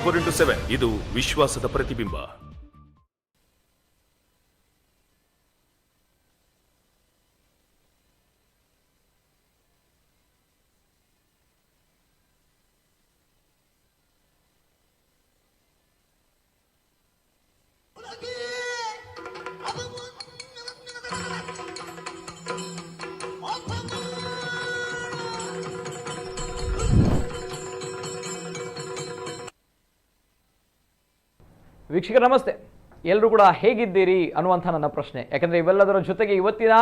4x7 ಇದು ವಿಶ್ವಾಸದ ಪ್ರತಿಬಿಂಬ. ವೀಕ್ಷಕರ ನಮಸ್ತೆ, ಎಲ್ಲರೂ ಕೂಡ ಹೇಗಿದ್ದೀರಿ ಅನ್ನುವಂಥ ನನ್ನ ಪ್ರಶ್ನೆ. ಯಾಕಂದರೆ ಇವೆಲ್ಲದರ ಜೊತೆಗೆ ಇವತ್ತಿನ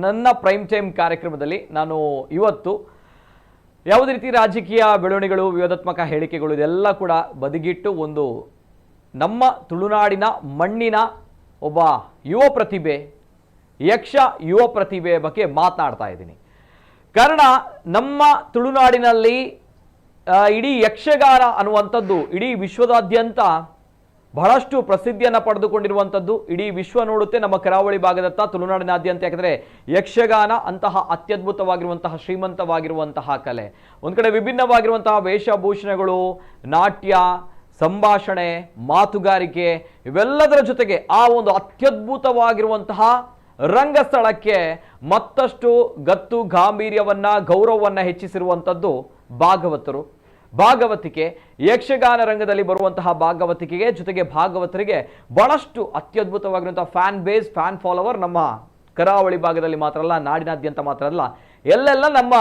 ನನ್ನ ಪ್ರೈಮ್ ಟೈಮ್ ಕಾರ್ಯಕ್ರಮದಲ್ಲಿ ನಾನು ಇವತ್ತು ಯಾವುದೇ ರೀತಿ ರಾಜಕೀಯ ಬೆಳವಣಿಗೆಗಳು, ವಿವಾದಾತ್ಮಕ ಹೇಳಿಕೆಗಳು ಇದೆಲ್ಲ ಕೂಡ ಬದಿಗಿಟ್ಟು ಒಂದು ನಮ್ಮ ತುಳುನಾಡಿನ ಮಣ್ಣಿನ ಒಬ್ಬ ಯುವ ಪ್ರತಿಭೆ, ಯಕ್ಷ ಯುವ ಪ್ರತಿಭೆಯ ಬಗ್ಗೆ ಮಾತನಾಡ್ತಾ ಇದ್ದೀನಿ. ಕಾರಣ, ನಮ್ಮ ತುಳುನಾಡಿನಲ್ಲಿ ಇಡೀ ಯಕ್ಷಗಾನ ಅನ್ನುವಂಥದ್ದು ಇಡೀ ವಿಶ್ವದಾದ್ಯಂತ ಬಹಳಷ್ಟು ಪ್ರಸಿದ್ಧಿಯನ್ನು ಪಡೆದುಕೊಂಡಿರುವಂಥದ್ದು. ಇಡೀ ವಿಶ್ವ ನೋಡುತ್ತೆ ನಮ್ಮ ಕರಾವಳಿ ಭಾಗದತ್ತ, ತುಳುನಾಡಿನಾದ್ಯಂತ. ಯಾಕಂದರೆ ಯಕ್ಷಗಾನ ಅಂತಹ ಅತ್ಯದ್ಭುತವಾಗಿರುವಂತಹ ಶ್ರೀಮಂತವಾಗಿರುವಂತಹ ಕಲೆ. ಒಂದು ಕಡೆ ವಿಭಿನ್ನವಾಗಿರುವಂತಹ ವೇಷಭೂಷಣಗಳು, ನಾಟ್ಯ, ಸಂಭಾಷಣೆ, ಮಾತುಗಾರಿಕೆ ಇವೆಲ್ಲದರ ಜೊತೆಗೆ ಆ ಒಂದು ಅತ್ಯದ್ಭುತವಾಗಿರುವಂತಹ ರಂಗಸ್ಥಳಕ್ಕೆ ಮತ್ತಷ್ಟು ಗತ್ತು ಗಾಂಭೀರ್ಯವನ್ನ, ಗೌರವವನ್ನು ಹೆಚ್ಚಿಸಿರುವಂಥದ್ದು ಭಾಗವತರು. ಭಾಗವತಿಕೆ, ಯಕ್ಷಗಾನ ರಂಗದಲ್ಲಿ ಬರುವಂತಹ ಭಾಗವತಿಕೆಗೆ ಜೊತೆಗೆ ಭಾಗವತರಿಗೆ ಬಹಳಷ್ಟು ಅತ್ಯದ್ಭುತವಾಗಿರುವಂತಹ ಫ್ಯಾನ್ ಬೇಸ್, ಫ್ಯಾನ್ ಫಾಲೋವರ್ ನಮ್ಮ ಕರಾವಳಿ ಭಾಗದಲ್ಲಿ ಮಾತ್ರ ಅಲ್ಲ, ನಾಡಿನಾದ್ಯಂತ ಮಾತ್ರ ಅಲ್ಲ, ಎಲ್ಲೆಲ್ಲ ನಮ್ಮ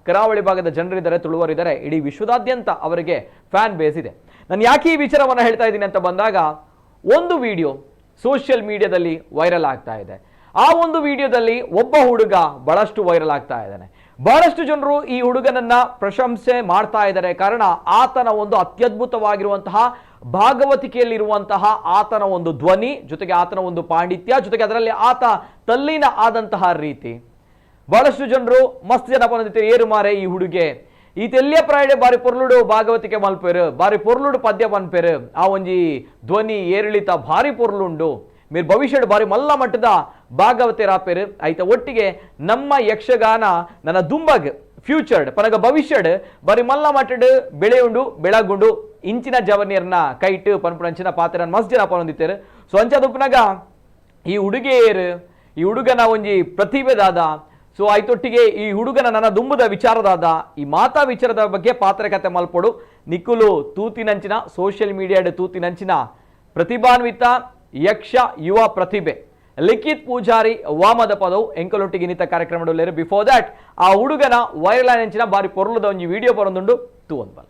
ಕರಾವಳಿ ಭಾಗದ ಜನರಿದ್ದಾರೆ, ತುಳುವರಿದ್ದಾರೆ, ಇಡೀ ವಿಶ್ವದಾದ್ಯಂತ ಅವರಿಗೆ ಫ್ಯಾನ್ ಬೇಸ್ ಇದೆ. ನಾನು ಯಾಕೆ ಈ ವಿಚಾರವನ್ನು ಹೇಳ್ತಾ ಇದ್ದೀನಿ ಅಂತ ಬಂದಾಗ, ಒಂದು ವಿಡಿಯೋ ಸೋಷಿಯಲ್ ಮೀಡಿಯಾದಲ್ಲಿ ವೈರಲ್ ಆಗ್ತಾ ಇದೆ. ಆ ಒಂದು ವಿಡಿಯೋದಲ್ಲಿ ಒಬ್ಬ ಹುಡುಗ ಬಹಳಷ್ಟು ವೈರಲ್ ಆಗ್ತಾ ಇದ್ದಾನೆ. ಬಹಳಷ್ಟು ಜನರು ಈ ಹುಡುಗನನ್ನ ಪ್ರಶಂಸೆ ಮಾಡ್ತಾ ಇದ್ದಾರೆ. ಕಾರಣ, ಆತನ ಒಂದು ಅತ್ಯದ್ಭುತವಾಗಿರುವಂತಹ ಭಾಗವತಿಕೆಯಲ್ಲಿರುವಂತಹ ಆತನ ಒಂದು ಧ್ವನಿ, ಜೊತೆಗೆ ಆತನ ಒಂದು ಪಾಂಡಿತ್ಯ, ಜೊತೆಗೆ ಅದರಲ್ಲಿ ಆತ ತಲ್ಲೀನ ಆದಂತಹ ರೀತಿ. ಬಹಳಷ್ಟು ಜನರು ಮಸ್ತ್ ಜನ ಬಂದಿರ್ತಾರೆ, ಏರು ಮಾರೆ ಈ ಹುಡುಗೆ, ಈ ತೆಲ್ಲಿಯ ಪ್ರಾಯಡೆ ಬಾರಿ ಪೊರ್ಲುಡು ಭಾಗವತಿಕೆ ಮಲ್ಪೇರು, ಬಾರಿ ಪೊರ್ಲುಡು ಪದ್ಯ ಪನ್ಪೇರು, ಆ ಒಂಜಿ ಧ್ವನಿ ಏರಿಳಿತ ಭಾರಿ ಪೊರ್ಲುಂಡು, ಮೇರ್ ಭವಿಷ್ಯಡ್ ಬಾರಿ ಮಲ್ಲ ಮಟ್ಟದ ಭಾಗವತೆರಾಪೇರು, ಐತ ಒಟ್ಟಿಗೆ ನಮ್ಮ ಯಕ್ಷಗಾನ ನನ್ನ ದುಂಬಗ್ ಫ್ಯೂಚರ್ಡ್ ಪನಗ ಭವಿಷ್ಯಡ್ ಬಾರಿ ಮಲ್ಲ ಮಟ್ಟಡ್ ಬೆಳೆಯುಂಡು ಬೆಳಗುಂಡು ಇಂಚಿನ ಜವನಿಯರ್ನ ಕೈಟ್ ಪನ್ಪುನಂಚಿನ ಪಾತ್ರ ಮಸ್ತ್ ಜನ ಪನೊಂದಿತ್ತೇರು. ಸೊ ಅಂಚಾದುಪ್ಪುನಗ ಈ ಹುಡುಗಿಯರು, ಈ ಹುಡುಗನ ಒಂಜಿ ಪ್ರತಿಭೆದಾದ, ಸೊ ಐತೊಟ್ಟಿಗೆ ಈ ಹುಡುಗನ ನನ್ನ ದುಂಬುದ ವಿಚಾರದಾದ, ಈ ಮಾತಾ ವಿಚಾರದ ಬಗ್ಗೆ ಪಾತ್ರಕತೆ ಮಲ್ಪೊಡು. ನಿಕ್ಕುಲು ತೂತಿನಂಚಿನ, ಸೋಷಿಯಲ್ ಮೀಡಿಯಾಡ್ ತೂತಿನಂಚಿನ ಪ್ರತಿಭಾನ್ವಿತ ಯಕ್ಷ ಯುವ ಪ್ರತಿಭೆ ಲಿಖಿತ್ ಪೂಜಾರಿ ವಾಮದ ಪದವು ಎಂಕಲೊಟ್ಟಿಗೆ ನಿಂತ ಕಾರ್ಯಕ್ರಮ. ಬಿಫೋರ್ that, ಆ ಹುಡುಗನ ವೈರಲ್ ಅಂಚಿನ ಬಾರಿ ಪೊರ್ಲುದ ಒಂಜಿ ವಿಡಿಯೋ ಬರೊಂದುಂಡು, ತೂ ಒಂದ್ ಬಲ್ಲೆ.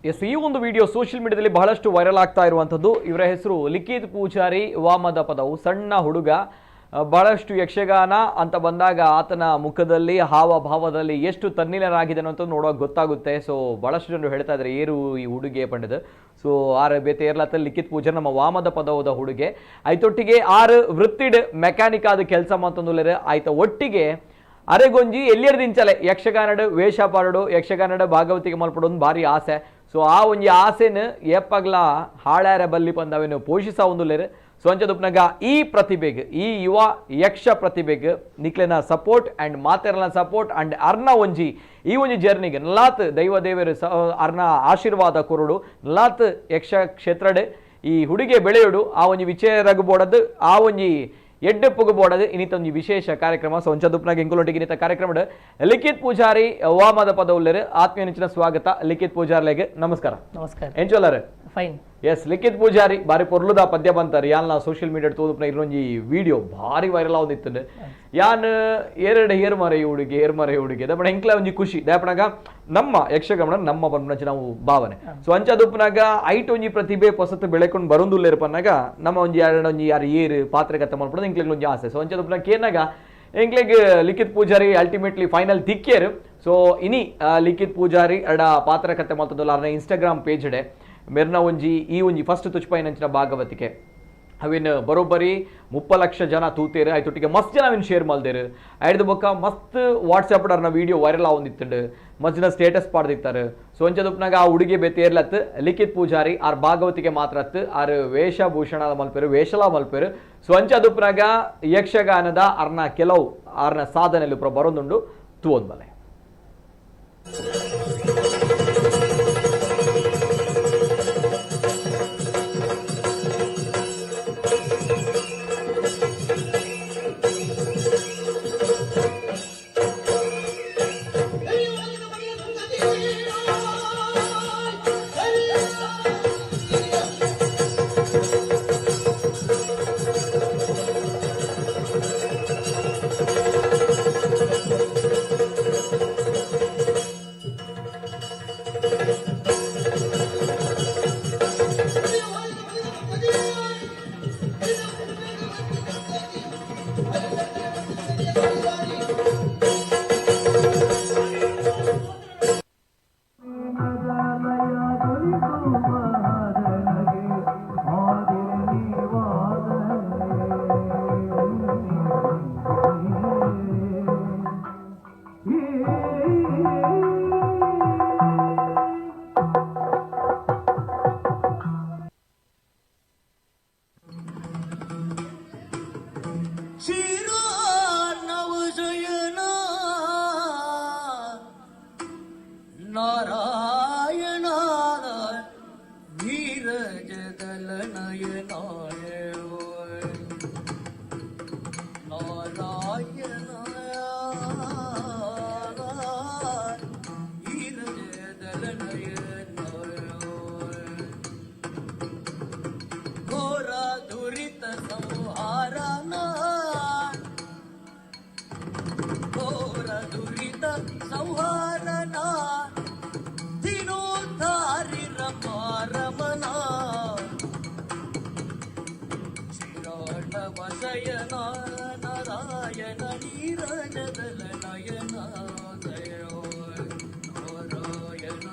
ಎಸ್, ಈ ಒಂದು ವಿಡಿಯೋ ಸೋಷಿಯಲ್ ಮೀಡಿಯಾದಲ್ಲಿ ಬಹಳಷ್ಟು ವೈರಲ್ ಆಗ್ತಾ ಇರುವಂಥದ್ದು. ಇವರ ಹೆಸರು ಲಿಖಿತ್ ಪೂಜಾರಿ ವಾಮದ ಪದವು. ಸಣ್ಣ ಹುಡುಗ, ಬಹಳಷ್ಟು ಯಕ್ಷಗಾನ ಅಂತ ಬಂದಾಗ ಆತನ ಮುಖದಲ್ಲಿ ಹಾವಭಾವದಲ್ಲಿ ಎಷ್ಟು ತನ್ನಿಲರಾಗಿದೆ ಅನ್ನೋಂಥದ್ದು ನೋಡುವಾಗ ಗೊತ್ತಾಗುತ್ತೆ. ಸೊ ಬಹಳಷ್ಟು ಜನರು ಹೇಳ್ತಾ ಇದ್ದಾರೆ ಏರು ಈ ಹುಡುಗೆ ಪಂಡದ. ಸೊ ಆರು ಬೇತೆ ಏರ್ಲಾತ ಲಿಖಿತ್ ಪೂಜಾರಿ ನಮ್ಮ ವಾಮದ ಪದವದ ಹುಡುಗೆ. ಆಯ್ತೊಟ್ಟಿಗೆ ಆರು ವೃತ್ತಿಡ್ ಮೆಕ್ಯಾನಿಕ್ ಆದ ಕೆಲಸ ಮಾತಂದುಲ್ಲೇರು. ಆಯ್ತ ಒಟ್ಟಿಗೆ ಅರೆಗೊಂಜಿ ಎಲ್ಲಿಯರ್ದಿಂಚಲೆ ಯಕ್ಷಗಾನಡು ವೇಷ ಪಾರಡು, ಯಕ್ಷಗಾನಡು ಭಾಗವತಿಗೆ ಮಲ್ಪಡು ಒಂದು ಭಾರಿ ಆಸೆ. ಸೊ ಆ ಒಂಜಿ ಆಸೆನ ಏಪಗ್ಲ ಹಾಳ್ಯಾರ ಬಲ್ಲಿ ಪಂದವೇನು ಪೋಷಿಸ ಒಂದುಲ್ಲೇರು. ಸೊ ಅಂಚದುಪ್ನಾಗ ಈ ಪ್ರತಿಭೆಗೆ, ಈ ಯುವ ಯಕ್ಷ ಪ್ರತಿಭೆಗೆ ನಿಕ್ಲೆನ ಸಪೋರ್ಟ್ ಆ್ಯಂಡ್ ಮಾತೆರ್ನ ಸಪೋರ್ಟ್ ಆ್ಯಂಡ್ ಅರ್ನ ಒಂಜಿ ಈ ಒಂಜಿ ಜರ್ನಿಗೆ ನಲಾತ್ ದೈವ ದೇವರು ಅರ್ನ ಆಶೀರ್ವಾದ ಕೊರಡು, ನಲಾತ್ ಯಕ್ಷ ಕ್ಷೇತ್ರಡ್ ಈ ಹುಡುಗೆ ಬೆಳೆಯೋಡು, ಆ ಒಂಜಿ ವಿಚಾರಗ್ ಬೋಡದು, ಆ ಒಂಜಿ ಎಡ್ಡೆ ಪುಗಬೋಡದು ಇನ್ನಿತ ಒಂಜಿ ವಿಶೇಷ ಕಾರ್ಯಕ್ರಮ. ಸೊ ಒಂಚದುಪ್ನಾಗ ಎಂಕುಲೊಟ್ಟಿಗೆ ಇನ್ನಿತ ಕಾರ್ಯಕ್ರಮ ಲಿಖಿತ್ ಪೂಜಾರಿ ವಾಮದ ಪದ ಉಲ್ಲೇರು. ಆತ್ಮೀಯ ನೆಚ್ಚಿನ ಸ್ವಾಗತ ಲಿಖಿತ್ ಪೂಜಾರ್ಲೆಗ್. ನಮಸ್ಕಾರ. ನಮಸ್ಕಾರ. ಎಂಚೊಲ್ಲರು? ಫೈನ್. ಎಸ್, ಲಿಖಿತ್ ಪೂಜಾರಿ ಬಾರಿ ಪೊರ್ಲುದ ಪದ್ಯ ಬಂತಾರೆ. ಯಾನ್ ಸೋಷಿಯಲ್ ಮೀಡಿಯಾ ತೋದುಪ್ನ ಇಲ್ಲೊಂಜಿ ವಿಡಿಯೋ ಭಾರಿ ವೈರಲ್ ಆವೊಂದಿತ್ತುಂಡು. ಯಾನ್ ಏರೆಡೆ ಏರ್ ಮಾರೆ ಈ ಹುಡುಗಿ, ಏರ್ ಮಾರೆ ಈ ಹುಡುಗಿ ದಪ್ಪಣ ಎಂಕ್ಲ ಒಂಜಿ ಖುಷಿ ದಯಪಣಗ ನಮ್ಮ ಯಕ್ಷಗಮನ ನಮ್ಮ ಪನ್ಪುನಂಚ ನಾವು ಭಾವನೆ. ಸೊ ಅಂಚದುಪ್ಪನಾಗ ಐಟ್ ಒಂಜಿ ಪ್ರತಿಭೆ ಪೊಸತ್ ಬೆಳೆಕೊಂಡು ಬರೊಂದುಲ್ಲೇರು ಪನ್ನಾಗ ನಮ್ಮ ಒಂಜಿ ಯಾರಡ ಒಂಜಿ ಯಾರು ಏರು ಪಾತ್ರಗತ ಮಲ್ಪುನದ ಎಂಕ್ಲೆಗ್ ಒಂಜಿ ಆಸೆ. ಸೊ ಅಂಚದುಪ್ಪನಾಗ ಕೇನಾಗ ಎಂಕ್ಲೆಗ್ ಲಿಖಿತ್ ಪೂಜಾರಿ ಅಲ್ಟಿಮೇಟ್ಲಿ ಫೈನಲ್ ತಿಕ್ಕೇರು. ಸೊ ಇನಿ ಲಿಖಿತ್ ಪೂಜಾರಿ ಅಡ ಪಾತ್ರಕತೆ ಮಲ್ತದಲ್ಲ ಅರ್ನ ಇನ್ಸ್ಟಾಗ್ರಾಮ್ ಪೇಜ್ ಡೆ ಮೆರ್ನ ಒಂಜಿ ಈ ಒಂಜಿ ಫಸ್ಟ್ ತುಚ್ಪಾಯಿನಂಚಿನ ಭಾಗವತಿಕೆ ಅವಿನ ಬರೋಬ್ಬರಿ 30 ಲಕ್ಷ ಜನ ತೂತೇರು. ಆಯ್ತೊಟ್ಟಿಗೆ ಮಸ್ತ್ ಜನ ಅವಿನ ಶೇರ್ ಮಲ್ದೇರು. ಐಡ್ದು ಬೊಕ್ಕ ಮಸ್ತ್ ವಾಟ್ಸಪ್ ಅರ್ನ ವಿಡಿಯೋ ವೈರಲ್ ಆವೊಂದಿತ್ತುಂಡು, ಮಸ್ತ್ ಜನ ಸ್ಟೇಟಸ್ ಪಾಡ್ದಿತ್ತಾರೆ. ಸೊ ಅಂಚದುಪ್ನಾಗ ಆ ಹುಡುಗಿ ಬೇತೇರ್ಲತ್ ಲಿಖಿತ್ ಪೂಜಾರಿ ಆರ್ ಭಾಗವತಿಗೆ ಮಾತ್ರ ಅತ್ತು ಆರ್ ವೇಷಭೂಷಣ ಮಲ್ಪೇರು, ವೇಷಲ ಮಲ್ಪೇರು. ಸೊ ಅಂಚದುಪ್ನಾಗ ಯಕ್ಷಗಾನದ ಅರ್ನ ಕೆಲವು ಆರ್ನ ಸಾಧನೆಯಲ್ಲಿ ಪ್ರ ಬರೋದುಂಡು ತೂವೊಂದ್ ಬಲೆ. ನಾರಾಯಣ ನೀರಜದಲ ನಯನಾಯ ನಾರಾಯಣ ನೀರಜದಲ ನಯನಾಯ ಘೋರ ದುರಿತ ಸಂಹಾರನ ಘೋರ ದುರಿತ ಸಂಹಾರನ ದಿನೋದ್ಧಾರಿ ರಮ ರಮಣ ಶ್ರೀರಾಣವಶಯನ ನಾರಾಯಣ ನೀರಜದಲ ನಯನ ಜಯ ನಾರಾಯಣ.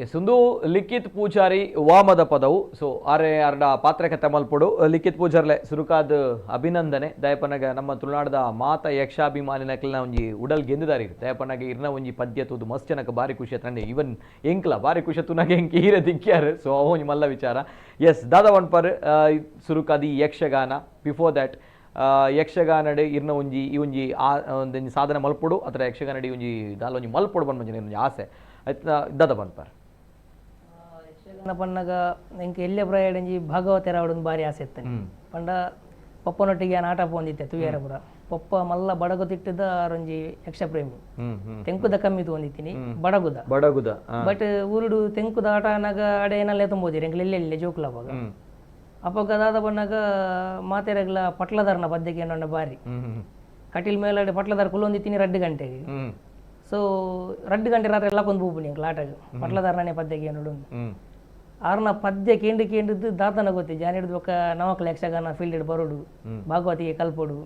ಎಸ್, ಉಂದು ಲಿಖಿತ್ ಪೂಜಾರಿ ವಾಮದ ಪದವು. ಸೊ ಆರೆ ಅರ್ಡ ಪಾತ್ರೆ ಕತೆ ಮಲ್ಪೊಡು. ಲಿಖಿತ್ ಪೂಜಾರ್ಲೆ ಸುರುಕಾದ್ ಅಭಿನಂದನೆ. ದಯಪನಗ ನಮ್ಮ ತುಳುನಾಡದ ಮಾತ ಯಕ್ಷಾಭಿಮಾನಿನಕ್ಲೆನ ಒಂಜಿ ಉಡಲ್ ಗೆಂದುದಾರಿ. ದಯಪನಗ ಇರ್ನ ಒಂಜಿ ಪದ್ಯ ತೂದು ಮಸ್ತ್ ಜನಕ್ಕೆ ಬಾರಿ ಖುಷಿ ಆತಂಡೆ. ಈವನ್ ಎಂಕ್ಲ ಬಾರಿ ಖುಷಿ ತೂನಾಗ ಎಂಕ್ ಈರೆ ದಿಕ್ಕ್ಯಾರು. ಸೊ ಅವು ಒಂಜಿ ಮಲ್ಲ ವಿಚಾರ. ಎಸ್, ದಾದಾ ಪನ್ಪರ್ ಸುರುಕಾದ್ ಈ ಯಕ್ಷಗಾನ, ಬಿಫೋರ್ that ಯಕ್ಷಗಾನಡ್ ಇರ್ನ ಒಂಜಿ ಈ ಒಂಜಿ ಆ ಒಂಜಿ ಸಾಧನೆ ಮಲ್ಪೊಡು ಅಥವಾ ಯಕ್ಷಗಾನಡ್ ಈ ಒಂಜಿ ದಾಲ ಒಂಜಿ ಮಲ್ಪೊಡು ಪನ್ಪಂಚಿನ ಒಂಜಿ ಆಸೆ ಐತ ದಾದ ಪನ್ಪರ್? ಯಕ್ಷಗಾನ ಪನ್ನಗ ಎಂಕ್ ಎಲ್ಯ ಪ್ರಾಯಡ್ ಒಂಜಿ ಭಾಗವತೆರ್ ಆವೊಡು ಬಾರಿ ಆಸೆ ಇತ್ತನೆ. ಪಂಡ ಪೊಪ್ಪನೊಟ್ಟಿಗೆ ಯಾನ್ ಆಟ ಪೋವೊಂದಿತ್ತೆ ತೂಯೆರೆ ಪೂರ. ಪೊಪ್ಪ ಮಲ್ಲ ಬಡಗು ತಿಟ್ಟದ ಆರೊಂಜಿ ಯಕ್ಷಪ್ರೇಮಿ. ತೆಂಕುದ ಕಮ್ಮಿ ತೂವೊಂದಿತ್ತಿನಿ, ಬಡಗುದ. ಬಡಗುದ. ಬಟ್ ಊರುಡು ತೆಂಕುದ ಆಟ ಆನಗ ಅಡೆ ಏನಲ್ಲ ಎತ್ತೊಂಬೋದಿರಿ ಎಂಕ್ಲು ಎಲ್ಲೆ ಎಲ್ಲೆ ಜೋಕುಲು ಅಪಗ. ಅಪಗ ದಾದ ಪನ್ನಗ ಮಾತೆರೆಗ್ಲ ಪಟ್ಲದಾರನ ಪದ್ಯ ಕೇನೊಂಡ ಬಾರಿ. ಕಟಿಲ್ ಮೇಲಡೆ ಪಟ್ಲದಾರ ಕುಲ್ಲೊಂದಿತ್ತಿನಿ 2 ಗಂಟೆಗೆ. ಸೊ 2 ಗಂಟೆ ರಾತ್ರಿ ಎಲ್ಲ ಕೊಂದು ಪೋಪುನಿ ಎಂಕ್ಲು ಆಟಗ್ ಪಟ್ಲದಾರನೇ ಪದ್ಯ ಕೇನೊಡು. ಆರ್ನ ಪದ್ಯ ಕೇಂಡು ಕೇಂಡಿದ್ದು ದಾತನ ಗೊತ್ತಿ ಜಾನ ಹಿಡಿದು ಬೊಕ್ಕ ನವಕಲ ಯಕ್ಷಗಾನ ಫೀಲ್ಡ್ ಬರೋಡು, ಭಾಗವತಿಗೆ ಕಲ್ಪೊಡು.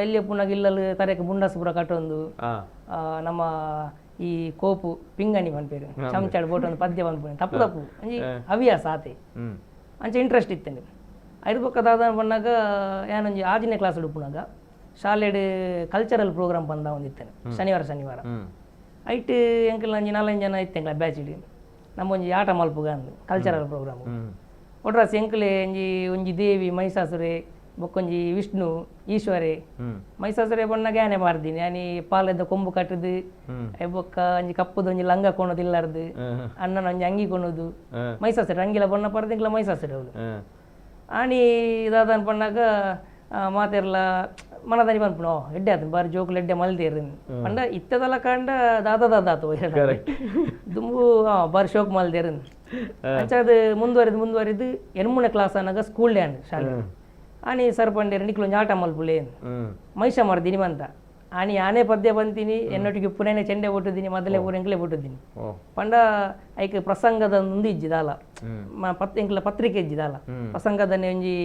ಎಲ್ಲಿ ಪುನಗ ಇಲ್ಲಲ್ಲಿ ತರೆಕ್ ಮುಂಡಾಸು ಪೂರ ಕಟ್ಟೊಂದು, ನಮ್ಮ ಈ ಕೋಪು ಪಿಂಗಣಿ ಪನ್ಪೇರು ಚಮಚಾಡ್ ಬೋಟೊಂದು ಪದ್ಯ ಪನ್ಪುನಿ ತಪ್ಪು ತಪ್ಪು ಒಂಜಿ ಹವ್ಯಾಸ ಆತೆ ಅಂಚ ಇಂಟ್ರೆಸ್ಟ್ ಇತ್ತಂಡು. ಐದು ಬೊಕ್ಕ ದಾದ ಪನ್ನಾಗ ಯಾನೊಂಜಿ 6ನೇ ಕ್ಲಾಸ್ ಉಪ್ಪುನಾಗ ಶಾಲೆಡ್ ಕಲ್ಚರಲ್ ಪ್ರೋಗ್ರಾಮ್ ಪಂದ ಒಂದಿತ್ತೇನೆ ಶನಿವಾರ ಶನಿವಾರ. ಐಟ್ ಎಂಕಲ್ ಒಂಜಿ 4-5 ಜನ ಇತ್ತೆ ಎಂಕ್ಲ ಬ್ಯಾಚಿಡ್. ನಮ್ಮೊಂಜಿ ಆಟ ಮಲ್ಪುಗ ಅಂದ್ ಕಲ್ಚರಲ್ ಪ್ರೋಗ್ರಾಮ್. ಒಟ್ರಾಸಿ ಎಂಕಲೆ ಒಂಜಿ ಒಂಜಿ ದೇವಿ ಮಹಿಷಾಸುರೆ ಬೊಕ್ಕೊಂಜಿ ವಿಷ್ಣು ಈಶ್ವರೆ. ಮಹಿಷಾಸುರೆ ಬಣ್ಣಗ ಯಾನೆ ಮಾರ್ದಿನಿ ಯಾನಿ ಪಾಲೆದ ಕೊಂಬು ಕಟ್ಟದು, ಬೊಕ್ಕ ಒಂಜಿ ಕಪ್ಪುದ ಒಂಜಿ ಲಂಗ ಕೊಣದು ಇಲ್ಲಾರ್ದು, ಅಣ್ಣನ ಒಂಜಿ ಅಂಗಿ ಕೊಣದು. ಮಹಿಷಾಸುರೆ ಅಂಗಿಲ ಬಣ್ಣ ಪರ್ದು ಎಂಕ್ಲ ಮಹಿಷಾಸುರೆ ಅವಳು. ಆನಿ ದಾದನ್ ಪಣ್ಣಾಗ ಮಾತೆರ್ಲ ಮನದಾನಿ ಪನ್ಪುನು ಎಡ್ಡೆ ಆತು ಬಾರಿ ಜೋಕುಲು ಎಡ್ಡೆ ಮಲ್ದೇರು ಪಂಡ ಇತ್ತದಲ್ಲ ಕಂಡ ದಾದ ದಾದ ಆತು ದುಂಬು ಬಾರಿ ಶೋಕ್ ಮಲ್ದೇರು. ಅಂಚ ಅದು ಮುಂದುವರಿದು ಮುಂದುವರಿದು 8ನೇ ಕ್ಲಾಸ್ ಆನಾಗ ಸ್ಕೂಲ್ ಡೇ ಶಾಲೆ. ಆನಿ ಸರ್ ಪಂಡೇರು ನಿಕ್ಲು ಒಂಜಿ ಆಟ ಮಲ್ಪುಲೆ ಮೈಷ ಮರ್ದಿನಿ ಬಂತ. ಆನಿ ಆನೆ ಪದ್ಯ ಬಂತೀನಿ ಎನ್ನೊಟ್ಟಿಗೆ ಪುನೇನೆ ಚೆಂಡೆ ಬಿಟ್ಟಿದ್ದೀನಿ ಮೊದಲೇ ಊರು ಎಂಕ್ಲೆ ಬಿಟ್ಟಿದ್ದೀನಿ. ಪಂಡ ಐಕ್ ಪ್ರಸಂಗದ ಒಂದು ಇಜ್ಜಿದಾಲ ಎಂಕ್ಲ ಪತ್ರಿಕೆ ಇಜ್ಜಿದಾಲ ಪ್ರಸಂಗದನ್ನೇ ಒಂಜಿ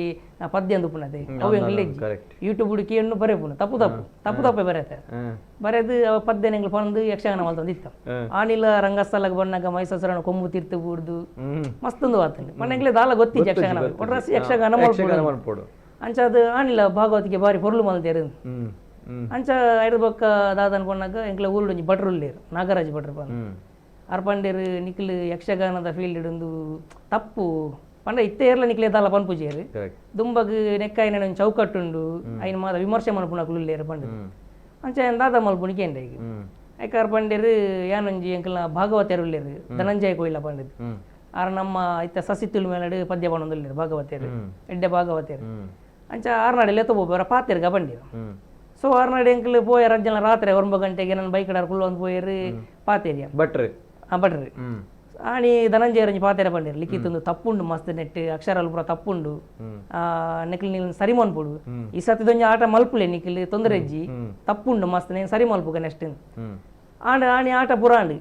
ಪದ್ಯ ಅಂದು ಪುನತೆ ಅವು ಎಂಕ್ಲೆ ಇಜ್ಜಿ. ಯೂಟ್ಯೂಬ್ ಹುಡುಕಿ ಹೆಣ್ಣು ಬರೆಪುನ ತಪ್ಪು ತಪ್ಪು ತಪ್ಪು ತಪ್ಪೆ ಬರೆತೆ ಬರೆದು ಅವ ಪದ್ಯ ಎಂಕ್ಲು ಪಂದು ಯಕ್ಷಗಾನ ಮಲ್ತೊಂದು ಇತ್ತ. ಆನಿಲ ರಂಗಸ್ಥಳಕ್ಕೆ ಬಣ್ಣಾಗ ಮೈಸೂರನ ಕೊಂಬು ತೀರ್ತು ಬೂಡ್ದು ಮಸ್ತೊಂದು ಆತಂಡು. ಪಂಡ ಎಂಕ್ಲೆ ದಾಲ ಗೊತ್ತಿಜ್ಜಿ ಯಕ್ಷಗಾನ ಒಟ್ರಾಸಿ ಯಕ್ಷಗಾನ ಮಲ್ಪೊಡು. ಅಂಚ ಅದು ಆನಿಲ ಭಾಗವತಿಗೆ ಬಾರಿ ಪೊರ್ಲು ಮಲ್ತೇರು. ಅಂಚ ಐದು ಬೊಕ್ಕ ದಾದನ್ ಪನ್ನಾಗ ಎಂಕ್ಲ ಊರುಡು ಒಂಜಿ ಭಟ್ರು ಉಲ್ಲೇರು ನಾಗರಾಜ್ ಭಟ್ರು ಪಂದ್. ಆರ್ ಪಂಡೇರು ನಿಕ್ಲು ಯಕ್ಷಗಾನದ ಫೀಲ್ಡ್ ಒಂದು ತಪ್ಪು ಪಂಡ ಇತ್ತೆ ಏರ್ಲ ನಿಕ್ಲೆ ದಾಲ ಪನ್ಪುಜೇರು ದುಂಬಗ್ ನೆಕ್ಕಾಯಿನ ಒಂಜಿ ಚೌಕಟ್ಟುಂಡು ಐನ್ ಮಾತ ವಿಮರ್ಶೆ ಮಲ್ಪುನಕುಲು ಉಲ್ಲೇರು ಪಂಡ. ಅಂಚ ಏನ್ ದಾದ ಮಲ್ಪುನಿ ಕೇಂಡ ಈಗ ಐಕ್ ಆರ್ ಪಂಡೇರು ಯಾನೊಂಜಿ ಎಂಕ್ಲ ಭಾಗವತರು ಉಲ್ಲೇರು ಧನಂಜಯ ಕೊಯ್ಲ ಪಂಡದು. ಆರ್ ನಮ್ಮ ಇತ್ತ ಸಸಿತುಲು ಮೇಲಡು ಪದ್ಯ ಪಂಡೊಂದು ಭಾಗವತರು ಎಡ್ಡೆ ಭಾಗವತರು. ಅಂಚ ಆರ್ನಾಡೆ ಲೆತ್ತ ಪೋಪೆರ ಪಾತೆರ್ಗ ಬಂಡೀರು. ಸೊ ಆರ್ನಾಡೆ ಎಂಕ್ಲು ಪೋಯರ್ ಅಜ್ಜನ ರಾತ್ರಿ 9 ಗಂಟೆಗೆ ನನ್ನ ಬೈಕ್ ಡಾರ್ ಕುಲ್ಲೊಂದು ಪೋಯರು ಪಾತೇರಿಯ ಭಟ್ರು. ಭಟ್ರು ಆಣಿ ಧನಂಜಯ ಒಂಜಿ ಪಾತೆರ ಪಂಡೇರು ಲಿಖಿತೊಂದು ತಪ್ಪುಂಡು ಮಸ್ತ್ ನೆಟ್ ಅಕ್ಷರಾಲು ಪೂರ ತಪ್ಪುಂಡು ನೆಕ್ಲು ನೀನು ಸರಿ ಮನ್ಪುಡು ಈ ಸತಿದೊಂಜಿ ಆಟ ಮಲ್ಪುಲೆ ನಿಕ್ಲು ತೊಂದರೆ ಇಜ್ಜಿ ತಪ್ಪುಂಡು ಮಸ್ತ್ ನೇನು ಸರಿ ಮಲ್ಪುಗ ನೆಕ್ಸ್ಟ್ ಆಂಡ ಆಣಿ ಆಟ ಪೂರ ಆಂಡ್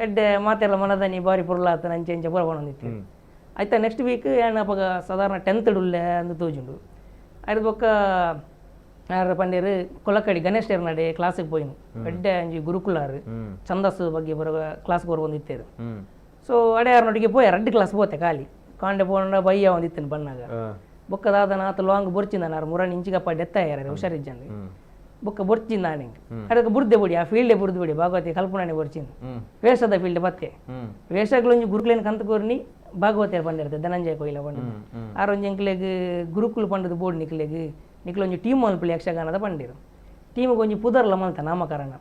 ಎಡ್ಡೆ ಮಾತೆಲ್ಲ ಮನದನಿ ಬಾರಿ ಪೊರ್ಲಾತ ಅಂಚೆ ಇಂಚೆ ಪೂರ ಪನೊಂದಿತ್ತು. ಆಯ್ತಾ ನೆಕ್ಸ್ಟ್ ವೀಕ್ ಏನ್ ಅಪಗ ಸಾಧಾರಣ 10th ಉಲ್ಲೆ ಅಂದ್ ತೋಜುಂಡು. ಐದು ಬೊಕ್ಕ ಯಾರ ಪಂಡೇರು ಕೊಲಕಡಿ ಗಣೇಶ್ ನಡೆ ಕ್ಲಾಸಿಗೆ ಪೋಯಿನು ಎಡ್ಡೆ ಅಂಜಿ ಗುರುಕುಲಾರು ಛಂದಸ್ಸು ಬಗ್ಗೆ ಬರೋ ಕ್ಲಾಸ್ ಬರೋ ಇತ್ತೇರು. ಸೊ ಅಡೆ ಯಾರನೊಟ್ಟಿಗೆ ಪೋಯ 2 ಕ್ಲಾಸ್ ಪೋತೆ ಖಾಲಿ ಕಾಂಡೆ ಪೋಂಡ ಬಯ್ಯ ಒಂದಿತ್ತೇನೆ ಬಣ್ಣಾಗ. ಬೊಕ್ಕ ದಾದನ ಆತ ಲಾಂಗ್ ಬೊರ್ಚಿಂದ ನಾರು ಮುರಾಣಿ ಇಂಚಿಗಪ್ಪ ಡೆತ್ ಆಯಾರ ಹುಷಾರಿಜ್ಜಂದು ಬೊಕ್ಕ ಬೊರ್ಚಿಂದ ನಿಂಗೆ ಅದಕ್ಕೆ ಬುರ್ದೆ ಬುಡಿ ಆ ಫೀಲ್ಡೆ ಬುರ್ದು ಬಿಡಿ ಭಾಗವತಿ ಕಲ್ಪನಾನೆ ಬೊರ್ಚಿಂದ ವೇಷದ ಫೀಲ್ಡ್ ಬತ್ತೆ ವೇಷಗಳೊಂಜಿ ಗುರುಕುಲೇನು ಕಂತಕೋರ್ನಿ ಭಾಗವತಿಯರು ಪಂಡಿರ್ತದೆ ಧನಂಜಯ ಕೊಯ್ಲ ಪಂಡಿತು. ಆರೊಂಜಿ ಎಂಕ್ಲೆಗ್ ಗುರುಕುಲು ಪಂಡದು ಬೋರ್ಡ್ ನಿಕ್ಲೆಗ್ ನಿಕ್ಲೊಂಜಿ ಟೀಮ್ ಮಲ್ಪುಲಿ ಯಕ್ಷಗಾನದ ಪಂಡಿರು. ಟೀಮಿಗೆ ಒಂಜಿ ಪುದರ್ಲ ಮಲ್ತ ನಾಮಕರಣ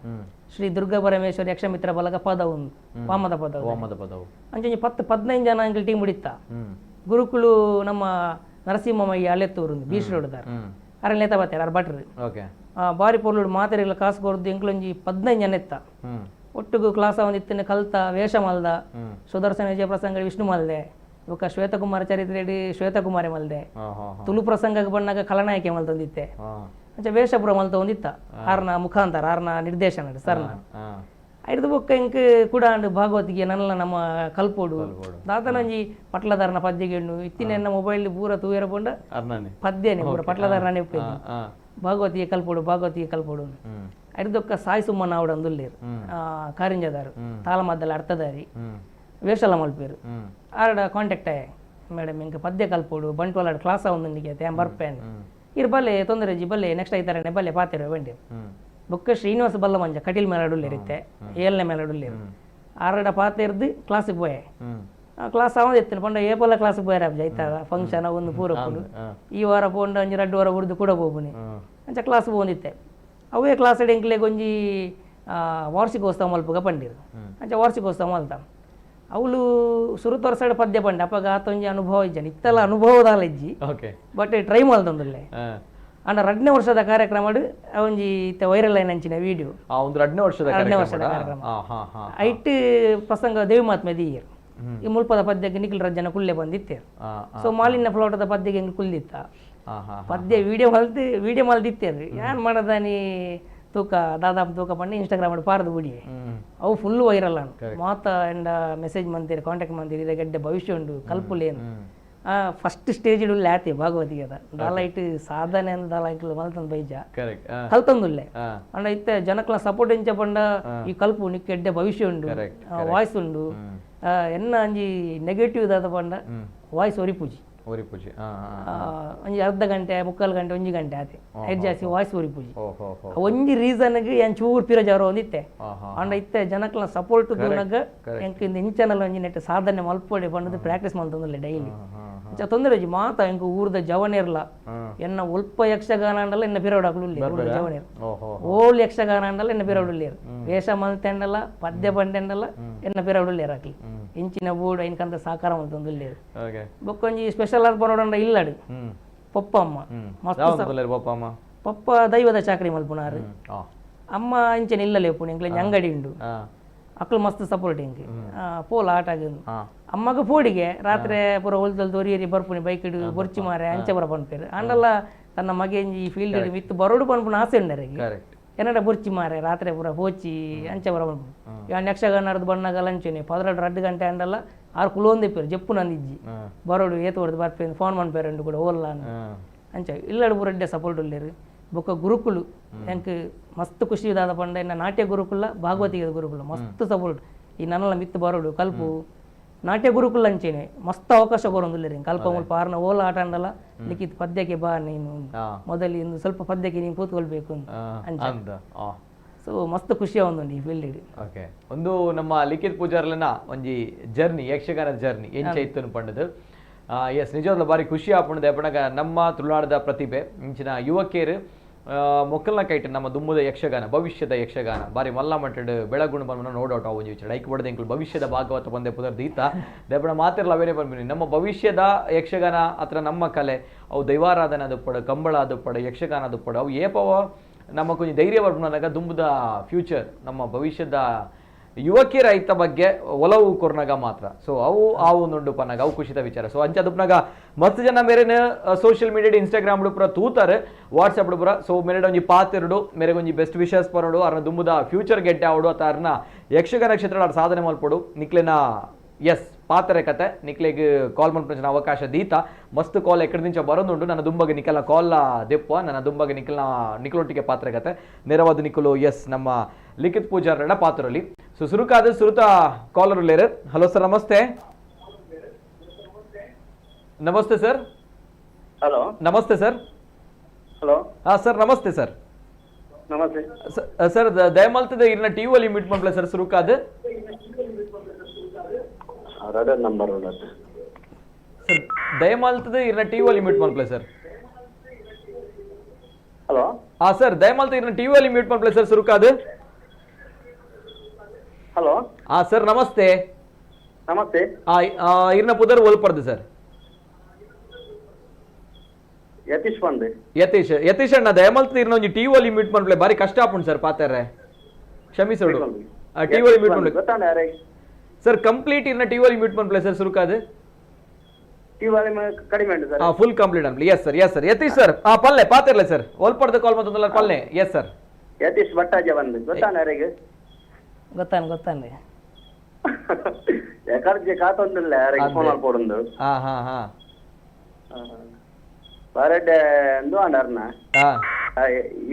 ಶ್ರೀ ದುರ್ಗಾ ಪರಮೇಶ್ವರಿ ಯಕ್ಷಮಿತ್ರ ಬಲಗ ಪದ ಒಂದು ವಾಮದ ಪದವು ಅಂಚೊಂಜಿ 10-15 ಜನ ಎಂಕ್ಲೆ ಟೀಮ್ ಹಿಡಿತ. ಗುರುಕುಲು ನಮ್ಮ ನರಸಿಂಹಮಯ್ಯ ಅಲೆತ್ತೂರು ಬೀಚ್ ರೋಡ್ದಾರ ಅರಣ್ಯ ನೇತ ಬತ್ತಾರೆ ಅರ್ ಭಟ್ರು ಬಾರಿ ಪೊರ್ಲುಡು ಮಾತೆರೆಗ್ಲ ಕಾಸು ಕೊರ್ದು ಎಂಕ್ಲೊಂಜಿ 15 ಜನ ಎತ್ತ ಒಟ್ಟುಗು ಕ್ಲಾಸ ಒಂದಿತ್ತಿನ ಕಲ್ತ ವೇಷ ಮಲ್ದ ಸುದರ್ಶನ ವಿಜಯ ಪ್ರಸಂಗ ವಿಷ್ಣು ಮಲ್ದೆ ಬೊಕ್ಕ ಶ್ವೇತಕುಮಾರ ಚರಿತ್ರೆಡ್ ಶ್ವೇತಕುಮಾರಿ ಮಲ್ದೆ ತುಳು ಪ್ರಸಂಗಕ್ಕೆ ಬಣ್ಣಾಗ ಖಲನಾಯಕೆ ಮಲ್ತೊಂದಿತ್ತೆ ಅಂಚ ವೇಷಪುರ ಮಲ್ತ ಒಂದಿತ್ತ ಆರ್ನ ಮುಖಾಂತರ ಆರ್ನ ನಿರ್ದೇಶನ ಸರ್ನ ಐದು ಬೊಕ್ಕ ಇಂಕ್ ಕೂಡ ಭಾಗವತಿಗೆ ನನ್ನ ನಮ್ಮ ಕಲ್ಪೋಡು ದಾತನೊಂಜಿ ಪಟ್ಲದಾರನ ಪದ್ಯಗೆಣ್ಣು ಇತ್ತಿನ ಎನ್ನ ಮೊಬೈಲ್ ಪೂರ ತೂಯರ ಪೋಂಡ ಪದ್ಯನೆ ಪೂರ ಪಟ್ಲದಾರನೇ ಭಾಗವತಿಗೆ ಕಲ್ಪೋಡು ಭಾಗವತಿಗೆ ಕಲ್ಪೋಡು. ಐದೊಕ್ಕ ಸಾಯಿ ಸುಮ್ಮನ ಆವಡ ಅಂದುಲ್ಲೇರು ಕಾರಿಂಜದಾರು ತಾಳಮದ್ದಲ ಅರ್ಥದಾರಿ. ವೇಷಲ ಮಲ್ಪೇರು ಆರಡ ಕಾಂಟ್ಯಾಕ್ಟ್ ಆಯೆ ಮೇಡಮ್ ಇಂಕ ಪದ್ಯ ಕಲ್ಪೋಡು ಬಂಟ್ವಾಳ ಕ್ಲಾಸ್ ಒಂದೊಂದಿಗೆ ಯಾನ್ ಬರ್ಪೇನ್ ಇರ್ ಬಲ್ಲೆ ತೊಂದರೆ ಜಿ ಬಲ್ಲೆ ನೆಕ್ಸ್ಟ್ ಐತಾರನೆ ಬಲ್ಲೆ ಪಾತೆರ ವೆಂಡೆ ಬೊಕ್ಕ ಶ್ರೀನಿವಾಸ ಬಲ್ಲ ಮಂಜ ಕಟೀಲ್ ಮೇಲಾಡುಲ್ಲೇರಿತ್ತೆ ಏಳನೇ ಮೇಲಾಡುಲ್ಲೇರು ಆರಡ ಪಾತೆರ್ದು ಕ್ಲಾಸಿಗೆ ಪೋಯೆ ಕ್ಲಾಸ್ ಅವಂದು ಎತ್ತಿನ ಪಂಡ ಏಪಲ್ಲ ಕ್ಲಾಸ್ ಪೋಯರ ಐತಾರ ಫಂಕ್ಷನ್ ಒಂದು ಪೂರ ಈ ವಾರ ಪೋಂಡ ಒಂಜಿ ರಡ್ಡು ವಾರ ಉರ್ದು ಕೂಡ ಪೋಪುನಿ ಅಂಚ ಕ್ಲಾಸ್ ಪೋಂದಿತ್ತೆ ಅವೇ ಕ್ಲಾಸ್ ಎಂಕ್ಲೆಗ್ ಒಂಜಿ ವಾರ್ಷಿಕೋತ್ಸವ ಮಲ್ಪುಗ ಪಂಡಿರು ಅಂಚ ವಾರ್ಷಿಕೋತ್ಸವ ಮಲ್ತ ಅವಳು ಸುರುತ ವರ್ಷ ಪದ್ಯ ಪಂಡ ಅಪ್ಪಗ ಆತೊಂಜಿ ಅನುಭವ ಇಜ್ಜಾನ ಇತ್ತಲ್ಲ ಅನುಭವದಾಲ ಇಜ್ಜಿ ಬಟ್ ಟ್ರೈ ಮಲ್ತೊಂದುಲ್ಲೆ ಅಂಡ ರಡ್ನೇ ವರ್ಷದ ಕಾರ್ಯಕ್ರಮ ಒಂಜಿ ಇತ್ತೆ ವೈರಲ್ ಆಯಿನ ಅಂಚಿನ ವಿಡಿಯೋ ಒಂದು ರಡ್ನೇ ವರ್ಷದ ಕಾರ್ಯಕ್ರಮ ಐಟ್ ಪ್ರಸಂಗ ದೇವಿ ಮಹಾತ್ಮೆ ದೀಯರ್ ಈ ಮುಲ್ಪದ ಪದ್ಯಕ್ಕೆ ನಿಖಿಲ್ ರಜ್ಜನ ಕುಲ್ಲೆ ಬಂದಿತ್ತೆ ಸೊ ಮಾಲಿನ್ಯ ಫ್ಲೋಟದ ಪದ್ಯಕ್ಕೆ ಹೆಂಗೆ ಕುಲ್ಲಿತ್ತ ಪದ್ಯ ವಿಡಿಯೋ ಮಲ್ತು ವಿಡಿಯೋ ಮಲ್ದಿತ್ತೇರು ಯಾನ್ ಮಾಡದಾನಿ ತೂಕ ದಾದಾಪ್ ತೂಕ ಪಂಡ ಇನ್ಸ್ಟಾಗ್ರಾಮ್ ಪಾರದು ಬಿಡಿಯೆ ಅವು ಫುಲ್ ವೈರಲ್ ಅನು ಮಾತ ಎಂಡ ಮೆಸೇಜ್ ಮಂತೀರಿ ಕಾಂಟ್ಯಾಕ್ಟ್ ಮಂತೀರಿ ಇದ ಗೆಡ್ಡೆ ಭವಿಷ್ಯ ಉಂಡು ಕಲ್ಪುಲೇನು ಫಸ್ಟ್ ಸ್ಟೇಜ್ ಆತೆ ಭಾಗವತಿಗೆ ದಾಲ ಇಟ್ಟು ಸಾಧನೆ ಅಂದ್ ದಾಲ ಇಟ್ಟು ಮಲ್ತಂದ್ ಬೈಜ ಕಲ್ತಂದುಲ್ಲೆ ಅಂಡ ಇತ್ತೆ ಜನಕ್ಲ ಸಪೋರ್ಟ್ ಎಂಚ ಪಂಡ ಈ ಕಲ್ಪು ನಿಕ್ ಎಡ್ಡೆ ಭವಿಷ್ಯ ಉಂಡು ವಾಯ್ಸ್ ಉಂಡು ಎನ್ನ ಅಂಜಿ ನೆಗೆಟಿವ್ ದಾದ ಪಂಡ ವಾಯ್ಸ್ ಒರಿಪೂಜಿ ಒಂಜಿ ಅರ್ಧ ಗಂಟೆ ಮುಕ್ಕಾಲು ಗಂಟೆ ಒಂಜಿ ಗಂಟೆ ಆತೆ ಐದು ಜಾಸ್ತಿ ವಾಯ್ಸ್ ಒರಿಪೂಜಿ ಒಂಜಿ ರೀಸನ್ಗೆ ಏನ್ ಚೂರು ಪಿರ ಜಾರ ಒಂದಿತ್ತೆ ಅಂಡ ಇತ್ತೆ ಜನಕ್ಲ ಸಪೋರ್ಟ್ ದೂನಗ ಎಂಕ್ ಇಂಚನಲ್ಲ ಒಂಜಿ ನೆಟ್ ಸಾಧನೆ ಮಲ್ಪೊಡೆ ಪಂಡದು ಪ್ರಾಕ್ಟೀಸ್ ಮಲ್ತೊಂದುಲ್ಲೆ ಡೈಲಿ ತೊಂದರೆ ಇಜ್ಜಿ ಮಾತ ಎಂಕ್ ಊರ್ದ ಜವನೇರ್ಲ ಎನ್ನ ಒಲ್ಪ ಯಕ್ಷಗಾನ ಅಂಡಲ ಎನ್ನ ಪಿರವಡಾಕ್ಲು ಉಲ್ಲೇರ್ ಊರ್ದ ಜವನೇರ್ ಓಲ್ ಯಕ್ಷಗಾನ ಅಂಡಲ ಎನ್ನ ಪಿರವಡು ಉಲ್ಲೇರ್ ವೇಷ ಮಲ್ತೆಂಡಲ ಪದ್ಯ ಪಂಡೆಂಡಲ ಎನ್ನ ಪಿರವಡು ಉಲ್ಲೇರ್ ಆಕ್ಲಿ ಇಂಚಿನ ಬೋರ್ಡ್ ಐನ್ಕಂತ ಸಾಕಾರ ಮಲ್ತೊಂದುಲ್ಲೇರ್ ಬೊಕ್ಕೊಂಜಿ ಸ್ಪೆಷಲ್ ಆದ್ ಪನೋಡಂಡ ಇಲ್ಲಡು ಪೊಪ್ಪ ಅಮ್ಮ ಮಸ್ತ್ ಪಪ್ಪ ದೈವದ ಚಾಕರಿ ಮಲ್ಪುನಾರು ಅಮ್ಮ ಇಂಚೆನ ಇಲ್ಲಲೇ ಪುಣಿ ಎಂಕ್ಲೆ ಅಂಗಡಿ ಉಂಡು ಅಕ್ಲು ಮಸ್ತ್ ಸಪೋರ್ಟ್ ಎಂಕ್ ಪೋಲ ಆಟ ಅಮ್ಮಗ ಪೋಡಿಗೆ ರಾತ್ರಿ ಪೂರ ಹೊಲ್ದಲ್ಲಿ ದೊರಿಯರಿ ಬರ್ಪುನಿ ಬೈಕ್ ಇಡು ಬೊರ್ಚಿ ಮಾರೆ ಅಂಚೆ ಬರ ಪನ್ಪೇರು ಅಂಡಲ್ಲ ತನ್ನ ಮಗೆಂಜಿ ಫೀಲ್ಡ್ ಮಿತ್ತು ಬರೋಡು ಪನ್ಪುನ ಆಸೆ ಉಂಡರಿಗೆ ಎನ್ನಡ ಬೊರ್ಚಿ ಮಾರೆ ರಾತ್ರಿ ಪೂರ ಪೋಚಿ ಅಂಚೆ ಬರ ಪನ್ಪುನಿ ಯಾನ್ ಯಕ್ಷಗಾನದ ಬಣ್ಣಗಲ ಅಂಚೆನೆ ಪದರಡು ರಡ್ಡು ಗಂಟೆ ಅಂಡಲ್ಲ ಆರು ಕುಲೊಂದಿಪ್ಪೇರು ಜಪ್ಪು ನಂದಿಜ್ಜಿ ಬರೋಡು ಏತು ಹೊಡೆದು ಬರ್ಪೇನು ಫೋನ್ ಮನ್ಪೇರು ಕೂಡ ಓಲ್ಲ ಅಂಚೆ ಇಲ್ಲಡು ಪೂರ ಎಡ್ಡೆ ಸಪೋರ್ಟ್ ಉಲ್ಲೇರು ಬೊಕ್ಕ ಗುರುಕುಲು ಎಂಕ್ ಮಸ್ತ್ ಖುಷಿ ದಾದ ಪಂಡ ಎನ್ನ ನಾಟ್ಯ ಗುರುಕುಲ ಭಾಗವತಿಗೆ ಗುರುಕುಲ ಮಸ್ತ್ ಸಪೋರ್ಟ್ ಈ ನನ್ನಲ್ಲ ಮಿತ್ತು ಬರೋಡು ಕಲ್ಪು ನಾಟ್ಯ ಗುರುಕುಲ ಅಂಚೆನೆ ಮಸ್ತ್ ಅವಕಾಶ ಕೊರೊಂದುಲ್ಲೇರಿ ಕಲ್ಪ ಮುಲ್ಪ ಆರ್ನ ಓಲ ಆಟ ಅಂಡಲ್ಲ ಲಿಖಿತ್ ಪದ್ಯಕ್ಕೆ ಬಾ ನೀನು ಮೊದಲು ಇನ್ನು ಸ್ವಲ್ಪ ಪದ್ಯಕ್ಕೆ ನೀನು ಕೂತ್ಕೊಳ್ಬೇಕು ಅಂಚೆ ಸೊ ಮಸ್ತ್ ಖುಷಿ ಒಂದು ಈ ಫೀಲ್ಡ್ ಓಕೆ ಒಂದು ನಮ್ಮ ಲಿಖಿತ್ ಪೂಜಾರ್ಲನ ಒಂಜಿ ಜರ್ನಿ ಯಕ್ಷಗಾನ ಜರ್ನಿ ಎಂಚ ಇತ್ತು ಪಂಡದು ಎಸ್ ನಿಜವಾಗ್ಲೂ ಬಾರಿ ಖುಷಿ ಆಪುಂಡು ಪಂಡಗ ನಮ್ಮ ತುಳುನಾಡದ ಪ್ರತಿಭೆ ಇಂಚಿನ ಯುವಕೇರು ಮೊಕ್ಕಲ್ನ ಕೈಟ್ ನಮ್ಮ ದುಮ್ಮದ ಯಕ್ಷಗಾನ ಭವಿಷ್ಯದ ಯಕ್ಷಗಾನ ಬಾರಿ ಮಲ್ಲ ಮಟ್ಟಡ್ ಬೆಳಗುಣ ಬಂದ ನೋಡೋಟ ಒಂಜಿ ವಿಚಾರ ಐಕ್ ಬಡದ ಎಂಕುಲು ಭವಿಷ್ಯದ ಭಾಗವತ ಬಂದೆ ಪುದರ್ ದೀತ ದೇಪಣ ಮಾತಿರಲ್ಲ ಅವೇನೇ ಬಂದ್ಬಿನಿ ನಮ್ಮ ಭವಿಷ್ಯದ ಯಕ್ಷಗಾನ ಅತ್ರ ನಮ್ಮ ಕಲೆ ಅವು ದೈವಾರಾಧನೆ ಅದು ಕಂಬಳ ಅದು ಯಕ್ಷಗಾನ ಅದು ಅವು ಏಪವ ನಮ್ಮ ಕೊಂಚ ಧೈರ್ಯ ಬರ್ಪುನಗ ದುಂಬುದ ಫ್ಯೂಚರ್ ನಮ್ಮ ಭವಿಷ್ಯದ ಯುವಕಿಯರ ಐತ ಬಗ್ಗೆ ಒಲವು ಕೊರ್ನಗ ಮಾತ್ರ. ಸೊ ಅವು ಆ ಒಂದುಂಡು ಪನ್ನಗ ಅವು ಖುಷಿದ ವಿಚಾರ. ಸೊ ಅಂಚ ದುಪ್ನಗ ಮಸ್ತ್ ಜನ ಮೇರೆನ social media Instagram ಪೂರ ತೂತಾರೆ ವಾಟ್ಸ್ಆಪ್ ಪೂರ. ಸೊ ಮೇರೆ ಒಂಜಿ ಪಾತಿರುಡು ಮೇರೆ ಒಂಜಿ ಬೆಸ್ಟ್ ವಿಶಸ್ ಪರೋಡು ಅರ್ನ ದುಂಬುದ ಫ್ಯೂಚರ್ ಗೆಡ್ಡೆ ಆವಡು ಅತ ಅರ್ನ ಯಕ್ಷಗಾನ ಕ್ಷೇತ್ರ ಸಾಧನೆ ಮಲ್ಪಡು ನಿಕ್ಲೆನ ಎಸ್ ಪಾತ್ರೆ ಕತೆ ನಿಕ್ಲೆಗ್ ಕಾಲ್ ಮಲ್ಪುನ ಅವಕಾಶ ದೀತ ಮಸ್ತ್ ಕಾಲ್ ಎಕ್ಕಡ ದಿಂಚ ಬರೋದುಂಡು ನನ್ನ ದುಂಬಗ ನಿಕಲ್ನ ಕಾಲ್ ದೆಪ್ಪ ನನ್ನ ದುಂಬಗ ನಿಕಲ್ನ ನಿಕ್ಲೊಟ್ಟಿಗೆ ಪಾತ್ರೆ ಕತೆ ನೇರವಾದ ನಿಕಲು ಎಸ್ ನಮ್ಮ ಲಿಖಿತ್ ಪೂಜಾರನ ಪಾತ್ರರಲ್ಲಿ. ಸೊ ಸುರುಕಾದ ಸುರುತ ಕಾಲರ್ ಉಲ್ಲೇರು. ಹಲೋ ಸರ್ ನಮಸ್ತೆ. ನಮಸ್ತೆ ಸರ್. ಹಲೋ ನಮಸ್ತೆ ಸರ್. ಹಲೋ ಹಾ ಸರ್ ನಮಸ್ತೆ ಸರ್. ನಮಸ್ತೆ ಸರ್. ದಯಮಲ್ತದ ಇರ್ನ ಟಿವಿ ಅಲ್ಲಿ ಮೀಟ್ ಮಾಡ್ಲ ಸರ್ ಸುರುಕಾದ ನಂಬರ್ ಸರ್ ದಯಮಾಲ್ತದ ಇರ್ನ ಟಿವಿ ಅಲ್ಲಿ ಮ್ಯೂಟ್ ಮಾಡ್ಪ್ಲೆ ಸರ್. ಹಲೋ ಹಾ ಸರ್ ದಯಮಾಲ್ತ ಇರ್ನ ಟಿವಿ ಅಲ್ಲಿ ಮ್ಯೂಟ್ ಮಾಡ್ಪ್ಲೆ ಸರ್ ಸುರುಕಾದ. ಹಲೋ ಹಾ ಸರ್ ನಮಸ್ತೆ. ನಮಸ್ತೆ. ಇರ್ನ ಪುದರ್ ಒಲ್ಪರ್ದು ಸರ್. ಯತೀಶ್ ಬಂದೆ. ಯತೀಶ್ ಯತೀಶ್ ಅಣ್ಣ ದಯಮಾಲ್ತದ ಇರ್ನ ಒಂಜಿ ಟಿವಿ ಅಲ್ಲಿ ಮ್ಯೂಟ್ ಮಾಡ್ಪ್ಲೆ ಬಾರಿ ಕಷ್ಟ ಆಪುಂಡು ಸರ್ ಪಾತಾರೆ ಕ್ಷಮಿಸೋಡು ಟಿವಿ ಅಲ್ಲಿ ಮ್ಯೂಟ್ ಮಾಡ್ಲೆ ಗೊತ್ತಾನೆ ಯಾರೇ ಸರ್ ಕಂಪ್ಲೀಟ್ ಇರ್ನ ಟಿವಿ ಅಲ್ಲಿ ಮ್ಯೂಟ್ ಮಾಡ್ಪ್ಲೆ ಸರ್ ಸುರುಕಾದ. ಟಿವಿ ಅಲ್ಲಿ ಕಡಿಮೆ ಉಂಟು ಸರ್. ಹಾ ಫುಲ್ ಕಂಪ್ಲೀಟ್ ಅನ್ಪ್ಲೆ. Yes sir yes sir Yatish sir. ಹಾ ಪಲ್ಲೆ ಪಾತಿರ್ಲೆ ಸರ್ ಒಲ್ಪಡ್ದು ಕಾಲ್ ಮತ್ತೊಂದಲ್ಲ ಪಲ್ಲೆ. Yes sir. Yatish Bhattaja ಬಂದು ಗೊತ್ತಾನೆ ಯಾರಿಗೆ? ಗೊತ್ತಾನೆ ಗೊತ್ತಾನೆ ಯಾಕರ್ಜೆ ಕಾತೊಂದಿಲ್ಲ ಯಾರಿಗೆ ಫೋನ್ ಮಾಡ್ಕೊಡುಂದು. ಹಾ ಹಾ ಹಾ ಬಾರೆಡ್ಡೆ ಅಂದು ಅಂಡರ್ನ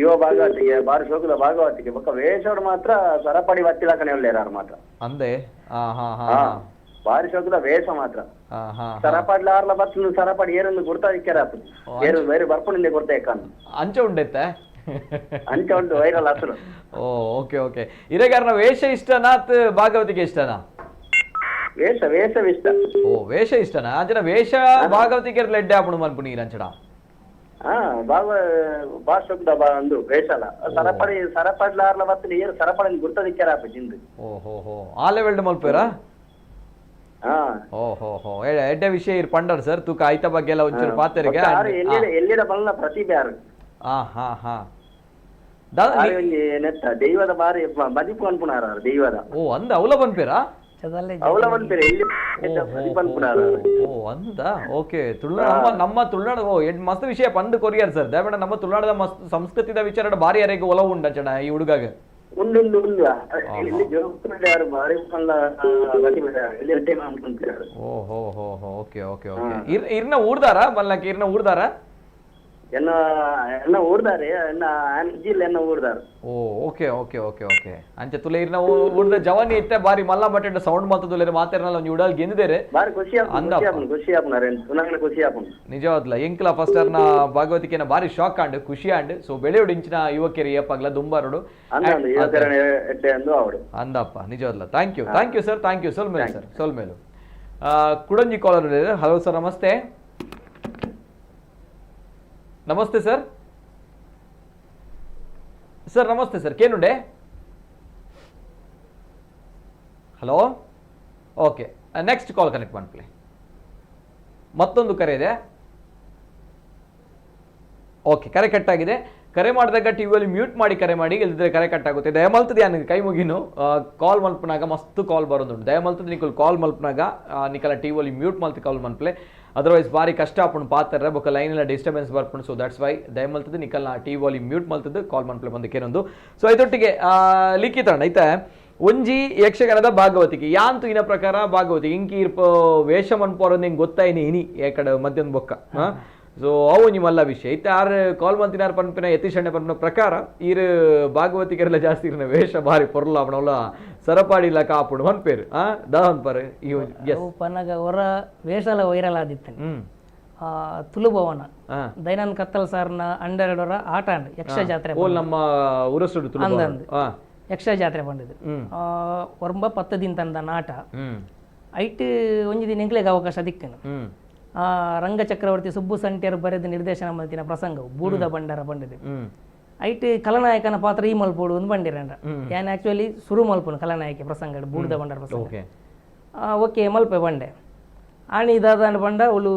ಯುವ ಭಾಗವತಿಗೆ ಬಾರಿ ಶೋಕದ ಭಾಗವತಿಗೆ ಬೊಕ್ಕ ವೇಷೋಡು ಮಾತ್ರ ಸರಪಡಿ ಬತ್ತಿಲಕನೆ ಉಳ್ಳೇರಾರು ಮಾತ್ರ ಅಂದೆ. ಹಾ ಹಾ ಹಾ ಬಾರಿ ಶೋಕದ ವೇಷ ಮಾತ್ರ. ಹಾ ಹಾ. ಸರಪಾಡ್ಲ ಆರ್ಲ ಬತ್ತು ಸರಪಾಡಿ ಏರೊಂದು ಗುರ್ತಾ ಇಕ್ಕಾರ ಏರು ಬೇರೆ ಬರ್ಪುಣಿಂದೆ ಗುರ್ತಾ ಇಕ್ಕಾನು. ಅಂಚ ಉಂಡೈತೆ. ಅಂಚ ಉಂಟು ವೈರಲ್ ಅಸಲು. ಓ ಓಕೆ ಓಕೆ. ಇರೆಗಾರನ ವೇಷ ಇಷ್ಟನಾ ಭಾಗವತಿಗೆ ಇಷ್ಟನಾ? ವೇಷ ವೇಷ ಇಷ್ಟ. ಓ ವೇಷ ಇಷ್ಟನಾ? ಅಂಚನ ವೇಷ ಭಾಗವತಿಗೆ ಲೆಡ್ಡೆ ಆಪುಣು ಮನ್ಪುನಿ ಅಂಚಡ. ಹಾ ಬಾವ ಬಾ ಶೋಕದ ಬಾ ಅಂದು ವೇಷ ಅಲ್ಲ ಸರಪಡಿ ಸರಪಡ್ಲ ಆರ್ಲ ಬತ್ತು ಏರು ಸರಪಡಿನ ಗುರ್ತದಿಕ್ಕಾರ ಜಿಂದು. ಓ ಹೋ ಹೋ ಆ ಲೆವೆಲ್ಡ್ ಮಲ್ಪೇರಾ? ಹಾ. ಓ ಹೋ ಹೋ ಎಡ್ಡೆ ವಿಷಯ ಇರ್ ಪಂಡರ್ ಸರ್ ತೂಕ ಆಯ್ತ ಬಗ್ಗೆ ಎಲ್ಲ ಒಂಚೂರು ಪಾತೆರಿಗೆ. ಎಲ್ಲಿಡ ಬಲ್ಲ ಪ್ರತಿಭೆ ಯಾರು. ಹಾ ಹಾ ಹಾ. ನೆತ್ತ ದೈವದ ಬಾರಿ ಮದಿಪು ಅನ್ಪುಣಾರ ದೈವದ. ಓ ಅಂದ ಅವಲ ಬನ್ಪೇರಾ? ಅವಲ ಬನ್ಪೇರ ಎಲ್ಲಿ ಮದಿಪು ಅನ್ಪುಣಾರ. ಓ ಅಂದ ಓಕೆ. ತುಳುನಾಡು ನಮ್ಮ ತುಳುನಾಡು ಓ ಮಸ್ತ್ ವಿಷಯ ಪಂದ್ ಕೊರಿಯರ್ ಸರ್. ದಯಮಾಡಿ ನಮ್ಮ ತುಳುನಾಡದ ಮಸ್ತ್ ಸಂಸ್ಕೃತಿದ ವಿಚಾರ ಬಾರಿ ಯಾರಿಗೆ ಒಲವು ಉಂಡ ಚಣ ಈ ಹುಡುಗಾಗ. ಉಂಡು ಉಂಡು ಉಂಡು ಇಲ್ಲಿ ಜೋಗುಂಡೆ ಬಾರಿ ಓ ಹೋ ಹೋ ಹೋ okay okay okay. ಇರ್ನ ಊರ್ದಾರ ಮಲ್ಲಕ್ಕೆ ಇರ್ನ ಊರ್ದಾರ? ಎನ್ನ ಎನ್ನ ಊರ್ದಾರೆ ಎನ್ನ ಜಿಲ್ಲೆ ಎನ್ನ ಊರ್ದಾರ. ಓ okay okay okay okay. ಅಂಚೆ ತುಲೆ ಇರ್ನ ಊರ್ದ ಜವಾನಿ ಇತ್ತೆ ಬಾರಿ ಮಲ್ಲ ಮಟ್ಟ ಸೌಂಡ್ ಮಾತುದುಲೇರೆ ಮಾತೇರ್ನಲ್ಲ ಒಂಜಿ ಉಡಲ್ ಗೆಂದಿದೇರೆ. ಬಾರಿ ಖುಷಿ ಆಪುಂಡು ಖುಷಿ ಆಪುಂಡು ಖುಷಿ ಆಪುಂಡು ನಿಜವಾದ್ಲ. ಎಂಕ್ಲ ಫಸ್ಟ್ ಅರ್ನ ಭಾಗವತಿಕೆನ ಬಾರಿ ಶಾಕ್ ಆಂಡ್ ಖುಷಿ ಆಂಡ್. ಸೊ ಬೆಳೆಯೋಡು ಇಂಚಿನ ಯುವಕರು ಏಪಾಗ್ಲ ದುಂಬಾರುಡು ಅಂದಪ್ಪ ನಿಜವಾದ್ಲ. Thank you thank you sir thank you. ಸೊಲ್ಮೇಲು sir ಸೊಲ್ಮೇಲು. ಕುಡಂಜಿ collar. Hello sir ನಮಸ್ತೆ. ನಮಸ್ತೆ ಸರ್. ಸರ್ ನಮಸ್ತೆ ಸರ್. ಕೇನುಂಡೆ? Hello okay next call connect ಮಾಡ್ಕೊಳ್ಳಿ. ಮತ್ತೊಂದು ಕರೆ ಇದೆ. ಓಕೆ ಕರೆ ಕಟ್ಟಾಗಿದೆ. ಕರೆ ಮಾಡಿದಾಗ ಟಿ ವಿಯಲ್ಲಿ ಮ್ಯೂಟ್ ಮಾಡಿ ಕರೆ ಮಾಡಿ, ಇಲ್ಲದಿದ್ದರೆ ಕರೆ ಕಟ್ಟಾಗುತ್ತೆ. ದಯಮಲ್ತದೆ ನನಗೆ ಕೈ ಮುಗಿನು ಕಾಲ್ ಮಲ್ಪನಾಗ ಮಸ್ತ್ ಕಾಲ್ ಬರೋದುಂಟು. ದಯಮಲ್ತದೆ ನಿಕಲ್ ಕಾಲ್ ಮಲ್ಪನಾಗ ನಿಕಲ ಟಿ ವಿಯಲ್ಲಿ ಮ್ಯೂಟ್ ಮಲ್ತು ಕಾಲ್ ಮನ್ಪ್ಲೆ, ಅದರ್ವೈಸ್ ಭಾರಿ ಕಷ್ಟ ಆಪುಂಡು ಪಾತ್ರ ಬೊಕ್ಕ ಲೈನ್ ಎಲ್ಲ ಡಿಸ್ಟರ್ಬೆನ್ಸ್ ಬರ್ಪುಂಡು. So that's why ದಯಮಲ್ತದೆ ನಿಕಲ್ನ T ವಿಯಲ್ಲಿ ಮ್ಯೂಟ್ ಮಲ್ತದ್ದು ಕಾಲ್ ಮನ್ಪ್ಲೆ ಬಂದಕ್ಕೇನೊಂದು. ಸೊ ಇದೊಟ್ಟಿಗೆ ಲಿಖಿತಣ್ಣ ಐತೆ ಒಂಜಿ ಯಕ್ಷಗಾನದ ಭಾಗವತಿಗೆ ಯಾಂತು ಇನ ಪ್ರಕಾರ ಭಾಗವತಿ ಇಂಕಿ ಇರ್ಪ ವೇಷ ಮನ್ಪೋರ ನಿಂಗೆ ಗೊತ್ತಾಯಿನಿ ಇನಿ ಏಕಡೆ ಮಧ್ಯದ ಬೊಕ್ಕ. ಸೊ ಅವು ನಿಮ್ಮಲ್ಲ ವಿಷಯ ಇತ್ತೆ ಆರು ಕಾಲ್ ಮಂತಿನಾರ್ ಪನ್ಪಿನ ಯತೀಶಣ್ಣ ಪನ್ಪಿನ ಪ್ರಕಾರ ಈರು ಭಾಗವತಿಗೆಲ್ಲ ಜಾಸ್ತಿ ಇರ್ನ ವೇಷ ಬಾರಿ ಪೊರ್ಲ ಅವನವಲ್ಲ ಸರಪಾಡಿಲ್ಲ ಕಾಪುಡು ಮನ್ಪೇರು ಆ ದಾನ್ಪರ್ ಪನ್ನಗ ಹೊರ ವೇಷಲ ವೈರಲ್ ಆದಿತ್ತನೆ. ತುಳುಭವನ ದೈನಂದ್ ಕತ್ತಲ್ ಸಾರ್ನ ಅಂಡರಡೊರ ಆಟ ಯಕ್ಷ ಜಾತ್ರೆ ನಮ್ಮ ಉರಸುಡು ಯಕ್ಷ ಜಾತ್ರೆ ಬಂದಿದ್ದು ಒರಂಬ 10 ದಿನ ತಂದ ನಾಟ ಐಟ್ ಒಂಜಿ ದಿನ ಎಂಕ್ಲೆಗ್ ಅವಕಾಶ ದಿಕ್ಕನು. ರಂಗ ಚಕ್ರವರ್ತಿ ಸುಬ್ಬು ಸಂಟ್ಯರು ಬರೆದ ನಿರ್ದೇಶನ ಮಲ್ತಿನ ಪ್ರಸಂಗವು ಬೂಡುದ ಬಂಡಾರ ಬಂದಿದೆ. ಐಟ್ ಕಲನಾಯಕನ ಪಾತ್ರ ಈ ಮಲ್ಪೋಡು ಒಂದು ಬಂಡಿರಂಡ ಯಾನ್ ಆಕ್ಚುಲಿ ಸುರು ಮಲ್ಪುನು ಕಲನಾಯಕ ಪ್ರಸಂಗ ಬೂಡುದ ಬಂಡಾರ ಪ್ರಸಂಗ. ಓಕೆ ಮಲ್ಪೆ ಬಂಡೆ ಆಣಿ ದಾದಾಂಡ ಬಂಡ ಅವಳು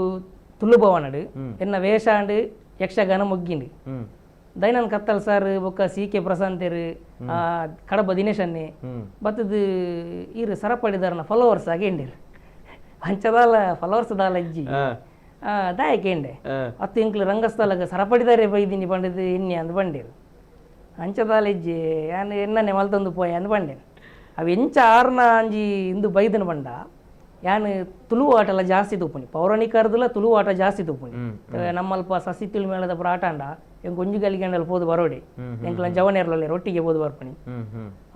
ತುಳುಭವನಡು ಎನ್ನ ವೇಷ ಅಂಡ್ ಯಕ್ಷಗಾನ ಮುಗ್ಗಿಂಡು. ದೈನಂದ್ ಕತ್ತಲ್ ಸರ್ ಬೊಕ್ಕ ಸಿ ಕೆ ಪ್ರಶಾಂತರು ಕಡಬ ದಿನೇಶನ್ನೇ ಬತ್ತದು ಈರು ಸರಪಡಿದಾರನ ಫಾಲೋವರ್ಸ್ ಆಗಿ ಎಂಡಿರು ಅಂಚದಾಲ ಫಾಲೋವರ್ಸ್ ದಾಲ ಅಜ್ಜಿ ದಾಯಕೇಂಡೆ ಅತ್ತು ಎಂಕ್ಲು ರಂಗಸ್ಥಳಕ್ಕೆ ಸರಪಡಿದಾರೆ ಬೈದಿನಿ ಬಂಡಿದ್ದು ಎಣ್ಣೆ ಅಂದ್ ಬಂಡೇರು ಅಂಚದಾಲ ಇಜ್ಜಿ ಯಾನ್ ಎಣ್ಣನೆ ಮಲ್ತೊಂದು ಪೋಯ ಅಂದ್ ಬಂಡೇನು. ಅವು ಎಂಚ ಆರ್ನ ಅಂಜಿ ಇಂದು ಬೈದನ ಬಂಡ ಯಾನ್ ತುಳು ಆಟಲ ಜಾಸ್ತಿ ತೂಪುನಿ ಪೌರಾಣಿಕರ್ದಲ ತುಳು ಆಟ ಜಾಸ್ತಿ ತೂಪುನಿ. ನಮ್ಮಲ್ಪ ಸಸಿ ತುಳು ಮೇಳದ ಪುರ ಆಟ ಅಂಡ ಎಂಕ್ ಒಂಜಿ ಗಲಿಗೆಂಡಲ್ ಪೋದು ಬರೋಡಿ ಎಂಕ್ಲ ಜವನೇರ್ಲಲ್ಲಿ ರೊಟ್ಟಿಗೆ ಪೋದು ಬರ್ಪಣಿ.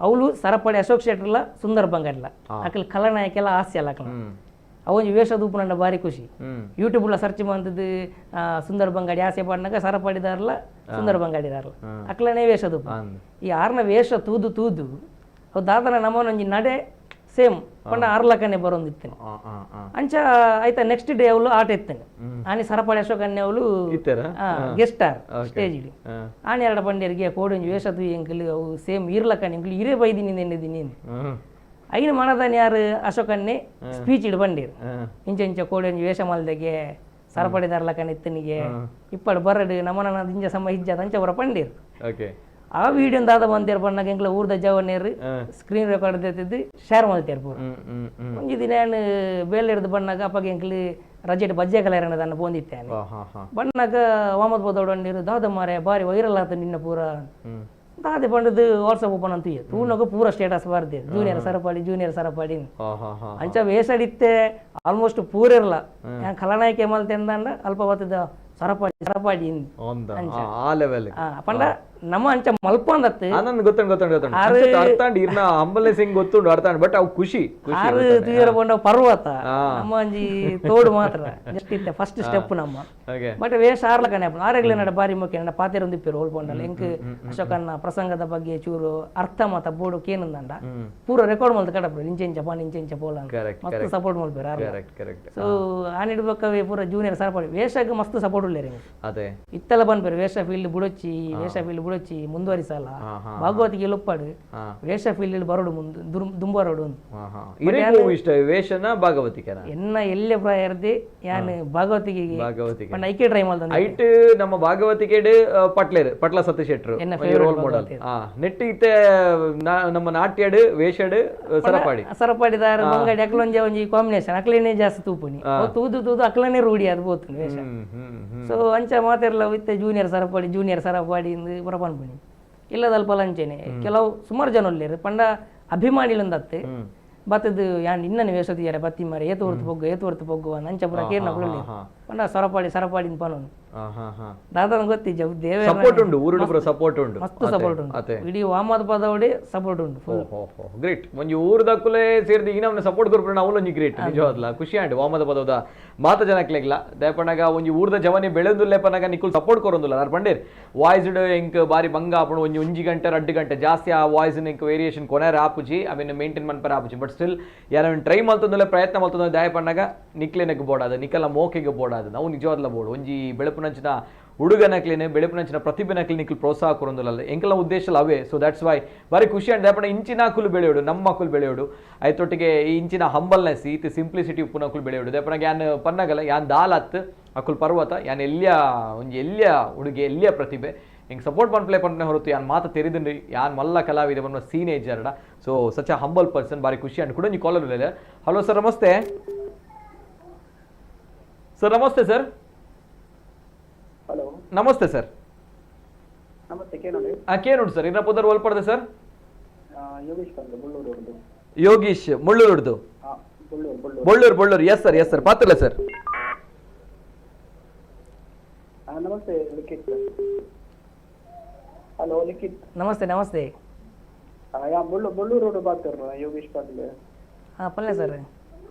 ಅವಳು ಸರಪಡಿ ಅಶೋಕ್ ಶೆಟ್ಟರ್ಲ ಸುಂದರ ಬಂಗಾರ್ಲ ಅಕಲ್ ಕಲನಾಯಕೆಲ್ಲ ಆಸ್ಯ ಅಲ್ಲ ಅಕಲ್ ಅವೊಂಜಿ ವೇಷ ತೂಪುನಂಡ ಬಾರಿ ಖುಷಿ. ಯೂಟ್ಯೂಬ್ಲ ಸರ್ಚ್ ಮಂತದ್ದು ಸುಂದರ ಬಂಗಾಡಿ ಆಸೆ ಪಾಡ್ನಾಗ ಸರಪಡಿದಾರಲ್ಲ ಸುಂದರ ಬಂಗಾಡಿದಾರಲ್ಲ ಅಕ್ಲನೇ ವೇಷ ತೂಪು. ಈ ಆರ್ನ ವೇಷ ತೂದು ತೂದು ಅವು ದಾದನ ನಮ್ಮನೊಂಜಿ ನಡೆ ಸೇಮ್ ಪಂಡ ಆರ್ಲಕ್ಕನೆ ಬರೋಂದಿತ್ತೇನೆ. ಅಂಚ ಆಯ್ತಾ ನೆಕ್ಸ್ಟ್ ಡೇ ಅವಳು ಆಟ ಇತ್ತೇನೆ ಆನಿ ಸರಪಡಿ ಅಶೋಕ್ ಅನ್ನೆ ಅವಳು ಗೆಸ್ಟ್ ಆರ್ ಸ್ಟೇಜ್ ಆನಿ ಎರಡು ಬಂಡಿಯರಿಗೆ ಕೋಡೊಂಜಿ ವೇಷ ತೂ ಎಂಕಲ್ ಅವು ಸೇಮ್ ಇರ್ಲಕ್ಕನೆ ಎಂಕಲ್ ಇರೇ ಬೈದಿನಿ ಎನ್ನಿದ್ದೀನಿ. ಐನ ಮನದಾನ ಯಾರು ಅಶೋಕನ್ನೇ ಸ್ಪೀಚ್ ಇಡ್ ಬಂಡೀರು ಇಂಚ ಇಂಚ ಕೋಡೊಂಜಿ ವೇಷ ಮಲ್ದಗೆ ಸರಪಡಿದಾರ್ಲಕ್ಕನೆ ಇತ್ತನಿಗೆ ಇಪ್ಪಡು ಬರಡು ನಮ್ಮನ ಇಂಚ ಸಮ ಇಜ್ಜ ಅಂಚ ಬರ ಪಂಡೀರು. ಆ ವಿಡಿಯೋ ದಾದ ಬಂದೇರು ಬಣ್ಣಗ ಎಂಕ್ಲ ಊರ್ದ ಜವನೇರು ಸ್ಕ್ರೀನ್ ರೆಕಾರ್ಡ್ ದೇತಿದ್ದು ಶೇರ್ ಮಲ್ತೇರು ಪೂರ. ಒಂಜಿ ದಿನ ಯಾನ್ ಬೇಲೆ ಹಿಡ್ದು ಬಣ್ಣಾಗ ಅಪ್ಪಗೆ ಎಂಕ್ಲು ರಜೆಟ್ ಬಜ್ಜೆ ಕಲರಣ ದಾನ ಪೋಂದಿತ್ತೇನೆ ಬಣ್ಣಾಗ ವಾಮದ್ ಬೋದೋಡು ದಾದ ಮಾರೆ ಬಾರಿ ವೈರಲ್ ಆತ ನಿನ್ನ ಪೂರ ದಾದೆ ಬಂಡದು ವಾಟ್ಸಪ್ ಓಪನ್ ಅಂತ ತೂನಗ ಪೂರ ಸ್ಟೇಟಸ್ ಬಾರ್ದೆ ಜೂನಿಯರ್ ಸರಪಾಡಿ ಜೂನಿಯರ್ ಸರಪಾಡಿ ಅಂಚ ವೇಷಡಿತ್ತೆ ಆಲ್ಮೋಸ್ಟ್ ಪೂರ ಇರಲ್ಲ. ಯಾನ್ ಖಲನಾಯಕ ಮಲ್ತೆಂದಂಡ ಅಲ್ಪ ಬತ್ತದ ಸರಪಾಡಿ ಸರಪಾಡಿ ಆ ಲೆವೆಲ್ ಪಂಡ ನಮ್ಮ ಅಂಚ ಮಲ್ಪಂದತ್ತು ನನ್ ಗೊತ್ತುಂಡು ಗೊತ್ತುಂಡು ಗೊತ್ತುಂಡು ಅರ್ಥಾಂಡ್ ಇರ್ನ ಅಂಬಲೆ ಸಿಂಗ್ ಗೊತ್ತುಂಡು ಅರ್ಥಾಂಡ್ ಬಟ್ ಅವು ಖುಷಿ ಆರು ತೂಯರ ಪಂಡ ಪರ್ವತ ನಮ್ಮ ಒಂಜಿ ತೋಡು ಮಾತ್ರ ಜಸ್ಟ್ ಇತ್ತೆ ಫಸ್ಟ್ ಸ್ಟೆಪ್ ನಮ್ಮ ಬಟ್ ವೇಷ ಆರ್ಲ ಕಣೆ ಆರೆಗ್ಲೆ ನಡ ಬಾರಿ ಮುಖ್ಯ ನನ್ನ ಪಾತೆರ ಒಂದಿಪ್ಪೇರು ಹೋಲ್ ಪಂಡಲ್ಲ ಎಂಕ್ ಅಶೋಕನ್ನ ಪ್ರಸಂಗದ ಬಗ್ಗೆ ಚೂರು ಅರ್ಥ ಮಾತ ಬೋಡು ಕೇನಂದಂಡ ಪೂರ ರೆಕಾರ್ಡ್ ಮಲ್ತ ಕಡಪ್ರು ಇಂಚೆ ಪಾನ್ ಇಂಚೆ ಪೋಲ ಮಸ್ತ್ ಸಪೋರ್ಟ್ ಮಲ್ಪೇರು ಸೊ ಆನಿಡ್ಬೇಕವೇ ಪೂರ ಜೂನಿಯರ್ ಸರಪಾಡಿ ವೇಷಕ್ಕೆ ಮಸ್ತ್ ಸಪೋರ್ಟ್ ಉಳ್ಳೇರಿ ಅದೇ ಇತ್ತೆಲ್ಲ ಪನ್ಪೇರು ವೇಷ ಫೀಲ್ಡ್ ಬುಡೊಚ್ಚಿ ವೇಷ ಫೀಲ್ಡ್ ಬುಡೊಚ್ಚಿ ಮುಂದುವರಿಸಲ್ಲ ಭಾಗವತಿಗೆ ಲೊಪ್ಪಾಡು ವೇಷ ಫೀಲ್ಡ್ ಬರೋಡು ಮುಂದೆ ದುಂಬರೋಡು ಇಷ್ಟ ವೇಷನ ಭಾಗವತಿಕೆನ ಎನ್ನ ಎಲ್ಲೆ ಪ್ರಾಯ ಇರ್ದಿ ಯಾನ್ ಭಾಗವತಿಗೆ ಭಾಗವತಿಗೆ ಪಂಡ ಐಕೆ ಟ್ರೈ ಮಾಡ್ದ ಐಟ್ ನಮ್ಮ ಭಾಗವತಿಕೆಡ್ ಪಟ್ಲೇರ್ ಪಟ್ಲ ಸತೀಶ್ ಶೆಟ್ರು ರೋಲ್ ಮಾಡೆಲ್ ನೆಟ್ ಇತ್ತೆ ನಮ್ಮ ನಾಟ್ಯಡ್ ವೇಷಡ್ ಸರಪಾಡಿ ಸರಪಾಡಿದಾರ ಬಂಗಾಡಿ ಅಕ್ಲೊಂಜೆ ಒಂಜಿ ಕಾಂಬಿನೇಷನ್ ಅಕ್ಲೇನೆ ಜಾಸ್ತಿ ತೂಪುನಿ ತೂದು ತೂದು ಅಕ್ಲನೆ ರೂಢಿ ಅದು ಪೋತುನಿ ವೇಷ ಸೊ ಅಂಚ ಮಾತೆರ್ಲ ಇತ್ತೆ ಜೂನಿಯರ್ ಸರಪಾಡಿ ಜೂನಿಯರ್ ಸರಪಾಡಿ ಇಂದು ಪುರ ಪನ್ಪುನಿ ಇಲ್ಲದಲ್ಪ ಅಂಚೆನೆ ಕೆಲವು ಸುಮಾರು ಜನ ಉಲ್ಲೇರು ಪಂಡ ಅಭಿಮಾನಿಲೊಂದತ್ತೆ ಬತ್ತದು ಯಾನ್ ಇನ್ನನೆ ವೇಷ ತೀಯರೆ ಬತ್ತಿ ಮಾರೆ ಏತು ಹೊರ್ತು ಪೊಗ್ಗು ಏತು ಹೊರ್ತು ಪೊಗ್ಗು ಅಂಚ ಪುರ ಕೇರ್ನ ಪಂಡ ಸರಪಾಡಿ ಸರಪಾಡಿ ಪನೊನು ದಾದನ ಗೊತ್ತಿಜ್ಜ ದೇವ ಸಪೋರ್ಟ್ ಉಂಡು ಊರುಡು ಪೂರ ಸಪೋರ್ಟ್ ಉಂಡು ಮಸ್ತ್ ಸಪೋರ್ಟ್ ಉಂಡು ಇಡೀ ವಾಮದ ಪದವಡೆ ಸಪೋರ್ಟ್ ಉಂಡು ಗ್ರೇಟ್ ಒಂಜಿ ಊರುದಕ್ಕುಲೇ ಸೇರಿದ ಈಗ ನಮ್ಮನ್ನ ಸಪೋರ್ಟ್ ಕೊರ್ಪುನ ಅವಲೊಂಜಿ ಗ್ರೇಟ್ ನಿಜವಾದ್ಲ ಖುಷಿ ಆಂಡ್ ವಾಮದ ಪದವದ ಮಾತ ಜನಕ್ಲೆಗ್ಲ ದಯಪಣಗ ಒಂಜಿ ಊರ್ದ ಜವನಿ ಬೆಳೆದುಲ್ಲೆ ಪನಗ ನಿಕುಲ್ ಸಪೋರ್ಟ್ ಕೊರೊಂದುಲ್ಲ ನಾರ್ ಪಂಡೇರ್ ವಾಯ್ಸ್ಡ್ ಎಂಕ್ ಬಾರಿ ಬಂಗ ಆಪುಂಡು ಒಂಜಿ ಒಂಜಿ ಗಂಟೆ ರಡ್ಡು ಗಂಟೆ ಜಾಸ್ತಿ ಆ ವಾಯ್ಸ್ ಎಂಕ್ ವೇರಿಯೇಷನ್ ಕೊನೆರ ಆಪುಜಿ I mean maintain ಮನ್ಪರ ಆಪುಜಿ ಬಟ್ ಸ್ಟಿಲ್ ಯಾರ ಟ್ರೈ ಮಲ್ತೊಂದುಲ್ಲ ಪ್ರಯತ್ನ ಮಲ್ತೊಂದು ದಯಪಣ್ಣಗ ನಿಕ್ಲೆನಗ್ ಬೋಡಾದ ನಿಕಲ ಮೋಕೆಗೆ ಬೋಡಾದ ನಾವು ನಿಜವಾದ್ಲ ಬೋಡು ಒಂಜಿ ಬೆಳಪುನಂಚಿನ ಹುಡುಗನಕ್ಲೇನೆ ಬೆಳಪುನಂಚಿನ ಪ್ರತಿಭೆನಕ್ಲಿ ನಿಕ್ಲು ಪ್ರೋತ್ಸಾಹ ಕೊರೊಂದುಲ್ಲ ಎಂಕಲ ಉದ್ದೇಶ ಅವೇ ಸೊ that's why ಬಾರಿ ಖುಷಿ ಅಂಡ್ ದಯಪಣ್ಣ ಇಂಚಿನ ಕುಲು ಬೆಳೆಯೋಡು ನಮ್ಮ ಮಕ್ಕಳು ಬೆಳೆಯೋಡು ಐತೊಟ್ಟಿಗೆ ಈ ಇಂಚಿನ ಹಂಬಲ್ನೆಸ್ ಈತ ಸಿಂಪ್ಲಿಸಿಟಿ ಉಪ್ಪುನಕುಲು ಬೆಳೆಯೋಡು ದಯಪಣ್ಣಗ ಯಾನ್ ಪನ್ನಗಲ ಯಾನ್ ದಾಲತ್ ಅಕುಲ್ ಪರ್ವತ ಯಾನ್ ಎಲ್ಲಿಯ ಒಂಜಿ ಎಲ್ಲಿಯ ಹುಡುಗಿ ಎಲ್ಲಿಯ ಪ್ರತಿಭೆ ಹಿಂಗೆ ಸಪೋರ್ಟ್ ಪನ್ಪ್ಲೇ ಪನ್ಪನೆ ಹೊರತು ಯಾನ್ ಮಾತ ತೆರಿದುಂಡು ಯಾನ್ ಮಲ್ಲ ಕಲಾವಿದೆ ಪನ್ಪ scene age so such a humble person ಬಾರಿ ಖುಷಿ ಅಂಡ್ ಕೂಡ ಕಾಲರ್ ಹಲೋ ಸರ್ ನಮಸ್ತೆ ಸರ್ ನಮಸ್ತೆ ಸರ್ ಹಲೋ ನಮಸ್ತೆ ಸರ್ ನಮಸ್ತೆ ಕೇನೋಡಿ ಕೇನುಂಟು ಸರ್ ಇನ್ನ ಪುದರ್ ಒಲ್ಪಡ್ದೆ ಸರ್ ಯೋಗೀಶ್ ಬಂದು ಬುಳ್ಳೂರು ಯೋಗೀಶ್ ಮುಳ್ಳೂರುಡ್ದು Bullur Bollur Bollur yes sir yes sir ಪಾತ್ರಲ್ಲ sir ನಮಸ್ತೆ ಲಿಖಿತ್ ಹಲೋ ಲಿಖಿತ್ ನಮಸ್ತೆ ನಮಸ್ತೆ ಯಾ ಬೊಳ್ಳು ಬೊಳ್ಳೂರು ರೋಡ್ ಬಾತರ್ ಯೋಗೀಶ್ ಪಾಟೀಲ್ ಹಾಂ ಪಲ್ಲೆ ಸರ್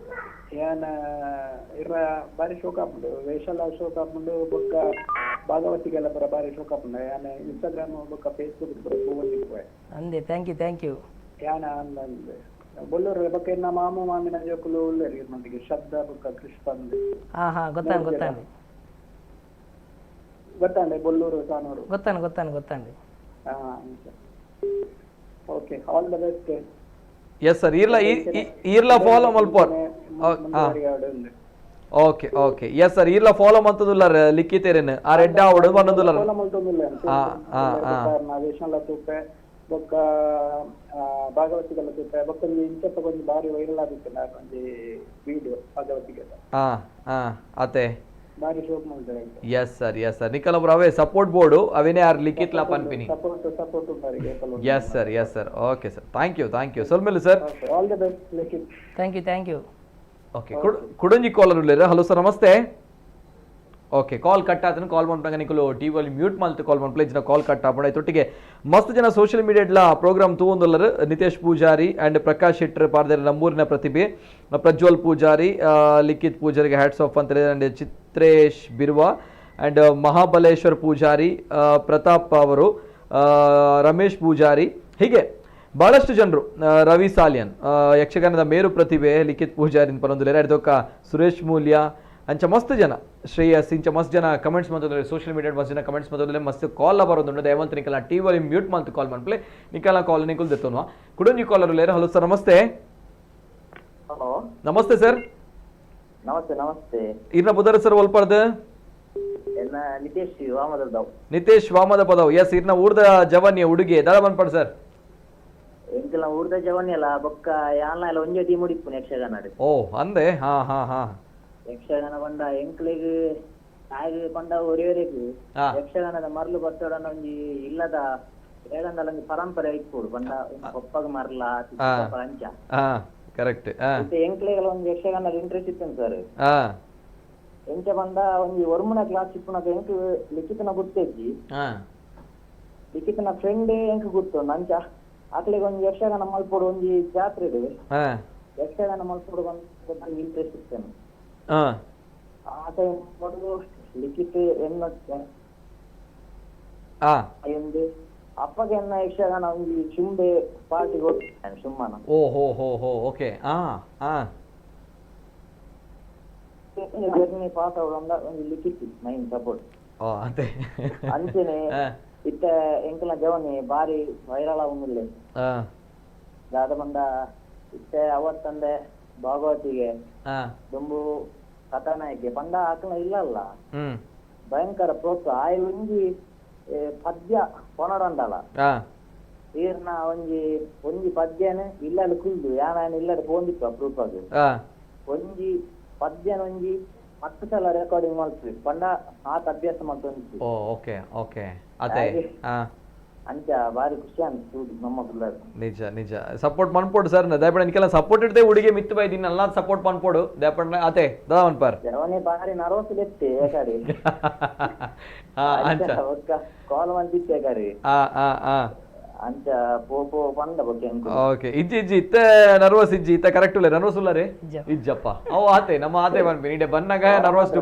ಯಾನ ಇರ ಬಾರಿ ಶೋಕ ಆಪುಂಡು ವೇಷಲ ಶೋಕ ಆಪುಂಡು ಬೊಕ್ಕ ಭಾಗವತಿಗೆಲ್ಲ ಬರ ಬಾರಿ ಶೋಕ ಆಪುಂಡು ಯಾನ ಇನ್ಸ್ಟಾಗ್ರಾಮ್ ಬೊಕ್ಕ ಫೇಸ್ಬುಕ್ ಬರ ಪೂವೊಂದಿಪ್ಪೆ ಅಂದೆ thank you thank you ಯಾನ ಅಂದಂದೆ ಬೊಳ್ಳೂರು ಬೊಕ್ಕ ಇನ್ನ ಮಾಮ ಮಾಮಿನ ಜೋಕುಲು ಉಲ್ಲೆರ್ ಇರ್ನೊಟ್ಟಿಗೆ ಶಬ್ದ ಬೊಕ್ಕ ಕೃಷ್ಣ ಅಂದೆ ಹಾಂ ಹಾಂ ಗೊತ್ತಾಂಡ್ ಗೊತ್ತಾಂಡ್ ಗೊತ್ತಾಂಡೆ ಬೊಳ್ಳೂರು ಸಾನೂರು ಗೊತ್ತಾಂಡ್ ಗೊತ್ತಾಂಡ್ ಗೊತ್ತಾಂಡ್ ಹಾ okay all the best yes sir ಇರ್ಲ ಇರ್ಲ ಫಾಲೋ ಮಲ್ಪೋರ್ okay okay yes sir ಇರ್ಲ ಫಾಲೋ ಮಂತದುಲ್ಲ ಲಿಖಿತೇರೇನು ಆ ರೆಡ್ಡ ಅವಡು ಬಂದದುಲ್ಲ ವೇಷನ್ಲ ತೂಪೆ ಬೊಕ್ಕ ಭಾಗವತಿಗೆಲ್ಲ ತೂಪೆ ಬೊಕ್ಕ ಒಂಜಿ ಇಂಚಪ್ಪ ಒಂಜಿ ಬಾರಿ ವೈರಲ್ ಆದಿತ್ತು ಒಂಜಿ ವಿಡಿಯೋ ಭಾಗವತಿಗೆಲ್ಲ ಹಾ ಹಾ ಅತೆ ಬಾರಿ ಶೋಕ್ ಮಲ್ತಾರೆ ಎಸ್ ಸರ್ ಎಸ್ ಸರ್ ನಿಕಲ್ ಒಬ್ರು ಅವೇ ಸಪೋರ್ಟ್ ಬೋರ್ಡು ಅವೇನೇ ಆರ್ ಲಿಖಿತ್ಲ ಪನ್ಪಿನಿ ಸಪೋರ್ಟ್ ಸಪೋರ್ಟ್ ಉಂಟು yes sir yes sir okay sir thank you thank you ಸೊಲ್ಮೆಲ್ sir all the best Likhith thank you thank you okay ಕುಡಂಜಿ collar ಉಲ್ಲೇರ hello sir ನಮಸ್ತೆ okay call cut ಆತನ ಕಾಲ್ ಮಾಡ್ದಾಗ ನಿಕುಲು T V mute ಮಾಡ್ತು ಕಾಲ್ ಮಾಡ್ಪ್ಲೇ ಜನ call cut ಆಪಣ ತೊಟ್ಟಿಗೆ ಮಸ್ತ್ ಜನ ಸೋಷಿಯಲ್ ಮೀಡಿಯಾಡ್ಲ ಪ್ರೋಗ್ರಾಮ್ ತೂವೊಂದುಲ್ಲರು ನಿತೇಶ್ ಪೂಜಾರಿ ಆ್ಯಂಡ್ ಪ್ರಕಾಶ್ ಶೆಟ್ಟರ್ ಪಾರ್ದರ ನಮ್ಮೂರಿನ ಪ್ರತಿಭೆ ಪ್ರಜ್ವಲ್ ಪೂಜಾರಿ ಲಿಖಿತ್ ಪೂಜಾರಿಗೆ ಹ್ಯಾಟ್ಸ್ ಆಫ್ ಅಂತ ಆ್ಯಂಡ್ ಚಿತ್ರೇಶ್ ಬಿರ್ವಾ ಆ್ಯಂಡ್ ಮಹಾಬಲೇಶ್ವರ್ ಪೂಜಾರಿ ಪ್ರತಾಪ್ ಅವರು ರಮೇಶ್ ಪೂಜಾರಿ ಹೀಗೆ ಬಹಳಷ್ಟು ಜನರು ರವಿ ಸಾಲಿಯನ್ ಯಕ್ಷಗಾನದ ಮೇರು ಪ್ರತಿಭೆ ಲಿಖಿತ್ ಪೂಜಾರಿ ಪರೊಂದು ದೊಕ್ಕ ಸುರೇಶ್ ಮೂಲ್ಯ ಅಂಚ ಮಸ್ತ್ ಜನ ಶ್ರೇಯಸ್ ಇಂಚ ಮಸ್ತ್ ಜನ ಕಮೆಂಟ್ಸ್ ಮಂತಂದ್ರೆ ಸೋಷಿಯಲ್ ಮೀಡಿಯಾ ಮಸ್ತ್ ಜನ ಕಮೆಂಟ್ಸ್ ಮಂತಂದ್ರೆ ಮಸ್ತ್ ಕಾಲ್ ಬರೋದುಂಡು ದಯವಂತ ನಿಕಲ ಟಿ ವಿ ಮ್ಯೂಟ್ ಮಂತ್ ಕಾಲ್ ಮನ್ಪ್ಲೆ ನಿಕಲ ಕಾಲ್ ನಿಕುಲ್ ದೆತ್ತೋನ್ವಾ ಕುಡೊಂಜಿ ಕಾಲರ್ ಉಲ್ಲೇರು ಹಲೋ ಸರ್ ನಮಸ್ತೆ ಹಲೋ ನಮಸ್ತೆ ಸರ್ ನಮಸ್ತೆ ನಮಸ್ತೆ ಇರ್ನ ಬುಧರ ಸರ್ ಒಲ್ಪಡ್ದು ಎನ್ನ ನಿತೇಶ್ ವಾಮದವ್ ನಿತೇಶ್ ವಾಮದ ಪದವ್ ಎಸ್ ಇರ್ನ ಊರ್ದ ಜವನ್ಯ ಹುಡುಗಿ ದಾದ ಮನ್ಪಡ್ ಸರ್ ಎಂಕಲ ಊರ್ದ ಜವನ್ಯ ಅಲ್ಲ ಬೊಕ್ಕ ಯಾನ್ಲ ಎಲ್ಲ ಒಂಜೆ ಟೀಮ್ ಉಡಿಪ್ಪುನು ಯಕ್ಷಗಾನ ಓ ಅಂದೆ ಹಾ ಹಾ ಹಾ ಯಕ್ಷಗಾನ ಪಂಡ ಎಂಕ್ಲೆಗ್ ಆಯಗ್ ಪಂಡ ಒರೇ ಒರೆಗ್ ಯಕ್ಷಗಾನದ ಮರ್ಲು ಬತ್ತೋಡನ ಒಂಜಿ ಇಲ್ಲದ ಏಳಂದಲ ಒಂಜಿ ಪರಂಪರೆ ಇಪ್ಪುಡು ಪಂಡ ಪಪ್ಪಗ್ ಮರ್ಲ ಅಂಚ ಕರೆಕ್ಟ್ ಎಂಕ್ಲೆಗೆಲ್ಲ ಒಂಜಿ ಯಕ್ಷಗಾನದ ಇಂಟ್ರೆಸ್ಟ್ ಇತ್ತು ಸರ್. ಎಂಚ ಬಂದ ಒಂಜಿ ಒರ್ಮುನ ಕ್ಲಾಸ್ ಇಪ್ಪುನಗ ಎಂಕ್ ಲಿಖಿತನ ಗುರ್ತೆಜ್ಜಿ. ಲಿಖಿತನ ಫ್ರೆಂಡ್ ಎಂಕ್ ಗುರ್ತು ಅಂಚ ಅಕ್ಲೆಗ್ ಒಂಜಿ ಯಕ್ಷಗಾನ ಮಲ್ಪೊಡು ಒಂಜಿ ಜಾತ್ರೆ ಯಕ್ಷಗಾನ ಮಲ್ಪೊಡು ಇಂಟ್ರೆಸ್ಟ್ ಇತ್ತೇನೆ. ಆ ಟೈಮ್ ಲಿಖಿತ ಎನ್ನ ಎಂದು ಅಪ್ಪಗೆ ಎನ್ನ ಯಕ್ಷಗಾನ ಒಂಜಿ ಚುಂಬೆ ಪಾರ್ಟಿ ಗೊತ್ತಾನೆ ಸುಮ್ಮನ. ಓ ಹೋ ಹೋ ಹೋ ಓಕೆ. ಜರ್ನಿ ಪಾಸ್ ಅವಳಂದ ಒಂಜಿ ಲಿಖಿತ್ ಮೈನ್ ಸಪೋರ್ಟ್. ಅಂಚನೆ ಇತ್ತ ಎಂಕಲ್ನ ಜವನಿ ಬಾರಿ ವೈರಲ್ ಆವೊಂದುಲ್ಲೆ. ದಾದ ಬಂದ ಇತ್ತೆ ಅವತ್ತಂದೆ ಭಾಗವತಿಗೆ ದುಂಬು ಕಥಾನಾಯಕಿ ಪಂಡ ಆಕಲ ಇಲ್ಲ ಅಲ್ಲ ಭಯಂಕರ ಪ್ರೋತ್ಸಾಹ. ಆಯ್ ಒಂಜಿ ಪದ್ಯ ಪೊನಡಂಡಲ ಈರ್ನ ಒಂಜಿ ಒಂಜಿ ಪದ್ಯನ ಇಲ್ಲಲ್ಲಿ ಕುಲ್ದು ಯಾನ ಇಲ್ಲಡೆ ಪೋಂದಿತ್ತು ಅಪ್ರೂಪ್ ಅದು ಒಂಜಿ ಪದ್ಯನ ಒಂಜಿ 10 ಸಲ ರೆಕಾರ್ಡಿಂಗ್ ಮಾಡ್ತೀವಿ ಪಂಡ ಆತ ಅಭ್ಯಾಸ ಮಾಡ್ತೊಂದಿತ್ತು. ಓಕೆ ಓಕೆ ಅದೇ ಅಂಚ ಬಾರಿ ಖುಷಿ ಅನ್ಸ್ತು ನಮ್ಮ ಪಿಲ್ಲರ್. ನಿಜ ನಿಜ ಸಪೋರ್ಟ್ ಮನ್ಪೋಡು ಸರ್. ದಯಪಡ ನಿಕ್ಕೆಲ್ಲ ಸಪೋರ್ಟ್ ಇಡ್ದೆ ಹುಡುಗಿ ಮಿತ್ತು ಬೈದಿನ ಅಲ್ಲ ಸಪೋರ್ಟ್ ಮನ್ಪೋಡು ದಯಪಡ ಅತೆ ದದ ಮನ್ಪಾರ್. ಜವನೆ ಬಾರಿ ನರ್ವಸ್ ಎತ್ತೆ ಏಕಾರಿ ಅಂಚ ಕಾಲ್ ಮಂತಿತ್ತೆ ಏಕಾರಿ ಅಂಚ ಪೋ ಪೋ ಪಂಡ ಬಗ್ಗೆ. ಓಕೆ ಇಜ್ಜಿ ಇಜ್ಜಿ ಇತ್ತ ನರ್ವಸ್ ಇಜ್ಜಿ ಇತ್ತ ಕರೆಕ್ಟ್ ಉಲ್ಲ ನರ್ವಸ್ ಉಲ್ಲ ರೇ ಇಜ್ಜಪ್ಪ ಅವು ಆತೆ ನಮ್ಮ ಆತೆ ಬನ್ಪಿ ನೀಡೆ ಬನ್ನಾಗ ನರ್ವಸ್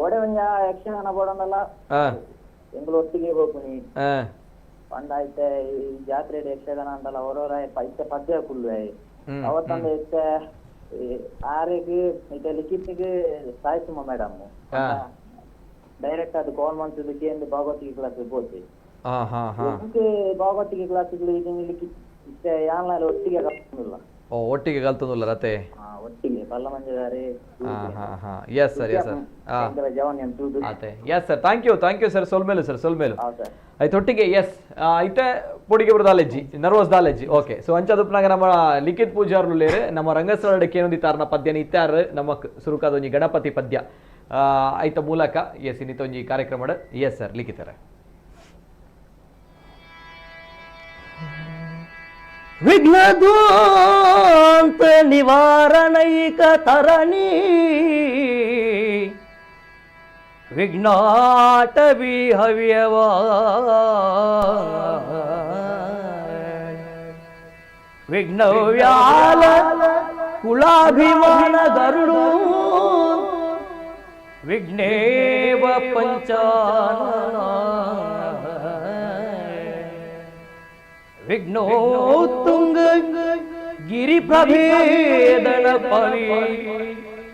ಓಡೆ ಒಂಜ ಯಕ್ಷಗಾನ ಬೋಡಂದಲ್ಲ ಎಂಗ್ಳು ಒಟ್ಟಿಗೆ ಹೋಗ್ನಿ ಪಂಡ ಐತೆ ಈ ಜಾತ್ರೆ ಯಕ್ಷಗಾನ ಅಂತಲ್ಲ ಹೊರವರ ಇತ್ತೆ ಪದ್ಯ ಕುಲ್ವೆ ಅವತ್ತಂದ ಇತ್ತೆ ಆರೆಗ್ ಇತ್ತೆ ಲಿಖಿತಿಗೆ ಸಾಯಿಸುಮ ಮೇಡಮ್ ಡೈರೆಕ್ಟ್ ಅದು ಕಾಲ್ ಮಾಡ್ತಿದ್ದಕ್ಕೆ ಎಂದು ಭಾಗವತಿಗೆ ಕ್ಲಾಸ್ ಪೋತಿ. ಭಾಗವತಿಗೆ ಕ್ಲಾಸ್ ಇತ್ತೆ ಯಾನ್ಲ ಒಟ್ಟಿಗೆ ಕಲ್ತೊಂದುಲ್ಲ. ಒಟ್ಟಿಗೆ ಕಲ್ತೊಂದುಲ್ಲ ರತೆ ಒಟ್ಟಿಗೆ ಪಲ್ಲ ಮಂಜದಾರೆ. Yes sir, yes sir. ಅತೆ yes sir, thank you, thank you sir. ಸೊಲ್ಮೇಲು sir, ಸೊಲ್ಮೇಲು. ಆಯ್ತು ಒಟ್ಟಿಗೆ ಎಸ್ ಐತೆ ಪೊಡಿಗೆ ದಾಲೆಜ್ಜಿ ನರ್ವಸ್ ದಾಲೆಜ್ಜಿ. ಓಕೆ ಸೊ ಅಂಚದುಪ್ಪನಾಗ ನಮ್ಮ ಲಿಖಿತ್ ಪೂಜಾರ್ಲು ಲೇರು ನಮ್ಮ ರಂಗಸ್ಥಳ ಕೇನೊಂದಿ ತಾರನ ಪದ್ಯನ ಇತ್ತಾರು ನಮ್ಮ ಸುರುಕಾದ ಒಂಜಿ ಗಣಪತಿ ಪದ್ಯ ಐತ ಮೂಲಕ ಎಸ್ ಇನ್ನಿತ ಒಂಜಿ ಕಾರ್ಯಕ್ರಮ. ಎಸ್ ಸರ್ ಲಿಖಿತಾರೆ. ವಿಘ್ನದೂಂತ ನಿವಾರಣೈಕ ತರಣಿ ವಿಘ್ನಾಟವಿ ಹವ್ಯವ ವಿಘ್ನವ್ಯಾಲ ಕುಲಾಭಿಮಾನ ಗರುಡು ವಿಘ್ನೇವ ಪಂಚಾನನ ವಿಘ್ನೋತ್ತುಂಗ ಗಿರಿಪ್ರಭೇದನ ಪವಿ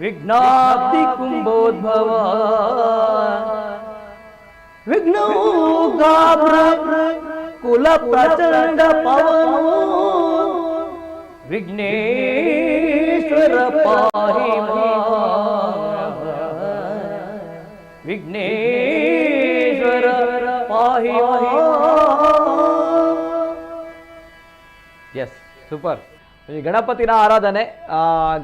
ವಿಘ್ನಾಬ್ಧಿ ಕುಂಭೋದ್ಭವ ವಿಘ್ನೋಗಾಭ್ರ ಕುಲ ಪ್ರಚಂಡ ಪವನು ವಿಘ್ನೇಶ್ವರ ಪಾಹಿ ವಿಘ್ನೇಶ್ವರ ಪಾಹಿ. Yes super. ಈ ಗಣಪತಿನ ಆರಾಧನೆ,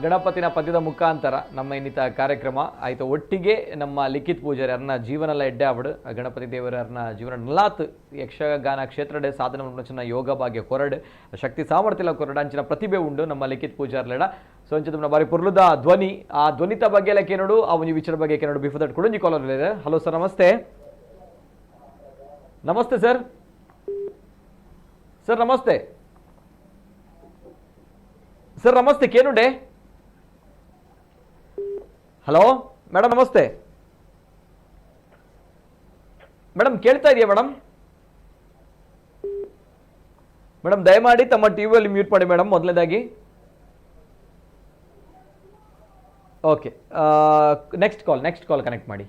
ಗಣಪತಿನ ಪದ್ಯದ ಮುಖಾಂತರ ನಮ್ಮ ಇನ್ನಿತ ಕಾರ್ಯಕ್ರಮ ಆಯಿತು. ಒಟ್ಟಿಗೆ ನಮ್ಮ ಲಿಖಿತ್ ಪೂಜಾರಿ ಅರ್ನ ಜೀವನಲ್ಲ ಎಡ್ಡೆ ಆವಡು ಗಣಪತಿ ದೇವರ ಅರ್ನ ಜೀವನ ನಲ್ಲಾತ್ ಯಕ್ಷಗಾನ ಕ್ಷೇತ್ರಡೆ ಸಾಧನೆ ಮನ್ಪುನ ಯೋಗ ಭಾಗ್ಯ ಕೊರಡು ಶಕ್ತಿ ಸಾಮರ್ಥ್ಯ ಕೊರಡು ಅಂಚಿನ ಪ್ರತಿಭೆ ಉಂಡು ನಮ್ಮ ಲಿಖಿತ್ ಪೂಜಾರ್ಲೆಡ. ಸೊ ಅಂಚಿನ ಬಾರಿ ಪುರ್ಲುದ ಧ್ವನಿ, ಆ ಧ್ವನಿತ ಬಗ್ಗೆ ಎಲ್ಲ ಕೇನೋಡು, ಆ ಒಂದು ವಿಚಾರ ಬಗ್ಗೆ ಕೇನೋಡು. ಬಿಫೋರ್ that ಕುಡಂಜಿ collar ಇದೆ. ಹಲೋ ಸರ್, ನಮಸ್ತೆ. ನಮಸ್ತೆ ಸರ್. ಸರ್ ನಮಸ್ತೆ. ಸರ್ ನಮಸ್ತೆ. ಕೇನುಂಡೆ? ಹಲೋ ಮೇಡಮ್ ನಮಸ್ತೆ. ಮೇಡಮ್ ಕೇಳ್ತಾ ಇದೆಯಾ ಮೇಡಮ್? ಮೇಡಮ್ ದಯಮಾಡಿ ತಮ್ಮ ಟಿವಿಯಲ್ಲಿ ಮ್ಯೂಟ್ ಮಾಡಿ ಮೇಡಮ್ ಮೊದಲನೇದಾಗಿ. Okay, next call, next call connect ಮಾಡಿ.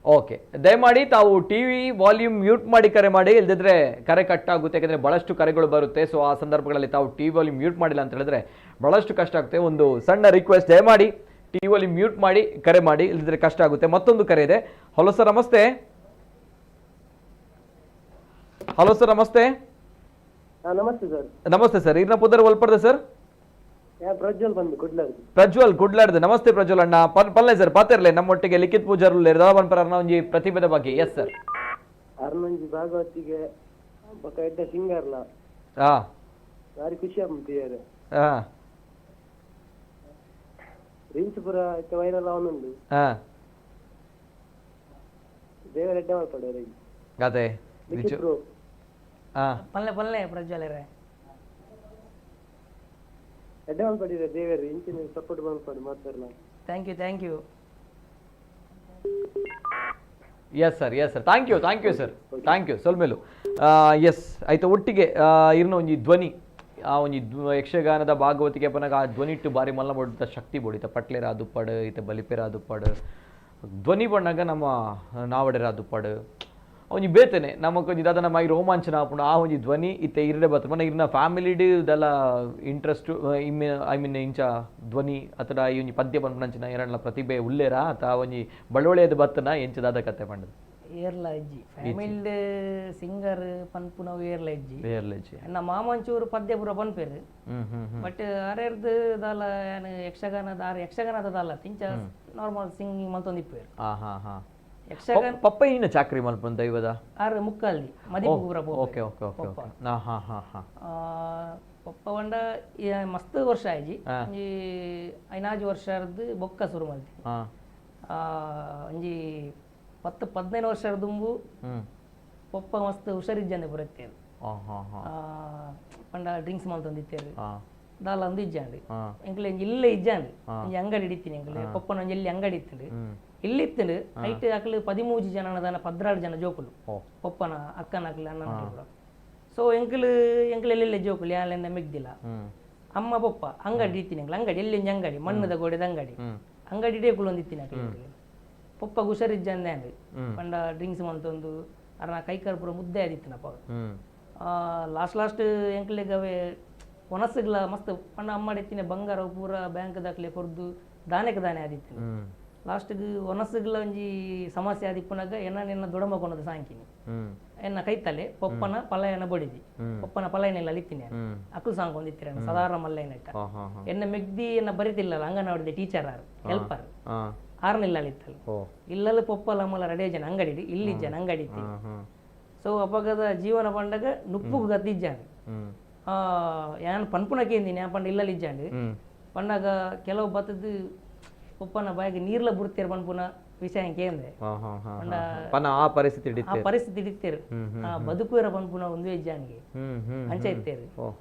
ಓಕೆ, ದಯಮಾಡಿ ತಾವು T V volume mute ಮಾಡಿ ಕರೆ ಮಾಡಿ, ಇಲ್ಲದಿದ್ದರೆ ಕರೆ ಕಟ್ ಆಗುತ್ತೆ. ಯಾಕಂದರೆ ಭಾಳಷ್ಟು ಕರೆಗಳು ಬರುತ್ತೆ. ಸೊ ಆ ಸಂದರ್ಭಗಳಲ್ಲಿ ತಾವು T V volume mute ಮಾಡಿಲ್ಲ ಅಂತ ಹೇಳಿದ್ರೆ ಭಾಳಷ್ಟು ಕಷ್ಟ ಆಗುತ್ತೆ. ಒಂದು ಸಣ್ಣ ರಿಕ್ವೆಸ್ಟ್, ದಯಮಾಡಿ T V volume mute ಮಾಡಿ ಕರೆ ಮಾಡಿ, ಇಲ್ಲದಿದ್ದರೆ ಕಷ್ಟ ಆಗುತ್ತೆ. ಮತ್ತೊಂದು ಕರೆ ಇದೆ. ಹಲೋ ಸರ್ ನಮಸ್ತೆ. ಹಲೋ ಸರ್ ನಮಸ್ತೆ. ನಮಸ್ತೆ ಸರ್. ನಮಸ್ತೆ ಸರ್. ಇರ್ನ ಪುದರ್ ಒಲ್ಪಡ್ದೆ ಸರ್? ಪ್ರಜ್ವಲ್ ಬಂದು ಕುಡ್ಲಾರ್ದು. ಪ್ರಜ್ವಲ್ ಕುಡ್ಲಾರ್ದು. ನಮಸ್ತೆ ಪ್ರಜ್ವಲ್ ಅಣ್ಣ. ಪಲ್ಲೆ ಸರ್ ಪಾತಿರ್ಲೆ ನಮ್ಮೊಟ್ಟಿಗೆ ಲಿಖಿತ್ ಪೂಜಾರ್ಲು ದಾವನ್ಪರನ ಒಂಜಿ ಪ್ರತಿಭೆದ ಬಗ್ಗೆ. Yes sir. ಅರ್ನೊಂಜಿ ಭಾಗವತಿಗೆ ಬೊಕ ಎಡ್ಡೆ ಸಿಂಗರ್ಲ ಬಾರಿ ಖುಷಿ ಆಪುಂಡು. ರೀಲ್ಸ್ ಪೂರ ಇತ್ತೆ ವೈರಲ್ ಆವೊಂದುಂಡು. ಹಾ. ದೇವೆರ್ ಎಡ್ಡೆ ಮಲ್ಪಡ್ ಇರೆಗ್. ಅದೇ ನಿಜ. ಲಿಖಿತ್ ಬ್ರೋ. ಹಾ. ಪಲ್ಲೆ ಪಲ್ಲೆ ಪ್ರಜ್ವಲರೇ. ಎಡ್ಡೆ ಮಲ್ಪಡ್ ಇರೆ ದೇವೆರ್ ಇಂಚಿನ ಸಪೋರ್ಟ್ ಮಲ್ಪಡ್ ಮಾತೆರ್ಲ. Thank you, thank you. Yes sir, yes sir, thank you, thank you sir, thank you ಸೊಲ್ಮೆಲು. S ಆಯ್ತು ಒಟ್ಟಿಗೆ ಇರ್ನ ಒಂಜಿ ಧ್ವನಿ, ಆ ಒಂಜಿ ಯಕ್ಷಗಾನದ ಭಾಗವತಿಕೆ ಪನಗ ಆ ಧ್ವನಿಟ್ಟು ಬಾರಿ ಮಲ್ಲ ಬೊಡ್ಡ ಶಕ್ತಿ ಬೋಡಿತ ಪಟ್ಲೇರ ದುಪ್ಪಡು ಇತ್ತ ಬಲಿಪೇರ ದುಪ್ಪಡು ಧ್ವನಿ ಬಣ್ಣಗ ನಮ್ಮ ನಾವಡೆರ ದುಪ್ಪಡು ಒಂಜಿ ಬೇತನೆ ನಮಕ್ ಒಂಜಿ ದಾದ ನಮ್ಮ ಈ ರೋಮಾಂಚನ ಆಪುಂಡು ಆ ಒಂಜಿ ಧ್ವನಿ ಇತ್ತೆ ಇರ್ಡೆ ಬತ್ತ ಮನ ಇರ್ನ ಫ್ಯಾಮಿಲಿಡ್ ದಲ ಇಂಟ್ರೆಸ್ಟ್ ಇಮ್ಮೆ I mean ಇಂಚ ಧ್ವನಿ ಅತಡ ಈ ಒಂಜಿ ಪದ್ಯ ಪನ್ಪುನಂಚಿನ ಎರಡ್ಲ ಪ್ರತಿಭೆ ಉಲ್ಲೇರಾ ಅತ ಒಂಜಿ ಬಳುವಳಿಯದ ಬತ್ತನ ಎಂಚ ದಾದ ಕತೆ ಪಂಡದು? ಏರ್ಲ ಇಜ್ಜಿ, ಫ್ಯಾಮಿಲಿ ಸಿಂಗರ್ ಪನ್ಪುನವು ಏರ್ಲ ಇಜ್ಜಿ. ಏರ್ಲ ಇಜ್ಜಿ. ಎನ್ನ ಮಾಮಂಚೂರು ಪದ್ಯ ಪೂರ ಪನ್ಪೇರು. ಹ್ಮ್ ಹ್ಮ್ ಹ್ಮ್. ಬಟ್ ಅರೆರ್ದ್ ದಾಲ ಯಾನ್ ಯಕ್ಷಗಾನದ ಆರ್ ಯಕ್ಷಗಾನದ ದಾಲ ತಿಂಚ ನಾರ್ಮಲ್ ಸಿಂಗಿಂಗ್ ಮಲ್ತೊಂದಿಪ್ಪೇರು. ಆ ಹಾ ಹಾ. ಯಕ್ಷಗಾನ. ಪಪ್ಪ ಇನ್ನ ಚಾಕ್ರಿ ಮಲ್ಪುನ ದೈವದ? ಆರ್ ಮುಕ್ಕಾಲ್ದಿ ಮದಿಪು ಪೂರ. ಓಕೆ ಓಕೆ ಓಕೆ ಓಕೆ ಹಾ ಹಾ ಹಾ ಹಾ. ಪಪ್ಪ ಪಂಡ ಮಸ್ತ್ ವರ್ಷ ಆಯ್ಜಿ, ಒಂಜಿ ಐನಾಜು ವರ್ಷರ್ದ್ ಬೊಕ್ಕ ಶುರು ಮಲ್ತಿ. ಒಂಜಿ 10-15 ವರ್ಷ ದುಂಬು. ಪಪ್ಪ ಮಸ್ತ್ ಹುಷಾರಿಜ್ಜಂದೆ ಪೂರ ಇತ್ತೇರು. ಆ ಹಾ ಹಾ. ಪಂಡ ಡ್ರಿಂಕ್ಸ್ ಮಲ್ತೊಂದಿತ್ತೇರು. ದಾಲ ಅಂದು ಇಜ್ಜಾಂಡ್. ಎಂಕ್ಲೆ ಒಂಜಿ ಇಲ್ಲೇ ಇಜ್ಜಾಂಡ್, ಒಂಜಿ ಅಂಗಡಿ ಇಡಿತೀನಿ ಎಂಕ್ಲೆ ಪಪ್ಪನ ಒಂಜಿ ಎಲ್ಲಿ ಅಂಗಡಿ ಇತ್ತುಂಡು, ಇಲ್ಲಿ ಇತ್ತುಂಡು. ಐಟ್ ಅಕ್ಲು 13 ಜನ ದಾನ 12 ಜನ ಜೋಕುಲು. ಪಪ್ಪನ ಅಕ್ಕನ ಅಕ್ಲು ಅಣ್ಣನ ಪೂರ. ಸೊ ಎಂಕ್ಲು ಎಂಕ್ಲು ಎಲ್ಲೆಲ್ಲ ಜೋಕುಲು ಯಾಲೆಂದ ಮೆಗ್ದಿಲ್ಲ. ಅಮ್ಮ ಪಪ್ಪ ಅಂಗಡಿ ಇತ್ತೀನಿ ಎಂಕ್ಲು ಅಂಗಡಿ ಎಲ್ಲಿ ಒಂಜಿ ಅಂಗಡಿ ಮಣ್ಣದ ಗೋಡೆದ ಅಂಗಡಿ ಅಂಗಡಿ ಇಡೇ ಕುಲೊಂದಿತ್ತೀನಿ ಅಕ್ಲು. ಪಪ್ಪಗ್ ಹುಷಾರಿಜ್ಜಂದೆ ಅಂದ್ ಪಂಡ ಡ್ರಿಂಕ್ಸ್ ಮಲ್ತೊಂದು ಅರ್ನ ಕೈಕಾರ್ ಪೂರ ಮುದ್ದೆ ಆದಿತ್ತಿನಪ್ಪ. ಲಾಸ್ಟ್ ಲಾಸ್ಟ್ ಎಂಕ್ಲೆಗ್ ಅವೇ ಒನಸ್ಗ್ಲ ಮಸ್ತ್ ಪಂಡ ಅಮ್ಮಡ ಇತ್ತಿನ ಬಂಗಾರ ಪೂರ ಬ್ಯಾಂಕ್ ದಾಖಲೆ ಕೊರ್ದು ದಾನೆಕ್ ದಾನೆ ಆದಿತ್ತಿನ. ಲಾಸ್ಟ್ಗ್ ಒನಸ್ಗ್ಲ ಒಂಜಿ ಸಮಸ್ಯೆ ಆದಿಪ್ಪುನಗ ಎನ್ನ ನಿನ್ನ ದೊಡಮ ಕೊನದು ಸಾಂಕಿನಿ ಎನ್ನ ಕೈತಲೆ ಪಪ್ಪನ ಪಲಯನ ಬಡಿದಿ ಪಪ್ಪನ ಪಲಯನೆಲ್ಲ ಇತ್ತಿನಿ ಅಕ್ಲು ಸಾಂಕೊಂದಿತ್ತೀರ ಸಾಧಾರಣ ಮಲ್ಲೈನಟ್ಟ. ಹಾ ಹಾ ಹಾ. ಎನ್ನ ಮೆಗ್ದಿ ಎನ್ನ ಬರಿತಿಲ್ಲ, ಅಂಗನವಾಡಿದ ಟೀಚರ್ ಆರು ಹೆಲ್ಪರ್ ಆರ್ನಿಲ್ಲ ಇತ್ತಲ್ಲ. ಇಲ್ಲಲ್ಲ ಪೊಪ್ಪಲ ಅಮ್ಮಲ ರೆಡಿ ಜನ ಅಂಗಡಿ ಇಲ್ಲಿ ಜನ ಅಂಗಡಿ ಇತ್ತಿ. ಹಾ ಹಾ. ಸೊ ಅಪಗದ ಜೀವನ ಪಂಡಗ ನುಪ್ಪುಗು ಗತಿಜ್ಜಾಂಡ್. ಯಾನ್ ಪನ್ಪುನಕೇಂದಿನಿ ಯಾನ್ ಪಂಡ ಇಲ್ಲಲ್ಲಿ ಇಜ್ಜಾಂಡ್. ಪಂಡಾಗ ಕೆಲವು ಬತ್ತದು ಪೊಪ್ಪನ ಬಾಯಿಗೆ ನೀರ್ಲ ಬುಡ್ತೇರು ಪನ್ಪುನ ವಿಷಯ ಕೇಂದ್ರೆ. ಹಾ ಹಾ ಹಾ ಪನ ಆ ಪರಿಸ್ಥಿತಿ ಆ ಹಿಡಿತೇರು. ಪರಿಸ್ಥಿತಿ ಇಡಿತೇರು ಬದುಕುವೆರ ಪನ್ಪುನ ಒಂದು ಇಜ್ಜಾನ್ಗೆ ಹ್ಮ್ ಹ್ಮ್ ಅಂಚ ಇತ್ತೇರು.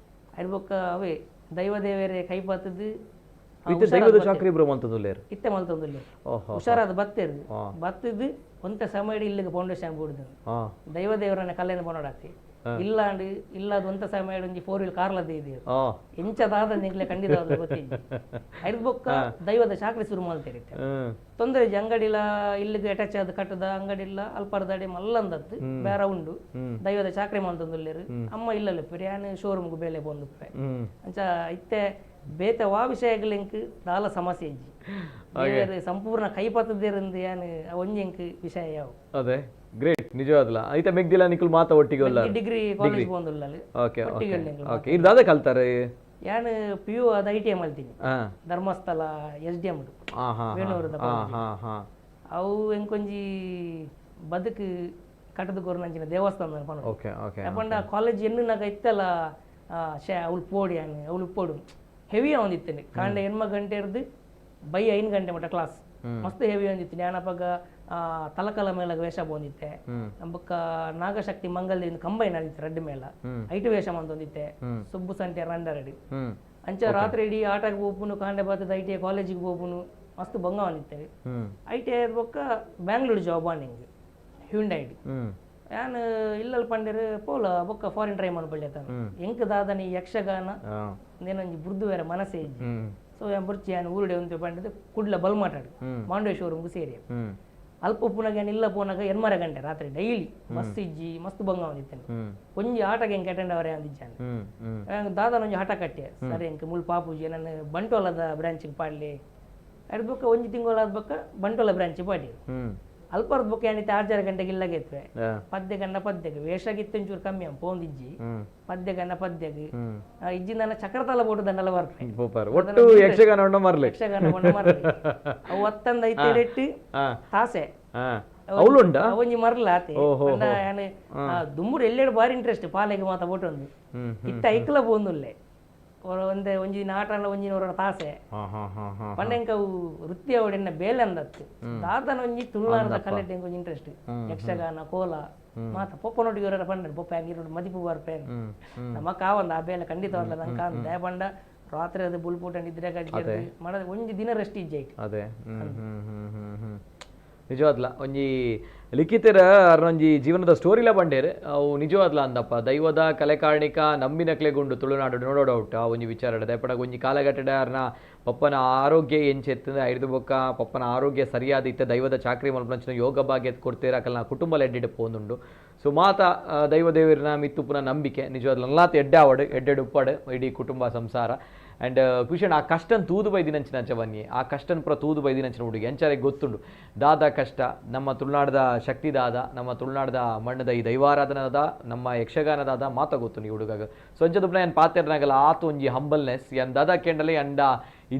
ಅದ್ರ ಬೊಕ್ಕ ಅವೇ ದೈವ ದೇವರೇ ಕೈ ಪಾತದ್ದು. ಇತ್ತೆ ದೈವದ ಚಾಕ್ರಿ ಬ್ರೋ ಮಲ್ತೊಂದುಲ್ಲೇರು? ಇತ್ತೆ ಮಲ್ತೊಂದುಲ್ಲೇರು. ಹುಷಾರಾದ ಬತ್ತೇರು ಬತ್ತದು ಒಂತೆ ಸಮಯ ಇಲ್ಲಿಗೆ ಫೌಂಡೇಶನ್ ಬುಡ್ದು ದೈವ ದೇವರನ್ನ ಕಲ್ಲೇನ ಪನೋಡಾತಿ ಇಲ್ಲಾಂಡ್ ಇಲ್ಲದ ಒಂತ ಸಮಯ ಒಂಜಿ ಫೋರ್ ವೀಲ್ ಕಾರ್ಲದ ಇದೆ ಎಂಚದಾದ ನಿಂಗ್ಲೆ ಖಂಡಿತ ಗೊತ್ತಿಜ್ಜಿ. ಐದು ಬೊಕ್ಕ ದೈವದ ಚಾಕ್ರಿ ಶುರು ಮಲ್ತೇರಿ. ತೊಂದರೆ ಇಜ್ಜಿ, ಅಂಗಡಿಲ ಇಲ್ಲಿಗೆ ಅಟ್ಯಾಚ್ ಆದ ಕಟ್ಟದ ಅಂಗಡಿಲ್ಲ ಅಲ್ಪರ್ದಡಿ ಮಲ್ಲಂದತ್ತು ಬೇರೆ ಉಂಡು. ದೈವದ ಚಾಕ್ರಿ ಮಲ್ತೊಂದುಲ್ಲೇರು ಅಮ್ಮ ಇಲ್ಲಲ್ಲ ಯಾನ್ ಶೋರೂಮ್ಗೆ ಬೇಲೆ ಪೋಂದುಪ್ಪೆ. ಅಂಚ ಇತ್ತೆ ಬೇತೆ ವಾ ವಿಷಯಗಳು ದಾಲ ಸಮಸ್ಯೆ ಇಜ್ಜಿ. ದೇವೆರ್ ಸಂಪೂರ್ಣ ಕೈ ಪತ್ತದೇರಂದು ಯಾನ್ ಒಂಜಿ ಎಂಕ್ ವಿಷಯ ಯಾವು. ಅದೇ ಗ್ರೇಟ್ ನಿಜವಾದ್ಲ. ಐತ ಮೆಗ್ದಿಲ್ಲ ನಿಕುಲ್ ಮಾತ ಒಟ್ಟಿಗೆ ಉಲ್ಲ? ಡಿಗ್ರಿ ಕಾಲೇಜ್ ಪೋಂದುಲ್ಲ. ಓಕೆ ಓಕೆ ಒಟ್ಟಿಗೆ ಉಲ್ಲ ಎಂಕ್ಲು. ಓಕೆ ಇದು ದಾದ ಕಲ್ತಾರೆ? ಯಾನ್ ಪಿ ಯು ಅದು I T I ಮಲ್ತೀನಿ. ಧರ್ಮಸ್ಥಳ ಎಸ್ ಡಿ ಎಂ ಹಾ ಹಾ ವೇಣೂರುದ. ಹಾ ಹಾ ಹಾ. ಅವು ಎಂಕೊಂಜಿ ಬದುಕು ಕಟ್ಟದ ಕೊರ್ನಂಚಿನ ದೇವಸ್ಥಾನ ಪನೊಡು. ಓಕೆ ಓಕೆ ಪಂಡ ಕಾಲೇಜ್ ಎನ್ನುನಾಗ ಇತ್ತಲ್ಲ ಶೇ ಅವಳು ಪೋಡಿ ಯಾನ್ ಅವಳು ಪೋಡು ಹೆವಿ ಆವೊಂದಿತ್ತೇನೆ. ಕಾಂಡೆ ಎಣ್ಮ ಗಂಟೆ ಹಿಡ್ದು ಬೈ 5 ಗಂಟೆ ಮಟ್ಟ ಕ್ಲಾಸ್ ಮಸ್ತ್ ಹೆವಿ ಆವೊಂದಿತ್ತು. ಜ್ಞಾನಪಗ ತಲಕಲ ಮೇಳಗ ವೇಷ ಬಂದಿತ್ತೆ. ಬೊಕ್ಕ ನಾಗಶಕ್ತಿ ಮಂಗಲ್ದಿಂದ ಕಂಬೈನ್ ಆದಿತ್ತು ರಡ್ಡು ಮೇಳ ಐಟು ವೇಷ ಮಂತೊಂದಿತ್ತೆ ಸುಬ್ಬು ಸಂಟೆ ರಂಡರಡಿ. ಅಂಚ ರಾತ್ರಿ ಇಡೀ ಆಟಕ್ಕೆ ಹೋಗ್ಪುನು ಕಾಂಡೆ ಬಾತದ I T I ಕಾಲೇಜಿಗೆ ಹೋಗ್ಪುನು ಮಸ್ತ್ ಬಂಗ ಬಂದಿತ್ತೆ. I T I ಬೊಕ್ಕ ಬ್ಯಾಂಗ್ಳೂರ್ ಜಾಬ್ ಆನಿಂಗ್ ಹ್ಯುಂಡೈಡ್. ಯಾನ್ ಇಲ್ಲಲ್ ಪಂಡೆರ್ ಪೋಲ ಬೊಕ್ಕ ಫಾರಿನ್ ಟ್ರೈ ಮಲ್ಪಳ್ಳಿ ಎಂಕ್ ದಾದನಿ ಯಕ್ಷಗಾನ ನೇನೊಂಜಿ ಬುರ್ದು ಬೇರೆ ಮನಸ್ಸೇ ಇಜ್ಜಿ. ಸೊ ಯಾನ್ ಬುರ್ಚಿ ಯಾನ್ ಊರುಡೆ ಉಂತು ಪಂಡದು ಕುಡ್ಲ ಬಲ್ಮಾಟಾಡು ಮಾಂಡೇಶ್ವರಂಗು ಶೋರೂಮ್ಗೆ ಸೇರಿ. ಅಲ್ಪ ಪುನಗ ಯಾನ್ ಇಲ್ಲ ಪೋನಾಗ 8 ಗಂಟೆ ರಾತ್ರಿ ಡೈಲಿ ಬಸ್ ಇಜ್ಜಿ ಮಸ್ತ್ ಬಂಗ ಬಂದಿತ್ತೇನೆ. ಒಂಜಿ ಆಟಗೆ ಎಂಕ್ ಅಟೆಂಡ್ ಅವರೇ ಅಂದಿಜ್ಜಾನೆ. ದಾದನ ಒಂಜಿ ಹಠ ಕಟ್ಟೆ ಸರಿ ಎಂಕ್ ಮುಲ್ ಪಾಪುಜಿ ನನ್ನ ಬಂಟ್ವಾಳದ ಬ್ರಾಂಚಿಗೆ ಪಾಡ್ಲಿ ಅದ್ ಬೊಕ್ಕ ಒಂಜಿ ತಿಂಗಳು ಆದ ಬೊಕ್ಕ ಬಂಟ್ವಾಳ ಬ್ರಾಂಚ್ ಪಾಡಿ. ಅಲ್ಪರ್ದ ಬೊಕ್ಕ ಏನಿತ್ತು 6 ಗಂಟೆಗೆ ಇಲ್ಲಾಗೆತ್ವೆ ಪದ್ಯ ಗಂಡ ಪದ್ಯಗೆ ವೇಷಗಿತ್ತು ಒಂಚೂರು ಕಮ್ಮಿ ಪೋಂದಿಜ್ಜಿ ಪದ್ಯ ಗಂಡ ಪದ್ಯಗೆ ಇಜ್ಜಿ ನನ್ನ ಚಕ್ರತಾಲ ಬೋಟು ದಂಡಲ ಬರ್ಪೆ. ಒಟ್ಟು ಯಕ್ಷಗಾನ ಉಂಡ ಮರ್ಲೆ ಯಕ್ಷಗಾನ ಉಂಡ ಮರ್ಲೆ ಅವು ಒತ್ತಂದ ಐತೆಡೆಟ್ಟು ತಾಸೆ ಅವಳುಂಡ ಒಂಜಿ ಮರ್ಲ ಆತೆ ದುಂಬುಡು ಎಲ್ಲೆಡು ಬಾರಿ ಇಂಟ್ರೆಸ್ಟ್ ಪಾಲೆಗೆ ಮಾತ ಬೋಟೊಂದು ಇತ್ತ ಐಕ್ಲ ಪೋಂದುಲ್ಲೆ. ಒಂದೇ ಒಂಜಿ ನಾಟನ ಒಂಜಿನ ಹೊರ ತಾಸೆ ಪಂಡೆಂಕ ಅವು ವೃತ್ತಿ ಅವಡೆನ್ನ ಬೇಲೆ ಅಂದತ್ತು ದಾದನ ಒಂಜಿ ತುಳುನಾಡದ ಕಲೆಟ್ ಒಂಜಿ ಇಂಟ್ರೆಸ್ಟ್ ಯಕ್ಷಗಾನ ಕೋಲ ಮಾತ ಪೊಪ್ಪನೊಟ್ಟಿಗೆ ಹೊರ ಪಂಡ ಪೊಪ್ಪ ಹಂಗಿರೋಡು ಮದಿಪು ಬರ್ಪೇನು ನಮ್ಮ ಕಾವಂದ ಆ ಬೇಲೆ ಖಂಡಿತವಾಗ್ಲ ನಂಗೆ ಕಾಂದ ದಯ ಪಂಡ ರಾತ್ರಿ ಅದು ಬುಲ್ಪುಟ ನಿದ್ರೆ ಮಡ ಒಂಜಿ ದಿನ ರೆಸ್ಟ್ ಇಜ್ಜೆ ಅದೇ ನಿಜವಾದ್ಲ ಒಂಜಿ ಲಿಖಿತರ ಅರ್ನೊಂಜಿ ಜೀವನದ ಸ್ಟೋರಿಲ ಬಂಡೇರ್ ಅವು ನಿಜವಾದ್ಲ ಅಂದಪ್ಪ ದೈವದ ಕಲೆಕಾರಣಿಕ ನಂಬಿನಕ್ಲೆಗುಂಡು ತುಳುನಾಡು ನೋಡೋ ಡೌಟ್ ಆ ಒಂಜಿ ವಿಚಾರ ದಯಪಡ ಒಂಜಿ ಕಾಲಘಟ್ಟಡ ಅರ್ನ ಪಪ್ಪನ ಆರೋಗ್ಯ ಎಂಚೆತ್ತಂದ್ರೆ ಐದು ಬೊಕ್ಕ ಪಪ್ಪನ ಆರೋಗ್ಯ ಸರಿಯಾದ ಇತ್ತ ದೈವದ ಚಾಕ್ರಿ ಮಲ್ಪನಂಚಿನ ಯೋಗ ಭಾಗ್ಯ ಕೊಡ್ತೀರ ಅಕಲ್ನ ಕುಟುಂಬ ಎಡ್ಡೆಡ್ ಪೋಂದುಂಡು. ಸೊ ಮಾತ ದೈವ ದೇವರನ ಮಿತ್ತುಪುನ ನಂಬಿಕೆ ನಿಜವಾದ್ಲ ನಲ್ಲಾತ್ ಎಡ್ಡೆ ಆವಡು ಎಡ್ಡೆಡ್ ಉಪ್ಪಾಡು ಇಡೀ ಕುಟುಂಬ ಸಂಸಾರ. ಆ್ಯಂಡ್ ಖುಷಿ ಆ ಕಷ್ಟನ್ ತೂದು ಬೈದಿನಂಚಿನ ಅಂಚ ಆ ಕಷ್ಟನ್ ಪೂರ ತೂದು ಬೈದಿನಂಚಿನ ಹುಡುಗಿ ಅಂಚಾರೆ ಗೊತ್ತುಂಡು ದಾದ ಕಷ್ಟ ನಮ್ಮ ತುಳುನಾಡದ ಶಕ್ತಿ ದಾದ ನಮ್ಮ ತುಳುನಾಡದ ಮಣ್ಣದ ಈ ದೈವಾರಾಧನದ ನಮ್ಮ ಯಕ್ಷಗಾನದಾದ ಮಾತ ಗೊತ್ತುಂಡು ಈ ಹುಡುಗಾಗ. ಸೊ ಅಂಚದುಪ್ನ ಏನು ಪಾತೆರ್ನಾಗಲ್ಲ ಆತು ಒಂಜಿ ಹಂಬಲ್ನೆಸ್ ಏನ್ ದಾದ ಕೇಂಡಲೆ ಅಂಡ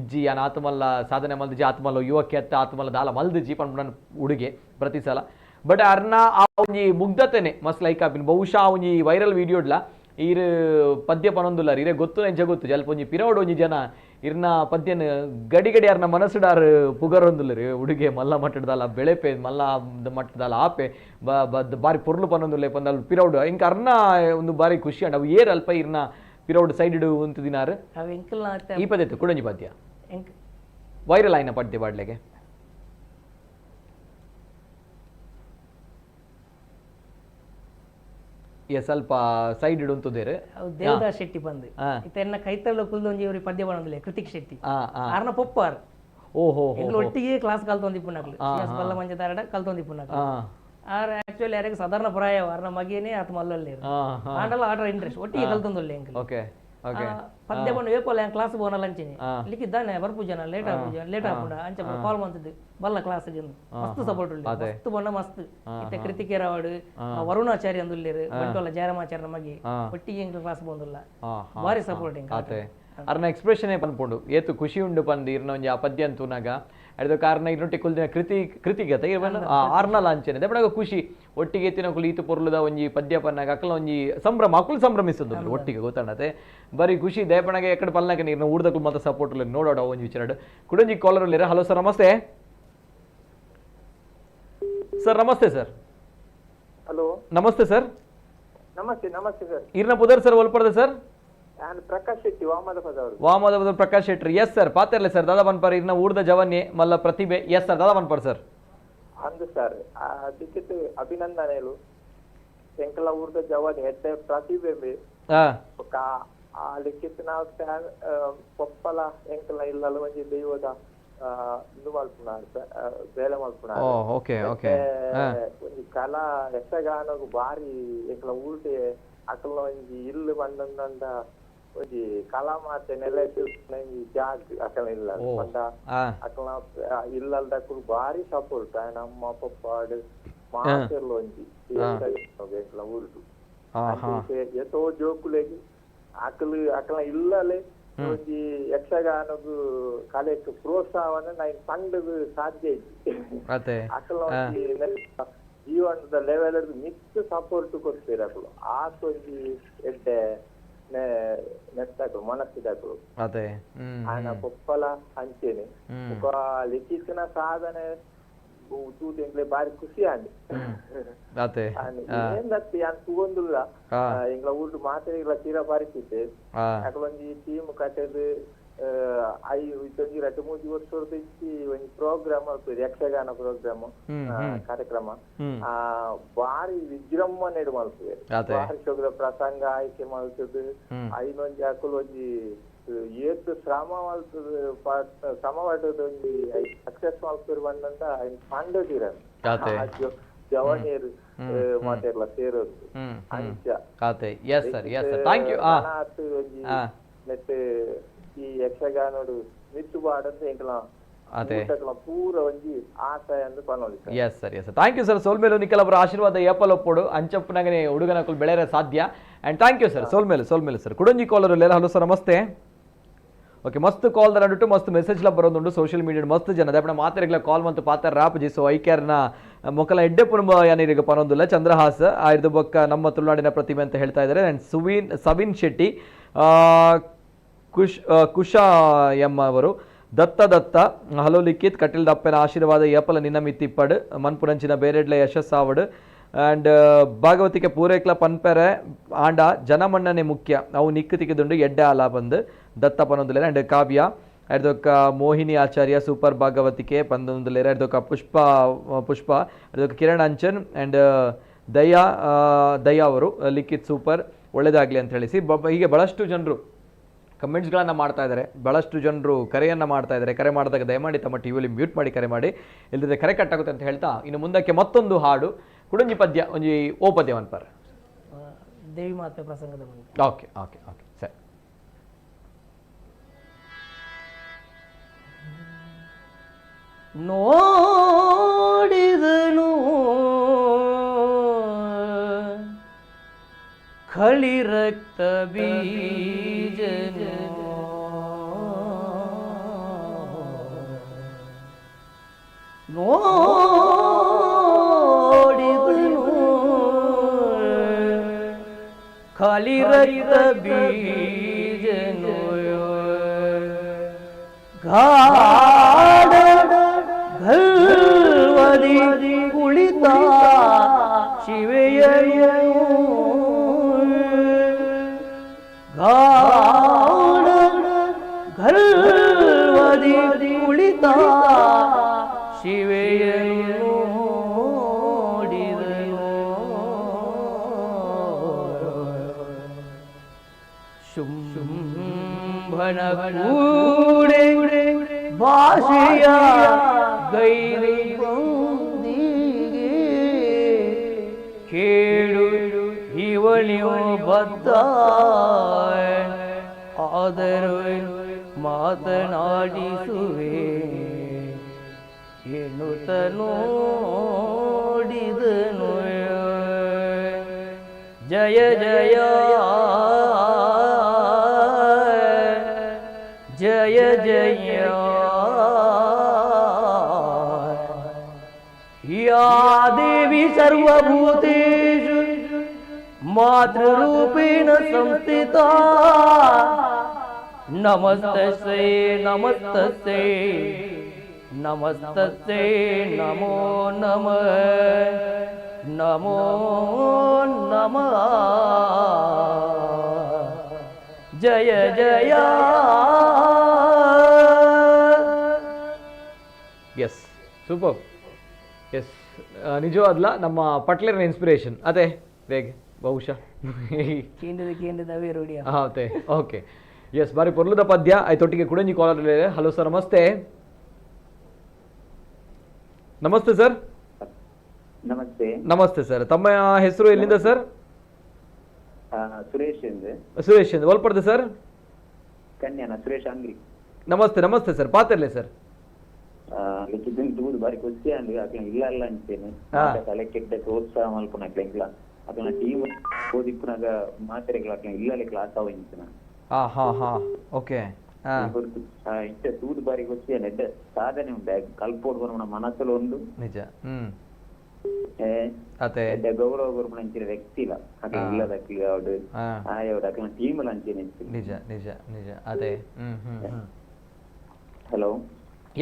ಇಜ್ಜಿ ಯಾನ್ ಆತಮಲ್ಲ ಸಾಧನೆ ಮಲ್ದಿಜಿ ಆತಮಲ್ಲ ಯುವಕ್ಕೆ ಅತ್ತ ಆತಮಲ್ಲ ದಾಲ ಮಲ್ದಿಜಿ ಪನ್ಪುನ ಹುಡುಗೆ ಪ್ರತಿ ಸಲ. ಬಟ್ ಅರ್ನ ಆ ಒಂಜಿ ಮುಗ್ಧತೆನೆ ಮಸ್ತ್ ಲೈಕ್ ಆಪಿನ ಬಹುಶಃ ಒಂಜಿ ವೈರಲ್ ವೀಡಿಯೋಡ್ಲ ಈರ್ ಪದ್ಯ ಪನೊಂದುಲ್ಲಾರ್ ಇರೇ ಗೊತ್ತು ಎಂಚ ಗೊತ್ತು ಜಲ್ಪ ಒಂಜಿ ಪಿರವಡ್ ಒಂಜಿ ಜನ ಇರ್ನ ಪದ್ಯನ ಗಡಿ ಗಡಿ ಅರ್ನ ಮನಸ್ಸುಡಾರ್ ಪುಗರೊಂದುಲ್ಲರು ಉಡುಗೆ ಮಲ್ಲ ಮಟ್ಟದಲ್ಲ ಬೆಳೆಪೆ ಮಲ್ಲ ಮಟ್ಟದಲ್ಲ ಆಪೆ ಬಾರಿ ಪೊರ್ಲು ಪನೊಂದುಲ್ಲೆ ಪಂದಲ್ ಪಿರವಡ್ ಇಂಕ ಅರ್ನ ಒಂದು ಬಾರಿ ಖುಷಿ ಅಂಡ್ ಅವು ಏರ್ ಅಲ್ಪ ಇರ್ನ ಪಿರವಡ್ ಸೈಡ್ ಉಂತುದಿನಾರ್ ಈ ಪದ್ಯ ಕುಡಂಜಿ ಪದ್ಯ ವೈರಲ್ ಆಯ್ನ ಪದ್ಯ ಬಾಡ್ಲೆಗೆ. ಸ್ವಲ್ಪ ಸೈಡ್ ಇಡುಂತುದೇರು ದೇವದಾಸ್ ಶೆಟ್ಟಿ ಬಂದು ಇತ್ತ ಕೈತಳ್ಳ ಕುಲ್ದೊಂಜಿ ಇವ್ರಿ ಪದ್ಯ ಬಂದಿಲ್ಲ ಕೃತಿಕ್ ಶೆಟ್ಟಿ ಆರ್ನ ಪೊಪ್ಪಾರ್ ಓಹೋ ಎಂಗ್ಲ ಒಟ್ಟಿಗೆ ಕ್ಲಾಸ್ ಕಲ್ತೊಂದಿಪ್ಪುನಕ್ಲು ಬಲ್ಲ ಮಂಜದಾರಡ ಕಲ್ತೊಂದಿಪ್ಪುನಕ್ಲು ಆರ್ ಆಕ್ಚುಲಿ ಯಾರಿಗೆ ಸಾಧಾರಣ ಪ್ರಾಯ ಆರ್ನ ಮಗೇನೆ ಆತ ಮಲ್ಲಲ್ಲಿ ಆಂಡಲ ಆಟ ಇಂಟ್ರೆಸ್ಟ್ ಒಟ್ಟಿಗೆ ಕಲ್ತೊಂದುಲ್ಲ ಎಂಕ್ಲು ಓಕೆ ಓಕೆ ಪದ್ಯ ಬಂದು ಏಪೋಲ ಕ್ಲಾಸ್ ಬೋನಲ್ಲ ಅಂಚಿನಿ ಲಿಕ್ಕಿದ್ದಾನೆ ಬರ್ಪುಜನ ಲೇಟ್ ಆಪುಜ ಲೇಟ್ ಆಪುಂಡ ಅಂಚ ಕಾಲ್ ಮಂತದ್ದು ಬಲ್ಲ ಕ್ಲಾಸ್ ಮಸ್ತ್ ಸಪೋರ್ಟ್ ಉಳ್ಳಿ ಮಸ್ತ್ ಬಣ್ಣ ಮಸ್ತ್ ಇತ್ತೆ ಕೃತಿಕೇರವಾಡು ವರುಣಾಚಾರ್ಯ ಅಂದುಲ್ಲೇರು ಬಂಟೋಲ ಜಯರಾಮಾಚಾರ್ಯ ಮಗಿ ಒಟ್ಟಿಗೆ ಎಂಕ್ಲು ಕ್ಲಾಸ್ ಬಂದುಲ್ಲ ಭಾರಿ ಸಪೋರ್ಟ್ ಆತೆ ಅರ್ನ ಎಕ್ಸ್ಪ್ರೆಷನ್ ಪನ್ಪುಂಡು ಏತು ಖುಷಿ ಉಂಡು ಪಂದು ಇರ್ನ ಒಂಜಿ ಆ ಪದ್ಯ ಅಂತೂನಾಗ ಅಡ್ದ ಕಾರಣ ಇರ್ನೊಟ್ಟಿ ಕುಲ್ದಿನ ಕೃತಿ ಕೃತಿಗತ ಇರ್ವನ ಆರ್ನಲ ಅಂಚನೆ ದೆಪಡಗ ಖುಷಿ ಒಟ್ಟಿಗೆ ಎತ್ತಿನಕುಲು ಈತು ಪೊರ್ಲುದ ಒಂಜಿ ಪದ್ಯ ಪನ್ನಾಗ ಅಕಲ ಒಂಜಿ ಸಂಭ್ರಮ ಅಕುಲು ಸಂಭ್ರಮಿಸೋದು ಒಟ್ಟಿಗೆ ಗೊತ್ತಾಣತೆ ಬರೀ ಖುಷಿ ದಯಪಣಗೆ ಎಕ್ಕಡೆ ಪಲ್ನಾಕ ನೀರ್ನ ಊರ್ದಕುಲು ಮಾತ್ರ ಸಪೋರ್ಟ್ ನೋಡೋಡ ಒಂಜಿ ವಿಚಾರ. ಕುಡಂಜಿ ಕಾಲರ್ ಉಲ್ಲೇರ. ಹಲೋ ಸರ್ ನಮಸ್ತೆ. ಸರ್ ನಮಸ್ತೆ ಸರ್. ಹಲೋ ನಮಸ್ತೆ ಸರ್. ನಮಸ್ತೆ ನಮಸ್ತೆ ಸರ್. ಇರ್ನ ಪುದರ್ ಸರ್ ಒಲ್ಪಡ್ದೆ ಸರ್? ನಾನು ಪ್ರಕಾಶ್ ಶೆಟ್ಟಿ ವಾಮದಪದವರು. ವಾಮದಪದ ಪ್ರಕಾಶ್ ಶೆಟ್ಟಿ. ಎಸ್ ಸರ್ ಪಾತೆರ್ಲೆ ಸರ್ ದಾದಾ ಬನ್ಪರ್ ಇರ್ನ ಊರ್ದ ಜವನ್ಯೆ ಮಲ್ಲ ಪ್ರತಿಭೆ. ಎಸ್ ಸರ್ ದಾದಾ ಬನ್ಪರ್ ಸರ್. ಅಂದು ಸರ್ ಅದಕ್ಕೆ ಅಭಿನಂದನೆಗಳು ಎಂಕಲ ಊರ್ದ ಜವನ್ ಎಡ್ಡೆ ಪ್ರತಿಭೆ ಆ ಲಿಖಿತ ನಾವು ಪೊಪ್ಪಲ ಎಂಕಲ ಇಲ್ಲಲ್ಲ ಒಂಜಿ ದೈವದ ಇದು ಮಲ್ಪುನ ಬೇಲೆ ಮಲ್ಪುನ ಒಂಜಿ ಕಲಾ ಯಕ್ಷಗಾನಗು ಬಾರಿ ಎಂಕಲ ಊರ್ಡೆ ಅಕಲ್ನ ಒಂಜಿ ಇಲ್ಲು ಬಂದಂದ ಒಂಜಿ ಕಲಾ ಮಾತೆ ನೆಲೆ ಒಂಜಿ ಜಾಗ್ ಅಕಲ ಇಲ್ಲ ಪಂಡ ಅಕಲ್ನ ಇಲ್ಲಲ್ದಕ್ಕೂ ಬಾರಿ ಸಪೋರ್ಟ್ ನಮ್ಮ ಪಪ್ಪಾಡು ಮಾತೆರ್ಲ ಒಂಜಿ ಎಂಕಲ ಊರುಡು ಏತೋ ಜೋಕುಲೆಗ್ ಅಕಲು ಅಕಲ್ನ ಇಲ್ಲಲೆ ಒಂಜಿ ಯಕ್ಷಗಾನಗು ಕಲೆಕ್ ಪ್ರೋತ್ಸಾಹವನ್ನ ನಾ ಪಂಡದು ಸಾಧ್ಯ ಇತ್ತು. ಅಕಲ್ನ ಒಂಜಿ ಜೀವನದ ಲೆವೆಲ್ ಮಿತ್ ಸಪೋರ್ಟ್ ಕೊಡ್ತೀರ ಅಕಲು ಆತ ಒಂಜಿ ಎಡ್ಡೆ ನೆತ್ತಾಕಲು ಮನಸ್ಸಿದಾಕಲು ಆನ ಪೊಪ್ಪಲ ಅಂಚೇನೆ ಬೊಕ ಲಿಖಿತನ ಸಾಧನೆ ತೂತು ಬಾರಿ ಖುಷಿ ಆಂಡ್ ಏನ್ ಯಾನ್ ತೂವೊಂದುಲ್ಲ ಎಂಕ್ಲ ಊರ್ಡು ಮಾತೆರೆಗ್ಲ ತೀರ ಪರಿಸ್ಥಿತಿ ಅಕಲೊಂಜಿ ಟೀಮ್ ಕಟ್ಟೆದ್ I ಒಂಜಿ ರಡ್ಡ್ ಮೂಜಿ ವರ್ಷೊರ್ದು ಇಂಚಿ ಒಂಜಿ ಪ್ರೋಗ್ರಾಮ್ ಮಲ್ಪುವೆರ್ ಯಕ್ಷಗಾನ ಪ್ರೋಗ್ರಾಮ್ ಕಾರ್ಯಕ್ರಮ ಬಾರಿ ವಿಜೃಂಭಣೆಡ್ ಮಲ್ಪುವೆರ್ ಬಾರಿ ಶೋಕದ ಪ್ರಸಂಗ ಆಯ್ಕೆ ಮಲ್ತುದು ಐನೊಂಜಿ ಅಕುಲು ಒಂಜಿ ಏತ್ ಶ್ರಮ ಮಲ್ತುದು ಶ್ರಮ ಪಟ್ಟುದು ಒಂಜಿ ಸಕ್ಸೆಸ್ ಮಲ್ಪುವೆರ್ ಪಂಡಂಡ ಐನ್ ಪಂಡದಿರ ಜವನಿಯರು ಮಾತೆರ್ಲ ಸೇರೊಂದು ಅಂಚ. Yes sir yes sir thank you. ಒಂಜಿ ನೆಟ್ ಈ ಯಕ್ಷಗಾನೋಡು ಮಿತ್ತು ಬಾಡಂತ ಎಂಕಲ ಪೂರ ಒಂಜಿ ಆಶಯ ಅಂದ್ ಪನೊಲಿ. Yes sir yes sir thank you sir. ಸೋಲ್ಮೇಲು Nikhil ಅವರ ಆಶೀರ್ವಾದ ಏಪಲ್ ಒಪ್ಪೋಡು ಅಂಚಪ್ಪನಾಗನೆ ಹುಡುಗನಕುಲು ಬೆಳೆಯರೆ ಸಾಧ್ಯ. And thank you sir. ಸೋಲ್ಮೇಲು ಸೋಲ್ಮೇಲು sir. ಕುಡಂಜಿ collar ಉಲ್ಲೇರ. Hello sir ನಮಸ್ತೆ. ಓಕೆ ಮಸ್ತ್ ಕಾಲ್ ನಡುಟು ಮಸ್ತ್ ಮೆಸೇಜ್ ಲ ಬರೋದುಂಡು ಸೋಷಿಯಲ್ ಮೀಡಿಯಾ ಮಸ್ತ್ ಜನ ದಯಪಣ ಮಾತೆರೆಗ್ಲ ಕಾಲ್ ಮಂತು ಪಾತ್ರ ರಾಪುಜಿ. ಸೊ ಐಕ್ಯಾರ್ನ ಮೊಕಲ ಎಡ್ಡೆ ಪುನಮ ಯಾನೀಗ ಪನೊಂದುಲ್ಲ ಚಂದ್ರಹಾಸ್ ಆಯ್ದು ಬೊಕ್ಕ ನಮ್ಮ ತುಳುನಾಡಿನ ಪ್ರತಿಮೆ ಅಂತ ಹೇಳ್ತಾ ಇದ್ದಾರೆ. ಆ್ಯಂಡ್ ಸವಿನ್ ಶೆಟ್ಟಿ ಕುಶ ಎಂ ಅವರು ದತ್ತ ದತ್ತ ಹಲೋ ಲಿಖಿತ್ ಕಟೀಲ್ ದಪ್ಪನ ಆಶೀರ್ವಾದ ಏಪಲ ನಿನ್ನ ಮಿತ್ತಿಪ್ಪಡು ಮನ್ಪುರಂಚಿನ ಬೇರೆಡ್ಲ ಯಶಸ್ಸಾವಡು ಆ್ಯಂಡ್ ಭಾಗವತಿಕೆ ಪೂರೈಕ್ಲ ಪನ್ಪೆರೆ ಆಂಡ ಜನಮನ್ನಣೆ ಮುಖ್ಯ ಅವು ನಿಕ್ಕು ತಿಕ್ಕಿದುಂಡು ಎಡ್ಡೆ ಆಲ ಬಂದು ದತ್ತ ಪನೊಂದುಲೇರ್ ಆ್ಯಂಡ್ ಕಾವ್ಯ ಅರ್ದೊಕ್ಕ ಮೋಹಿನಿ ಆಚಾರ್ಯ ಸೂಪರ್ ಭಾಗವತಿಕೆ ಪಂದೊಂದುಲೇರ್ ಅರ್ದೊಕ್ಕ ಪುಷ್ಪ ಪುಷ್ಪ ಅರ್ದೊಕ್ಕ ಕಿರಣ್ ಅಂಚನ್ ಆ್ಯಂಡ್ ದಯಾ ದಯಾ ಅವರು ಲಿಖಿತ್ ಸೂಪರ್ ಒಳ್ಳೆಯದಾಗಲಿ ಅಂತ ಹೇಳಿಸಿ ಹೀಗೆ ಭಾಳಷ್ಟು ಜನರು ಕಮೆಂಟ್ಸ್ಗಳನ್ನು ಮಾಡ್ತಾ ಇದ್ದಾರೆ, ಭಾಳಷ್ಟು ಜನರು ಕರೆಯನ್ನು ಮಾಡ್ತಾ ಇದ್ದಾರೆ. ಕರೆ ಮಾಡಿದಾಗ ದಯಮಾಡಿ ತಮ್ಮ ಟಿ ವಿಯಲ್ಲಿ ಮ್ಯೂಟ್ ಮಾಡಿ ಕರೆ ಮಾಡಿ, ಇಲ್ಲದಿದ್ದರೆ ಕರೆ ಕಟ್ಟಾಗುತ್ತೆ ಅಂತ ಹೇಳ್ತಾ ಇನ್ನು ಮುಂದಕ್ಕೆ ಮತ್ತೊಂದು ಹಾಡು ಕುಡಂಜಿ ಪದ್ಯ ಒಂಜಿ ಓ ಪದ್ಯ ಮನ್ಪರ್ ದೇವಿ ಮಾತೆ ಪ್ರಸಂಗದ ಮುಂದೆ. ಓಕೆ ಓಕೆ ಓಕೆ ಸರಿ. ನೋಡಿದನು ಖಳಿ ರಕ್ತ ಬೀಜನು ನೋಡಿದನು ಖಳಿ ರಕ್ತ ಬೀಜನು ಗಾಢ ಗಲ್ವದಿ ಕುಳಿತ ಶಿವೆಯನು ಗಾಢ ಗಲ್ವದಿ ಕುಳಿತ ಶಿವೆಯನು ನೋಡಿದನು ಶುಂಭನ ಕೂಡೆ ಭಾಷೆಯ ಗೈರಿ ಬಂದಿಗೆ ಕೇಳು ಇವಳಿಯು ಬದ್ದ ಆದರೂ ಮಾತನಾಡಿಸುವೆ ಎನ್ನುತ್ತ ನೋಡಿದನು ಜಯ ಜಯ ಜಯ ಜಯ ಯಾ ದೇವಿ ಸರ್ವಭೂತೇಷು ಮಾತೃರೂಪೇಣ ಸಂಸ್ಥಿತಾ ನಮಸ್ತಸ್ಯೈ ನಮಸ್ತಸ್ಯೈ ನಮಸ್ತಸ್ಯೈ ನಮೋ ನಮಃ ನಮೋ ನಮಃ ಜಯ ಜಯ. Yes super. ಎಸ್ ನಿಜವಾದ್ಲ ನಮ್ಮ ಪಟ್ಲೇರಿನ ಇನ್ಸ್ಪಿರೇಷನ್ ಅದೇ ಹೇಗೆ ಬಹುಶಃ ಕೇಂದ್ರದ ಕೇಂದ್ರದ ಅವೇ ರೂಢಿಯ. ಅದೇ ಓಕೆ ಎಸ್ ಬಾರಿ ಪೊರ್ಲುದ ಪದ್ಯ ಆಯ್ತೊಟ್ಟಿಗೆ ಕುಡಂಜಿ ಕಾಲರ್. ಹಲೋ ಸರ್ ನಮಸ್ತೆ. ನಮಸ್ತೆ ಸರ್. ನಮಸ್ತೆ. ನಮಸ್ತೆ ಸರ್, ತಮ್ಮ ಹೆಸರು ಎಲ್ಲಿಂದ ಸರ್? ಸುರೇಶ್ ಎಂದು. ಸುರೇಶ್ ಎಂದು ಒಲ್ಪಡ್ದೆ ಸರ್? ಕನ್ಯಾನ ಸುರೇಶ್ ಅಂಗ್ರಿ. ನಮಸ್ತೆ ನಮಸ್ತೆ ಸರ್, ಪಾತಿರ್ಲಿ ಸರ್. ತೂದು ಬಾರಿ ಖುಷಿ ಅಂದ್ ಅಕ್ಲ ಇಲ್ಲ ಅಲ್ಲ ಅಂತೇನೆ ತಲೆ ಕೆಟ್ಟ ಪ್ರೋತ್ಸಾಹ ಮಲ್ಪುನ ಅಕ್ಲ ಇಂಕ್ಲ ಅಕ್ಲ ಟೀಮ್ ಓದಿಪ್ಪುನಾಗ ಮಾತೆರೆಗ್ಲ ಅಕ್ಲ ಇಲ್ಲ ಕ್ಲಾಸ್ ಅವ ಇಂಚಿನ. ಹಾ ಹಾ ಹಾ ಓಕೆ. ಇಂಚ ತೂದು ಬಾರಿ ಖುಷಿ ಅಂದ್ ಎಡ್ಡೆ ಸಾಧನೆ ಉಂಟು ಕಲ್ಪೋಡ್ ಬರುವನ ಮನಸ್ಸಲ್ಲಿ ಒಂದು ನಿಜ. ಅದೇ ಎಡ್ಡೆ ಗೌರವ ಕೊರ್ಪುನ ಅಂಚಿನ ವ್ಯಕ್ತಿ ಇಲ್ಲ ಅಕ್ಲ ಇಲ್ಲದಕ್ಲಿ ಅವಡು ಆಯವ್ಡು ಅಕ್ಲ ಟೀಮ್ ಅಲ್ಲ ಅಂಚೇನೆ. ನಿಜ ನಿಜ ನಿಜ ಅದೇ. ಹಲೋ.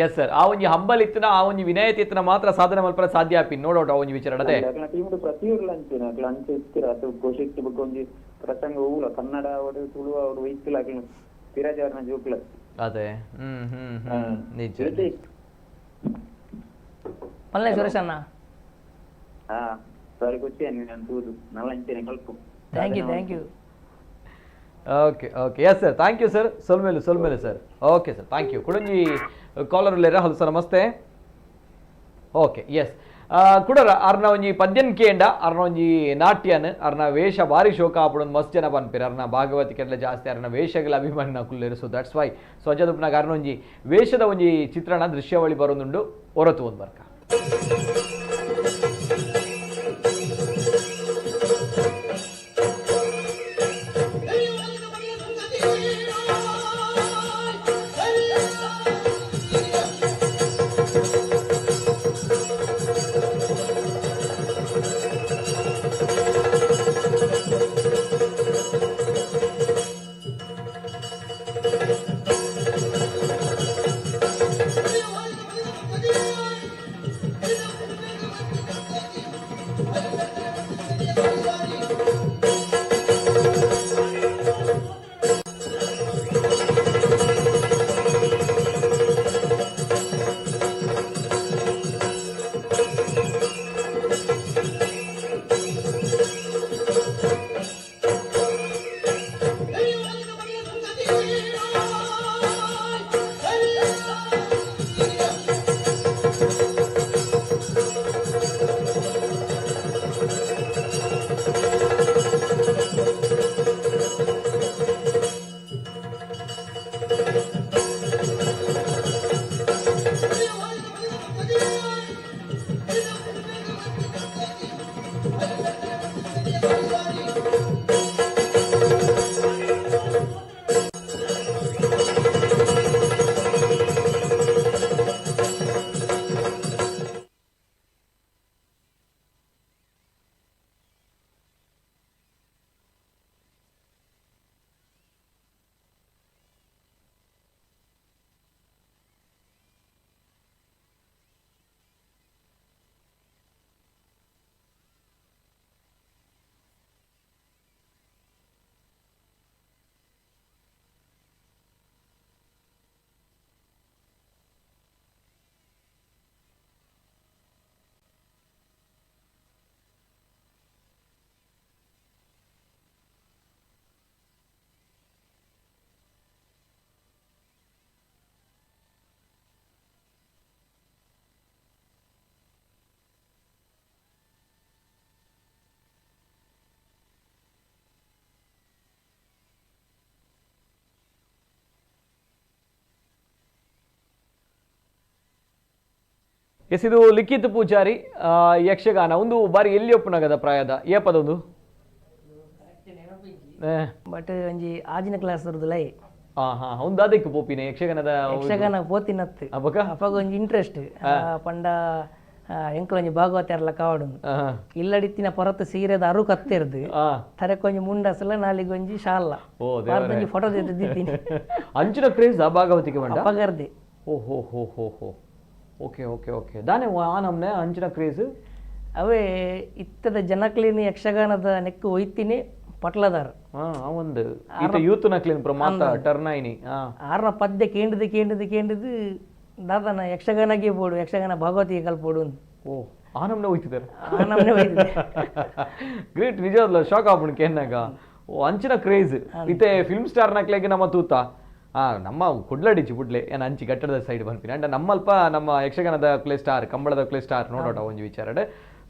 ಎಸ್ ಸರ್, ಆ ಒಂಜಿ ಹಂಬಲ್ ಇತ್ತಿನ ಆ ಒಂಜಿ ವಿನಯತೆ ಇತ್ತಿನ ಮಾತ್ರ ಸಾಧನೆ ಮಲ್ಪರ ಸಾಧ್ಯ ಆಪಿ ನೋ ಡೌಟ್ ಆ ಒಂಜಿ ವಿಚಾರ ಅದೇ. ಟೀಮ್ ಪ್ರತಿಯೊರ್ಲ ಅಂಚೇನೆ ಅಕ್ಲ ಅಂಚೆ ಇತ್ತಿರ ಅದು ಘೋಷಿಸಿ ಬೊಕ್ಕ ಒಂಜಿ ಪ್ರಸಂಗ ಹೂಲ ಕನ್ನಡ ಅವಡು ತುಳು ಅವಡು ವೈಕ್ಲ ಅಕ್ಲ ಪಿರಾಜಾರ್ನ ಜೋಕ್ಲ ಅದೇ. ಹ್ಮ್ ಹ್ಮ್ ಹ್ಮ್ ನಿಜ. ಪಲ್ಲೆ ಸುರೇಶ್ ಅಣ್ಣ. ಹಾ ಸರಿ ಖುಷಿ ನಾನು ತೂದು ನಲ್ಲ ಅಂಚೇನೆ ಕಲ್ಪು. Thank you thank you. Okay okay yes sir thank you sir. ಸೊಲ್ಮೇಲು ಸೊಲ್ಮೇಲು sir. Okay sir thank you. ಕುಡಂಜಿ collar ಉಲ್ಲೇರ. Hello sir ನಮಸ್ತೆ. ಓಕೆ ಎಸ್ ಕುಡರ ಅರ್ನ ಒಂಜಿ ಪದ್ಯನ್ ಕೇಂಡ ಅರ್ನ ಒಂಜಿ ನಾಟ್ಯನ್ ಅರ್ನ ವೇಷ ಭಾರಿ ಶೋಕ ಆಪುಡೊಂದು ಮಸ್ತ್ ಜನ ಪನ್ಪೆರ್ ಅರ್ನ ಭಾಗವತಿಕೆಲ್ಲ ಜಾಸ್ತಿ ಅರ್ನ ವೇಷಗಳ ಅಭಿಮಾನಿ ಕುಲ್ಲೇರು. ಸೊ that's why so ಅಂಜದುಪ್ಪನಾಗ ಅರ್ನ ಒಂಜಿ ವೇಷದ ಒಂಜಿ ಚಿತ್ರಣ ದೃಶ್ಯಾವಳಿ ಬರೋದುಂಡು ಹೊರತು ಒಂದು ಬರ್ಕ. S, ಇದು ಲಿಖಿತ್ ಪೂಜಾರಿ ಯಕ್ಷಗಾನ ಒಂದು ಬಾರಿ ಎಲ್ಲಿ ಒಪ್ಪುನಗದ ಪ್ರಾಯದ ಏಪದೊಂದು? ಬಟ್ ಒಂಜಿ ಆಜಿನ ಕ್ಲಾಸ್ ಲೈ. ಹಾ ಹಾ, ಒಂದು ಅದಕ್ಕೆ ಪೋಪಿನ ಯಕ್ಷಗಾನದ ಯಕ್ಷಗಾನ ಪೋತಿನತ್ತು. ಅಪಗ? ಅಪಗ ಒಂಜಿ ಇಂಟ್ರೆಸ್ಟ್ ಪಂಡ ಎಂಕಲ್ ಒಂಜಿ ಭಾಗವತ ಎಲ್ಲ ಕಾವಡು ಇಲ್ಲಡಿತ್ತಿನ ಪೊರತು ಸೀರೆದ ಅರು ಕತ್ತೆರ್ದು ತರೆಕೊಂಜಿ ಮುಂಡಸಲ ನಾಲಿಗೊಂಜಿ ಶಾಲ ಒಂಜಿ ಫೋಟೋ ತೆಗೆದಿದ್ದೀನಿ. ಅಂಚಿನ ಕ್ರೇಜ್ ಆ ಭಾಗವತಿಗೆ ಬಂಡ ಅಪಗರ್ದೆ. ಓ ಹೋ ಹೋ ಹೋ ಹೋ, okay okay okay. ದಾನೆ ಆ ನಮ್ನೆ ಅಂಚಿನ ಕ್ರೇಜ್? ಅವೇ ಇತ್ತದ ಜನಕ್ಲಿನ ಯಕ್ಷಗಾನದ ನೆಕ್ಕು ಒಯ್ತೀನಿ ಪಟ್ಲದಾರ. ಒಂದು ಈತ ಯೂತ್ ನಕ್ಲಿನ ಪ್ರಮಾತ ಟರ್ನೈನಿ. ಆರ್ನ ಪದ್ಯ ಕೇಂದ್ರದು ಕೇಂದ್ರದು ಕೇಂದ್ರದು ದಾದನ ಯಕ್ಷಗಾನಕ್ಕೆ ಬೋಡು, ಯಕ್ಷಗಾನ ಭಾಗವತಿಗೆ ಕಲ್ಪೋಡು. ಓ, ಆ ನಮ್ನೆ ಹೋಯ್ತಿದ್ದಾರೆ. ಆ ನಮ್ನೆ ಹೋಯ್ತಿದ್ದಾರೆ. Great, ನಿಜವಾದ್ಲ shock ಆಗ್ಬಿಡು ಕೇನ್ನಾಗ. ಓ, ಅಂಚಿನ ಕ್ರೇಜ್ ಇತ್ತೆ ಫಿಲ್ಮ್ ಸ್ಟಾರ್ ನಕ್ಲೆಗೆ ನಮ್ಮ ತೂತ ನಮ್ಮ ಕುಡ್ಲಡಿಚಿ ಬುಡ್ಲೆ ಏನು ಅಂಚಿ ಗಟ್ಟಡದ ಸೈಡ್ ಬಂದ್ಪಿನ ಅಂಡ ನಮ್ಮಲ್ಪ ನಮ್ಮ ಯಕ್ಷಗಾನದ ಪ್ಲೇ ಸ್ಟಾರ್, ಕಂಬಳದ ಪ್ಲೇ ಸ್ಟಾರ್ ನೋಡೋಟ ಒಂಜಿ ವಿಚಾರಡೆ.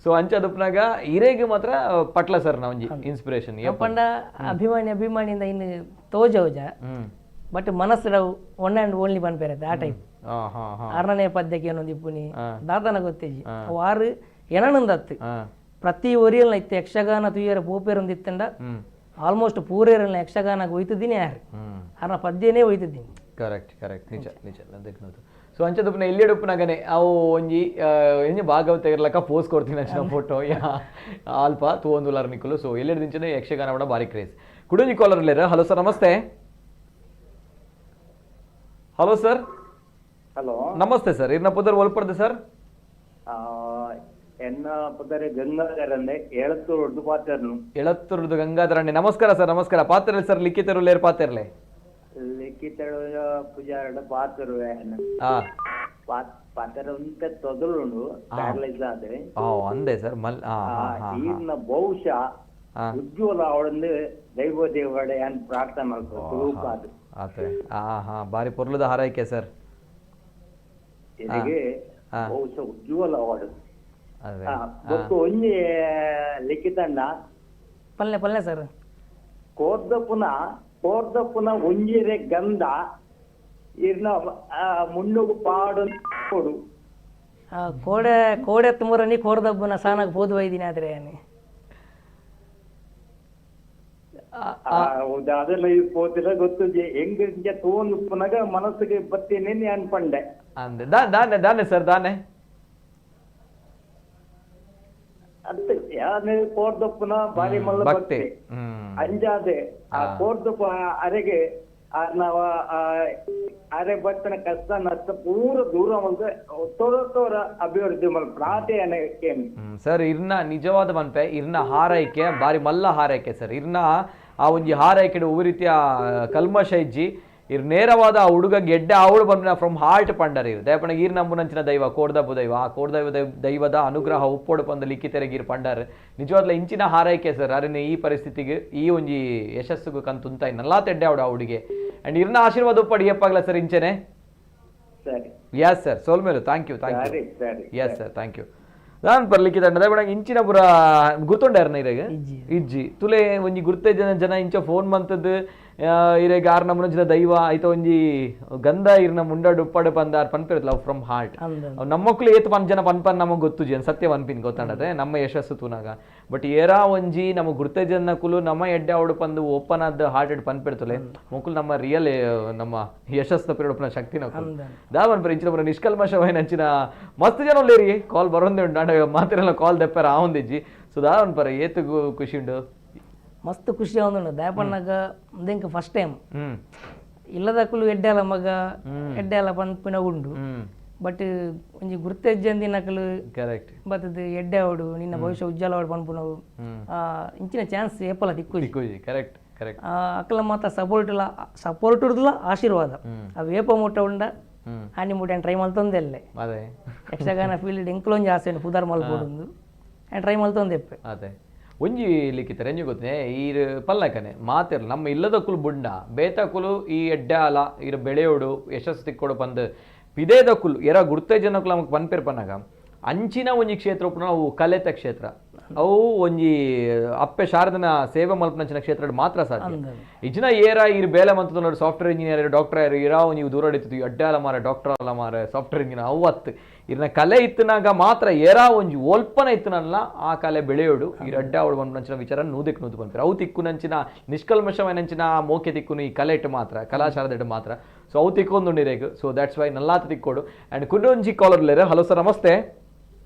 ಸೊ ಅಂಚ ಅದಪ್ಪನಾಗ ಇರೇಗೆ ಮಾತ್ರ ಪಟ್ಲ ಸರ್ ನ ಒಂಜಿ ಇನ್ಸ್ಪಿರೇಷನ್. ಪಂಡ ಅಭಿಮಾನಿ ಅಭಿಮಾನಿಯಿಂದ ಇನ್ನು ತೋಜೋಜ ಬಟ್ ಮನಸ್ಸು one and only ಪನ್ಪೇರತ್ತೆ ಆ ಟೈಪ್. ಆರನೇ ಪದ್ಯಕ್ಕೆ ಏನೊಂದು ಇಪ್ಪುನಿ ದಾದನ ಗೊತ್ತೇಜಿ ಅವು ಆರು ಎಣನಂದತ್ತು ಪ್ರತಿ ಒರಿಯಲ್ನ ಇತ್ತು ಯಕ್ಷಗಾನ ತುಯ್ಯರ ಪೋಪೇರೊಂದು ಇತ್ತಂಡ ಆಲ್ಮೋಸ್ಟ್ ಪೂರೇರಲ್ನ ಯಕ್ಷಗಾನ ಒಯ್ತಿದ್ದೀನಿ ಯಾರು ಆರ್ನ ಪದ್ಯನೇ ಒಯ್ತಿದ್ದೀನಿ. ಕರೆಕ್ಟ್ ಕರೆಕ್ಟ್, ನಿಜ ನಿಜ. ಸೊ ಅಂಚದಪ್ಪನ ಎಲ್ಲಿಡುಪ್ಪನಾಗನೆ ಅವು ಒಂಜಿ ಎಂಜಿ ಭಾಗವತ ಇರ್ಲಕ್ಕ ಪೋಸ್ ಕೊಡ್ತೀನಿ ಅಂಚಿನ ಫೋಟೋ ಯಾ ಅಲ್ಪ ತೂವೊಂದುಲಾರ್ ನಿಕ್ಕುಲು. ಸೊ ಎಲ್ಲೆಡು ಯಕ್ಷಗಾನ ಕೂಡ ಭಾರಿ ಕ್ರೇಜ್. ಕುಡೊಂಜಿ ಕಾಲರ್ ಇಲ್ಲೇರ. ಹಲೋ ಸರ್, ನಮಸ್ತೆ. Hello sir. Hello, ನಮಸ್ತೆ ಸರ್. ಇರ್ನ ಪುದರ್ ಒಲ್ಪಡ್ದೆ ಸರ್? ಎನ್ನ ಪುದರ್ ಗಂಗಾಧರನ್ನೇ, ಎಳತ್ತೂರು ಪಾತ್ರನು. ಎಳತ್ತೂರು ಗಂಗಾಧರಣ್ಣೆ, ನಮಸ್ಕಾರ ಸರ್. ನಮಸ್ಕಾರ. ಪಾತ್ರಲೆ ಸರ್, ಲಿಖಿತರು ಲೇರ್ ಪಾತ್ರಲೆ? ಲಿಖಿತರು ಪೂಜಾರಡ ಪಾತ್ರರು ಪಾತ್ರ ಉಂಟೆ ತೊದಲುಂಡು ಪ್ಯಾರಲೈಸ್ ಆದ್ರೆ. ಅಂದೆ ಸರ್. ಈಗಿನ ಬಹುಶಃ ಉಜ್ವಲ ಅವಳಂದು ದೈವ ದೇವಡೆ ಪ್ರಾರ್ಥನೆ ಮಾಡ್ತಾರೆ. ಬಾರಿ ಪೊರ್ಲದ ಹಾರೈಕೆ ಸರ್. ಇದಕ್ಕೆ ಬಹುಶಃ ಉಜ್ವಲ ಅವಳು ಗೊತ್ತು. ಒಂಜಿ ಲಿಖಿತಣ್ಣ ಪಲ್ಲೆ ಪಲ್ಲೆ ಸರ್. ಕೋರ್ದಪುನ ಕೋರ್ದಪುನ ಒಂಜಿರೆ ಗಂಧ ಇರ್ನ ಮುನ್ನುಗು ಪಾಡು ಕೊಡು. ಕೋಡೆ ಕೋಡೆ ತುಮರನಿ ಕೋರ್ದಬ್ಬನ ಸಾನಾಗ ಹೋದ್ ವೈದಿನಿ ಆದ್ರೆ ಅದೆಲ್ಲ ಪೋತಿರ ಗೊತ್ತು. ಹೆಂಗ ತೋನ್ ಪುನಗ ಮನಸ್ಸಿಗೆ ಬತ್ತೀನಿ ಅನ್ಪಂಡೆ ಅಂದೆ. ದಾನೆ ದಾನೆ ಸರ್ ದಾನೆ ಅಂತ ಯಾನೆ ಕೋರ್ದಪ್ಪನ ಬಾರಿ ಮಲ್ಲ ಭಕ್ತಿ ಅಂಜಾದೆ ಆ ಕೋರ್ದಪ್ಪ ಅರೆಗೆ ನಾವ ಅರೆ ಭಕ್ತನ ಕಷ್ಟ ನಷ್ಟ ಪೂರ ದೂರ ಮಲ್ತ ತೋರ ತೋರ ಅಭಿವೃದ್ಧಿ ಮಲ್ಪ ಸರ್. ಇರ್ನ ನಿಜವಾದ ಮನ್ಪೆ ಇರ್ನ ಹಾರೈಕೆ ಬಾರಿ ಮಲ್ಲ ಹಾರೈಕೆ ಸರ್. ಇರ್ನ ಆ ಒಂಜಿ ಹಾರೈಕೆ ಒವ್ವು ರೀತಿಯ ಕಲ್ಮಶ ಇಜ್ಜಿ. ಇರ್ ನೇರವಾದ ಆ ಹುಡುಗ ಗೆಡ್ಡೆ ಅವಳು ಬಂದ ಫ್ರಮ್ ಹಾರ್ಟ್ ಪಂಡರ್ ಇರು ದಯಪಣ ಈರ್ ನಂಬುನಂಚಿನ ದೈವ ಕೋಡ್ದಬ್ಬು ದೈವ ಆ ಕೋಡ್ದೈವ ದೈವದ ಅನುಗ್ರಹ ಉಪ್ಪೋಡು ಪಂದ ಲಿಖಿತೆರೆಗೆ ಈರ್ ಪಂಡರ್. ನಿಜವಾದ್ಲ ಇಂಚಿನ ಹಾರೈಕೆ ಸರ್. ಅರಿನ ಈ ಪರಿಸ್ಥಿತಿಗೆ ಈ ಒಂಜಿ ಯಶಸ್ಸುಗೆ ಕಂತುಂತ ನಲ್ಲಾ ತೆಡ್ಡೆ ಅವಡು ಆ ಹುಡುಗೆ ಅಂಡ್ ಇರ್ನ ಆಶೀರ್ವಾದ ಉಪ್ಪಡಿ ಎಪ್ಪಾಗ್ಲ ಸರ್ ಇಂಚೆನೆ. ಎಸ್ ಸರ್, ಸೋಲ್ಮೇಲು. Thank you thank you. Yes sir, thank you. ನಾನು ಬರ್ಲಿಕ್ಕೆ ದಯಪಣ ಇಂಚಿನ ಪುರ ಗುರ್ತೊಂಡಾರನ ಇರೆಗ್ ಇಜ್ಜಿ ತುಲೆ ಒಂಜಿ ಗುರ್ತೆ ಜನ ಜನ ಇಂಚ ಫೋನ್ ಮಂತದ್ದು ಇರೆಗ್ ಆರ್ ನಮ್ಮನಂಚಿನ ದೈವ ಆಯ್ತ ಒಂಜಿ ಗಂಧ ಇರ್ನ ಮುಂಡಾಡು ಉಪ್ಪಾಡು ಪಂದಾರ್ ಪನ್ಪಿರತ್ love from heart. ನಮ್ಮಕ್ಕಳು ಏತ್ ಪನ್ ಜನ ಪನ್ಪನ್ ನಮಗೆ ಗೊತ್ತು ಜನ ಸತ್ಯ ಪನ್ಪಿನ್ ಗೊತ್ತಾಡದೆ ನಮ್ಮ ಯಶಸ್ಸು ತೂನಾಗ. ಬಟ್ ಏರಾ ಒಂಜಿ ನಮ್ಮ ಗುರ್ತೆ ಜನ ಕುಲು ನಮ್ಮ ಎಡ್ಡೆ ಅವಡು ಪಂದು ಓಪನ್ ಆದ ಹಾರ್ಟೆಡ್ ಪನ್ಪಿರ್ತಲೆ ಮೊಕ್ಕಳು ನಮ್ಮ ರಿಯಲ್ ನಮ್ಮ ಯಶಸ್ಸು ಪಿರೊಡಪ್ಪನ ಶಕ್ತಿ ನಕ್ಕು ದಾ ಪನ್ಪರ ಇಂಚಿನ ಪುರ ನಿಷ್ಕಲ್ಮಶವಾಯಿನ ಅಂಚಿನ ಮಸ್ತ್ ಜನ ಉಲ್ಲೇರಿ ಕಾಲ್ ಬರೋಂದೇ ಉಂಟು ಅಂಡ ಮಾತಿರೆಲ್ಲ ಕಾಲ್ ದೆಪ್ಪರ ಆವಂದಿಜ್ಜಿ. ಸೊ ದಾ ಪನ್ಪರ ಏತ್ ಖುಷಿ ಉಂಡು, ಮಸ್ತ್ ಖುಷಿ ಆವೊಂದುಂಡು. ದಯಪಣ್ಣಗ ಇಂಕ ಫಸ್ಟ್ ಟೈಮ್ ಇಲ್ಲದಕ್ಕಲು ಎಡ್ಡೆಲ ಮಗ ಎಡ್ಡೆಲ ಪನ್ಪಿನ ಉಂಡು. ಬಟ್ ಒಂಜಿ ಗುರ್ತೆಜ್ಜಂದಿನಕಲು ಕರೆಕ್ಟ್ ಬತ್ತದು ಎಡ್ಡೆ ಅವಡು ನಿನ್ನ ಭವಿಷ್ಯ ಉಜ್ವಲ ಅವಡು ಪನ್ಪುನವು ಇಂಚಿನ ಚಾನ್ಸ್ ಏಪಲ ತಿಕ್ಕುಜಿ. Correct correct. ಅಕಲ ಮಾತ ಸಪೋರ್ಟ್ ಇಲ್ಲ, ಸಪೋರ್ಟ್ ಇಡುದಿಲ್ಲ ಆಶೀರ್ವಾದ ಅವು ಏಪ ಮುಟ್ಟ ಉಂಡ ಆನಿ ಮುಟ್ಟ ಟ್ರೈ ಮಲ್ತೊಂದೆಲ್ಲೆ ಯಕ್ಷಗಾನ ಫೀಲ್ಡ್ ಎಂಕಲೊಂಜಿ ಆಸೆ ಉಂಡು ಪುದರ್ ಮಲ್ಪೊಡುಂದು ಟ್ರೈ ಮಲ್ತೊಂದೆಪ್ಪೆ. ಅದೇ ಒಂಜಿ ಲಿಖಿತ ರೆಂಜು ಗೊತ್ತೇ ಈ ಪಲ್ಲಕನೆ ಮಾತಿರ್ಲ ನಮ್ಮ ಇಲ್ಲದಕ್ಕುಲು ಬುಂಡ ಬೇತಕುಲು ಈ ಎಡ್ಡೆ ಅಲ ಇರ ಬೆಳೆಯೋಡು ಯಶಸ್ಸು ತಿಕ್ಕೊಡು ಪಂದ್ ಪಿದೇದಕ್ಕುಲು ಎರ ಗುರ್ತೆ ಜನಕ್ಕುಲು ನಮಗೆ ಪನ್ಪೇರ್ ಪನ್ನಾಗ ಅಂಚಿನ ಒಂಜಿ ಕ್ಷೇತ್ರ ಉಪ್ಪುನ ಅವು ಕಲೆತ ಕ್ಷೇತ್ರ. ಅವು ಒಂಜಿ ಅಪ್ಪೆ ಶಾರದನ ಸೇವೆ ಮಲ್ಪನಂಚಿನ ಕ್ಷೇತ್ರಡ್ ಮಾತ್ರ ಸಾಧ್ಯ. ಇಜ್ಜಿನ ಏರ ಇರ್ ಬೇಲೆ ಮಂತದ software engineer doctor ಇರಾವು ನೀವು ದೂರ ಹಿಡಿತು ಅಡ್ಡ ಅಲ್ಲ ಮಾರ, ಡಾಕ್ಟರ್ ಅಲ್ಲ ಮಾರ, ಸಾಫ್ಟ್ವೇರ್ ಇಂಜಿನಿಯರ್ ಅವತ್ತು ಇರ್ನ ಕಲೆ ಇತ್ತನಾಗ ಮಾತ್ರ ಏರಾ ಒಂಜಿ ಓಲ್ಪನ ಇತ್ತನಲ್ಲ ಆ ಕಲೆ ಬೆಳೆಯೋಡು ಈ ಅಡ್ಡ ಅವಳು ಬಂಪನಂಚಿನ ವಿಚಾರ ನೂದಕ್ಕೆ ನೂದು ಬಂತಾರೆ. ಅವು ತಿಕ್ಕು ನಂಚಿನ ನಿಷ್ಕಲ್ಮಶమైనంಚಿನ ಮೋಕೆ ತಿಕ್ಕುನು ಈ ಕಲೆ ಇಟ್ಟು ಮಾತ್ರ, ಕಲಾಶಾರದೆಟ್ಟು ಮಾತ್ರ. ಸೊ ಅವು ತಿಕ್ಕೊಂದುಂಡಿರೇಗ್. So that's why ನಲ್ಲಾತ ತಿಕ್ಕೋಡು. And ಕುಂಡೊಂಜಿ collar ಲೇರು. Hello sir, namaste.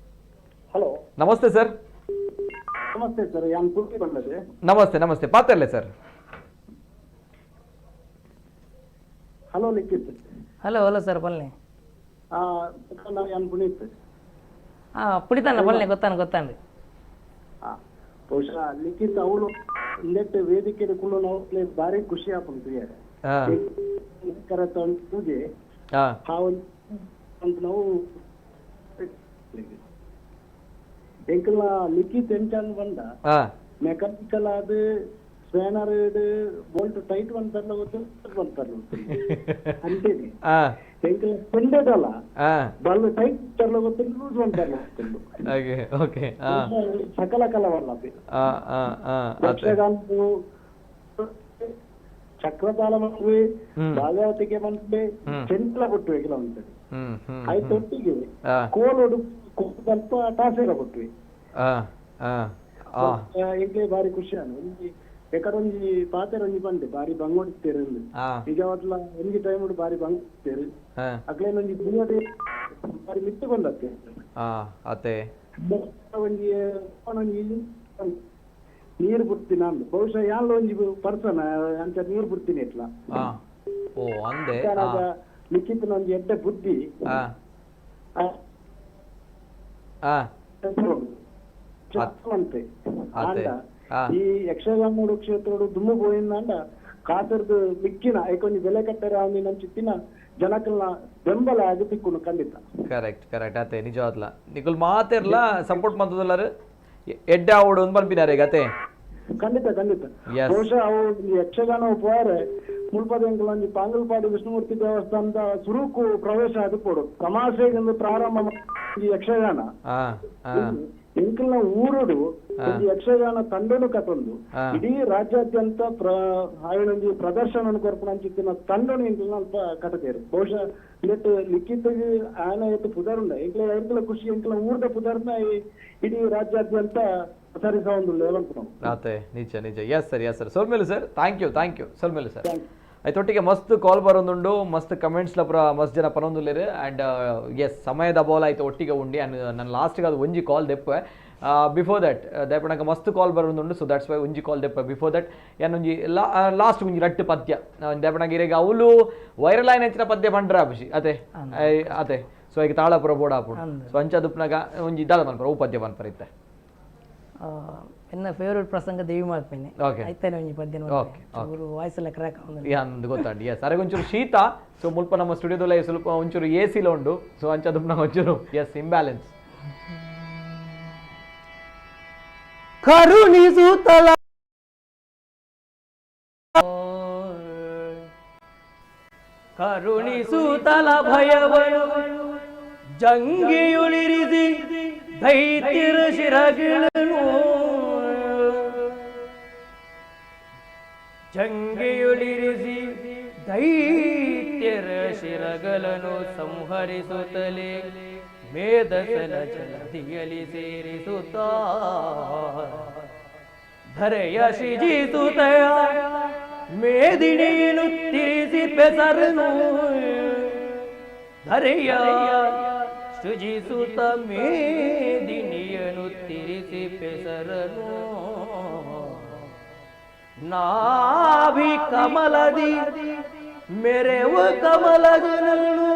Hello, ನಮಸ್ತೆ ಸರ್. ನಮಸ್ತೆ ಸರ್, ಯಾನ್ ಪೂರ್ತಿ ಬಂದದೆ. Namaste namaste, ಪಾತ್ರಲ್ಲೇ sir. Hello Likhith. Hello hello sir, ಬಲ್ಲೆ. ಯಾನ್ ಪುನೀತ್. ಹಾಂ, ಪುಡಿತಾನ ಬಲ್ಲೆ, ಗೊತ್ತಾನ ಗೊತ್ತಾನ್ರಿ. ಬಹುಶಃ ಲಿಖಿತ್ ಅವಳು ನೆಟ್ ವೇದಿಕೆ ಕುಳ್ಳು ನಾವು ಭಾರಿ ಖುಷಿ ಆಪುಂಡು ಕರೆತ ಪೂಜೆ ಅಂತ ನಾವು ಎಂಕಲ್ನ ಲಿಖಿತ್ ಎಂಚಂದ್ ಬಂದ ಮೆಕ್ಯಾನಿಕಲ್ ಆದ spanner bolt tight ಬಂತಲ್ಲ ಗೊತ್ತು ಬಂತಲ್ಲ ಅಂತೀನಿ. ಎಂಕಲ್ನ ಸ್ಪೆಂಡೆಡ್ ಅಲ್ಲ ಬಲ್ ಟೈಟ್ ತರಲ ಗೊತ್ತು ಲೂಸ್ ಬಂತಲ್ಲ ಗೊತ್ತು. ಓಕೆ. ಸಕಲ ಕಲವಲ್ಲ ಯಕ್ಷಗಾನ ಚಕ್ರತಾಳ ಮದುವೆ ಬಾಲ್ಯಾವತಿಗೆ ಮದುವೆ ಚೆಂಟ್ಲ ಕೊಟ್ಟುವೆ ಕೆಲವೊಂದ್ಸರಿ ಆಯ್ತೊಟ್ಟಿಗೆ ಕೋಲೋಡು ಸ್ವಲ್ಪ ಟಾಸೆಲ ಕೊಟ್ಟುವೆ. ಎಂಕ್ಲೆ ಬಾರಿ ಖುಷಿ ಅನು ಒಂಜಿ ಎಕಡೊಂಜಿ ಪಾತೆರ ಒಂಜಿ ಪಂಡೆ ಬಾರಿ ಬಂಗೊಡಿತ್ತೇರು ನಿಜವಾದ್ಲ ಒಂಜಿ ಟೈಮ್ ಬಾರಿ ಬಂಗ್ ಅಕ್ಲೇನೊಂಜಿ ಬುಡೋಟೆ ಬಾರಿ ಮಿತ್ತು ಬಂದತ್ತೆ. ಅತೆ ಒಂಜಿ ಒಂಜಿ ನೀರು ಬಿಡ್ತೀನಿ ಅಂದ್ ಬಹುಶಃ ಯಾನ್ಲ ಒಂಜಿ ಪರ್ಸನ್ ಅಂಚ ನೀರು ಬಿಡ್ತೀನಿ ಇಟ್ಲ. ಓ ಅಂದೆ ಲಿಖಿತನ ಒಂಜಿ ಎಡ್ಡೆ ಬುದ್ಧಿ ಅಂತೆ. ಈ ಯಕ್ಷಗಾನ ಕ್ಷೇತ್ರಡು ದುಮ್ಮು ಪೋಯಿಂದಂಡ ಕಾಸರ್ದು ಮಿಕ್ಕಿನ ಐಕೊಂಜಿ ಬೆಲೆ ಕಟ್ಟರೆ ಅವನಿ ನಂಚಿತ್ತಿನ ಜನಕಲ್ನ ಬೆಂಬಲ ಆಗಿ ತಿಕ್ಕುನು ಖಂಡಿತ. ಕರೆಕ್ಟ್ ಕರೆಕ್ಟ್ ಅತೆ ನಿಜವಾದ್ಲ ನಿಕುಲ್ ಮಾತೆರ್ಲ ಸಪೋರ್ಟ್ ಮಂತದಲ್ಲಾರು ಎಡ್ಡೆ ಆವಡು ಒಂದು ಪನ್ಪಿನಾರೆ ಅತೆ. ಖಂಡಿತ ಖಂಡಿತ. ಬಹುಶಃ ಅವು ಯಕ್ಷಗಾನ ಪೋರೆ ಮುಲ್ಪದ ಒಂಜಿ ಪಾಂಗಲ್ಪಾಡಿ ವಿಷ್ಣುಮೂರ್ತಿ ದೇವಸ್ಥಾನದ ಸುರುಕು ಪ್ರವೇಶ ಅದು ಪೋಡು ತಮಾಷೆಗೆ ಪ್ರಾರಂಭ ಯಕ್ಷಗಾನ ಎಂಕಲ್ನ ಊರುಡು ಒಂಜಿ ಯಕ್ಷಗಾನ ತಂಡನು ಕಟ್ಟೊಂದು ಇಡೀ ರಾಜ್ಯಾದ್ಯಂತ ಆಯನೊಂಜಿ ಪ್ರದರ್ಶನ ಕೊರ್ಪುನಂಚಿತ್ತಿನ ತಂಡನು ಎಂಕಲ್ನ ಅಲ್ಪ ಕಟ್ಟತೇರು. ಬಹುಶಃ ನೆಟ್ ಲಿಖಿತ ಆಯನ ಎತ್ತು ಪುದರುಂಡ ಎಂಕ್ಲ ಎಂಕಲ ಖುಷಿ ಎಂಕಲ ಊರ್ದ ಪುದರ್ನ ಇಡೀ ರಾಜ್ಯಾದ್ಯಂತ ಅತೆ ನಿಜ ನಿಜ. Yes sir, yes sir. ಸೊಲ್ಮೇಲು sir, thank you thank you. ಸೊಲ್ಮೇಲು sir. ಆಯ್ತೊಟ್ಟಿಗೆ ಮಸ್ತ್ ಕಾಲ್ ಬರೋದುಂಡು, ಮಸ್ತ್ ಕಮೆಂಟ್ಸ್ ಲಪುರ ಮಸ್ತ್ ಜನ ಪನೊಂದುಲ್ಲೇರು. ಆ್ಯಂಡ್ ಎಸ್ ಸಮಯದ ಅಭಾವ ಆಯ್ತು ಒಟ್ಟಿಗೆ ಉಂಡಿ. ಆ್ಯಂಡ್ ನನ್ನ ಲಾಸ್ಟ್ಗೆ ಅದು ಒಂಜಿ ಕಾಲ್ ದೆಪ್ಪೆ. ಬಿಫೋರ್ that ದಯಪಣಕ ಮಸ್ತ್ ಕಾಲ್ ಬರೋದುಂಡು. So that's why ಒಂಜಿ ಕಾಲ್ ದೆಪ್ಪೆ. ಬಿಫೋರ್ that ಯಾನೊಂಜಿ last ಒಂಜಿ ರಟ್ಟು ಪದ್ಯ ದಯಪಣಕ ಇರೆಗ್ ಅವಳು ವೈರಲ್ ಆಯ್ನ ಪದ್ಯ ಪಂಡ್ರ ಅಭಿಷಿ ಅದೇ ಅದೇ. ಸೊ ಈಗ ತಾಳಪುರ ಬೋಡ ಆಪುಂಡು. ಸೊ ಅಂಚ ದುಪ್ನಾಗ ಒಂಜಿ ದಾದ ಮನ್ಪರ ಅವು ಪದ್ಯ ಪನ್ಪರ ಇತ್ತೆ. ಎನ್ನ ಫೇವರೇಟ್ ಪ್ರಸಂಗ ದೇವಿ ಮಹಾತ್ಮೆನೆ. ಐತಾನೆ ಒಂಜಿ ಪದ್ಯ ವಾಯ್ಸ್ ಎಲ್ಲ ಕ್ರ್ಯಾಕ್ ಅಂದ್ ಗೊತ್ತಾಂಡಿ. ಎಸ್ ಅರೆಗೆ ಒಂಚೂರು ಶೀತ. ಸೊ ಮುಲ್ಪ ನಮ್ಮ ಸ್ಟುಡಿಯೋದಲ್ಲ ಸ್ವಲ್ಪ ಒಂಚೂರು ಎ ಸಿಲ ಉಂಡು. ಸೊ ಅಂಚ ದುಪ್ನಾಗ ಒಂಚೂರು ಎಸ್ ಇಂಬ್ಯಾಲೆನ್ಸ್. ಕರುಣಿಸುತ್ತಲ ಕರುಣಿಸುತ್ತಲ ಭಯವನು ಜಂಗಿಯುಳಿರಿಸಿ ದೈತ್ಯರ ಶಿರಗಳನ್ನು ಜಂಗಿಯುಳಿರಿಸಿ ದೈತ್ಯರ ಶಿರಗಳನ್ನು ಸಂಹರಿಸುತ್ತಲೇ ಮೇಧಸನ ಜಲಧಿಯಲಿ ಸೇರಿಸುತ್ತ ಧರೆಯ ಶಿಜಿಸುತ್ತಯ ಮೇದಿಣಿಯನ್ನು ತಿರಿಸಿ ಪೆಸರನು ಧರೆಯ ಸೃಜಿಸುತ್ತ ಮೇದಿನಿಯನು ತಿರಿಸಿ ಪೆಸರನು ನಾಭಿ ಕಮಲದಿ ಮೆರೆವ ಕಮಲಜನನ್ನು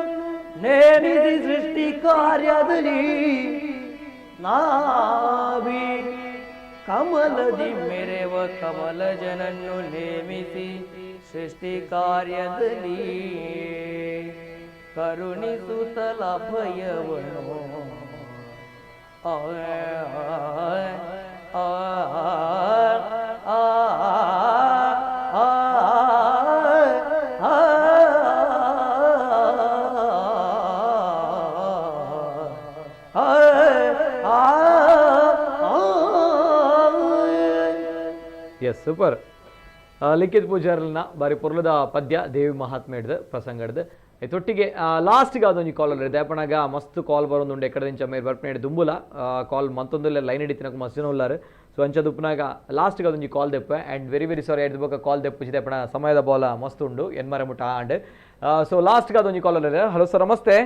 ನೇಮಿಸಿ ಸೃಷ್ಟಿ ಕಾರ್ಯದಲ್ಲಿ ನಾಭಿ ಕಮಲದಿ ಮೆರೆವ ಕಮಲಜನನ್ನು ನೇಮಿಸಿ ಸೃಷ್ಟಿ ಕಾರ್ಯದಲ್ಲಿ ಕರುಣಿಸುತ್ತಲ ಭಯವನು ಆ ಆ ಆ ಆ ಆ. ಸೂಪರ್. ಲಿಖಿತ್ ಪೂಜಾರ್ನ ಬಾರಿ ಪೊರ್ಲುದ ಪದ್ಯ ದೇವಿ ಮಹಾತ್ಮೆ ಹಿಡ್ದು ಪ್ರಸಂಗ ಹಿಡ್ದು. ತೊಟ್ಟಿಗೆ ಲಾಸ್ಟ್ಗೆ ಅದೊಂಜಿ ಕಾಲ್ ದೇಪಣಾಗ ಮಸ್ತ್ ಕಾಲ್ ಬರೋದುಂಡು. ಎಕ್ಕಡ ಮೇರ್ ಬರ್ಪಣೆ ದುಂಬುಲ ಕಾಲ್ ಮಂತೊಂದುಲ್ಲ, ಲೈನ್ ಹಿಡಿತಿನಕು ಮಸ್ತ್ ಜನ ಉಲ್ಲಾರು. ಸೊ ಅಂಚ ದುಪ್ಪುನಾಗ ಲಾಸ್ಟ್ಗೆ ಅದೊಂಜಿ ಕಾಲ್ ದೆಪ್ಪೆ. ಆ್ಯಂಡ್ ವೆರಿ ವೆರಿ ಸಾರಿ, ಆಯ್ತು ಬೊಕ್ಕ ಕಾಲ್ ದೆಪ್ಪುಜಿ ದೇಪಣ, ಸಮಯದ ಬಾಲ ಮಸ್ತ್ ಉಂಡು, ಎನ್ಮರೆ ಮುಟ್ಟ ಆಂಡ್. ಸೊ ಲಾಸ್ಟ್ಗೆ ಅದೊಂಜಿ ಕಾಲ್. ಹಲೋ ಸರ್, ನಮಸ್ತೆ.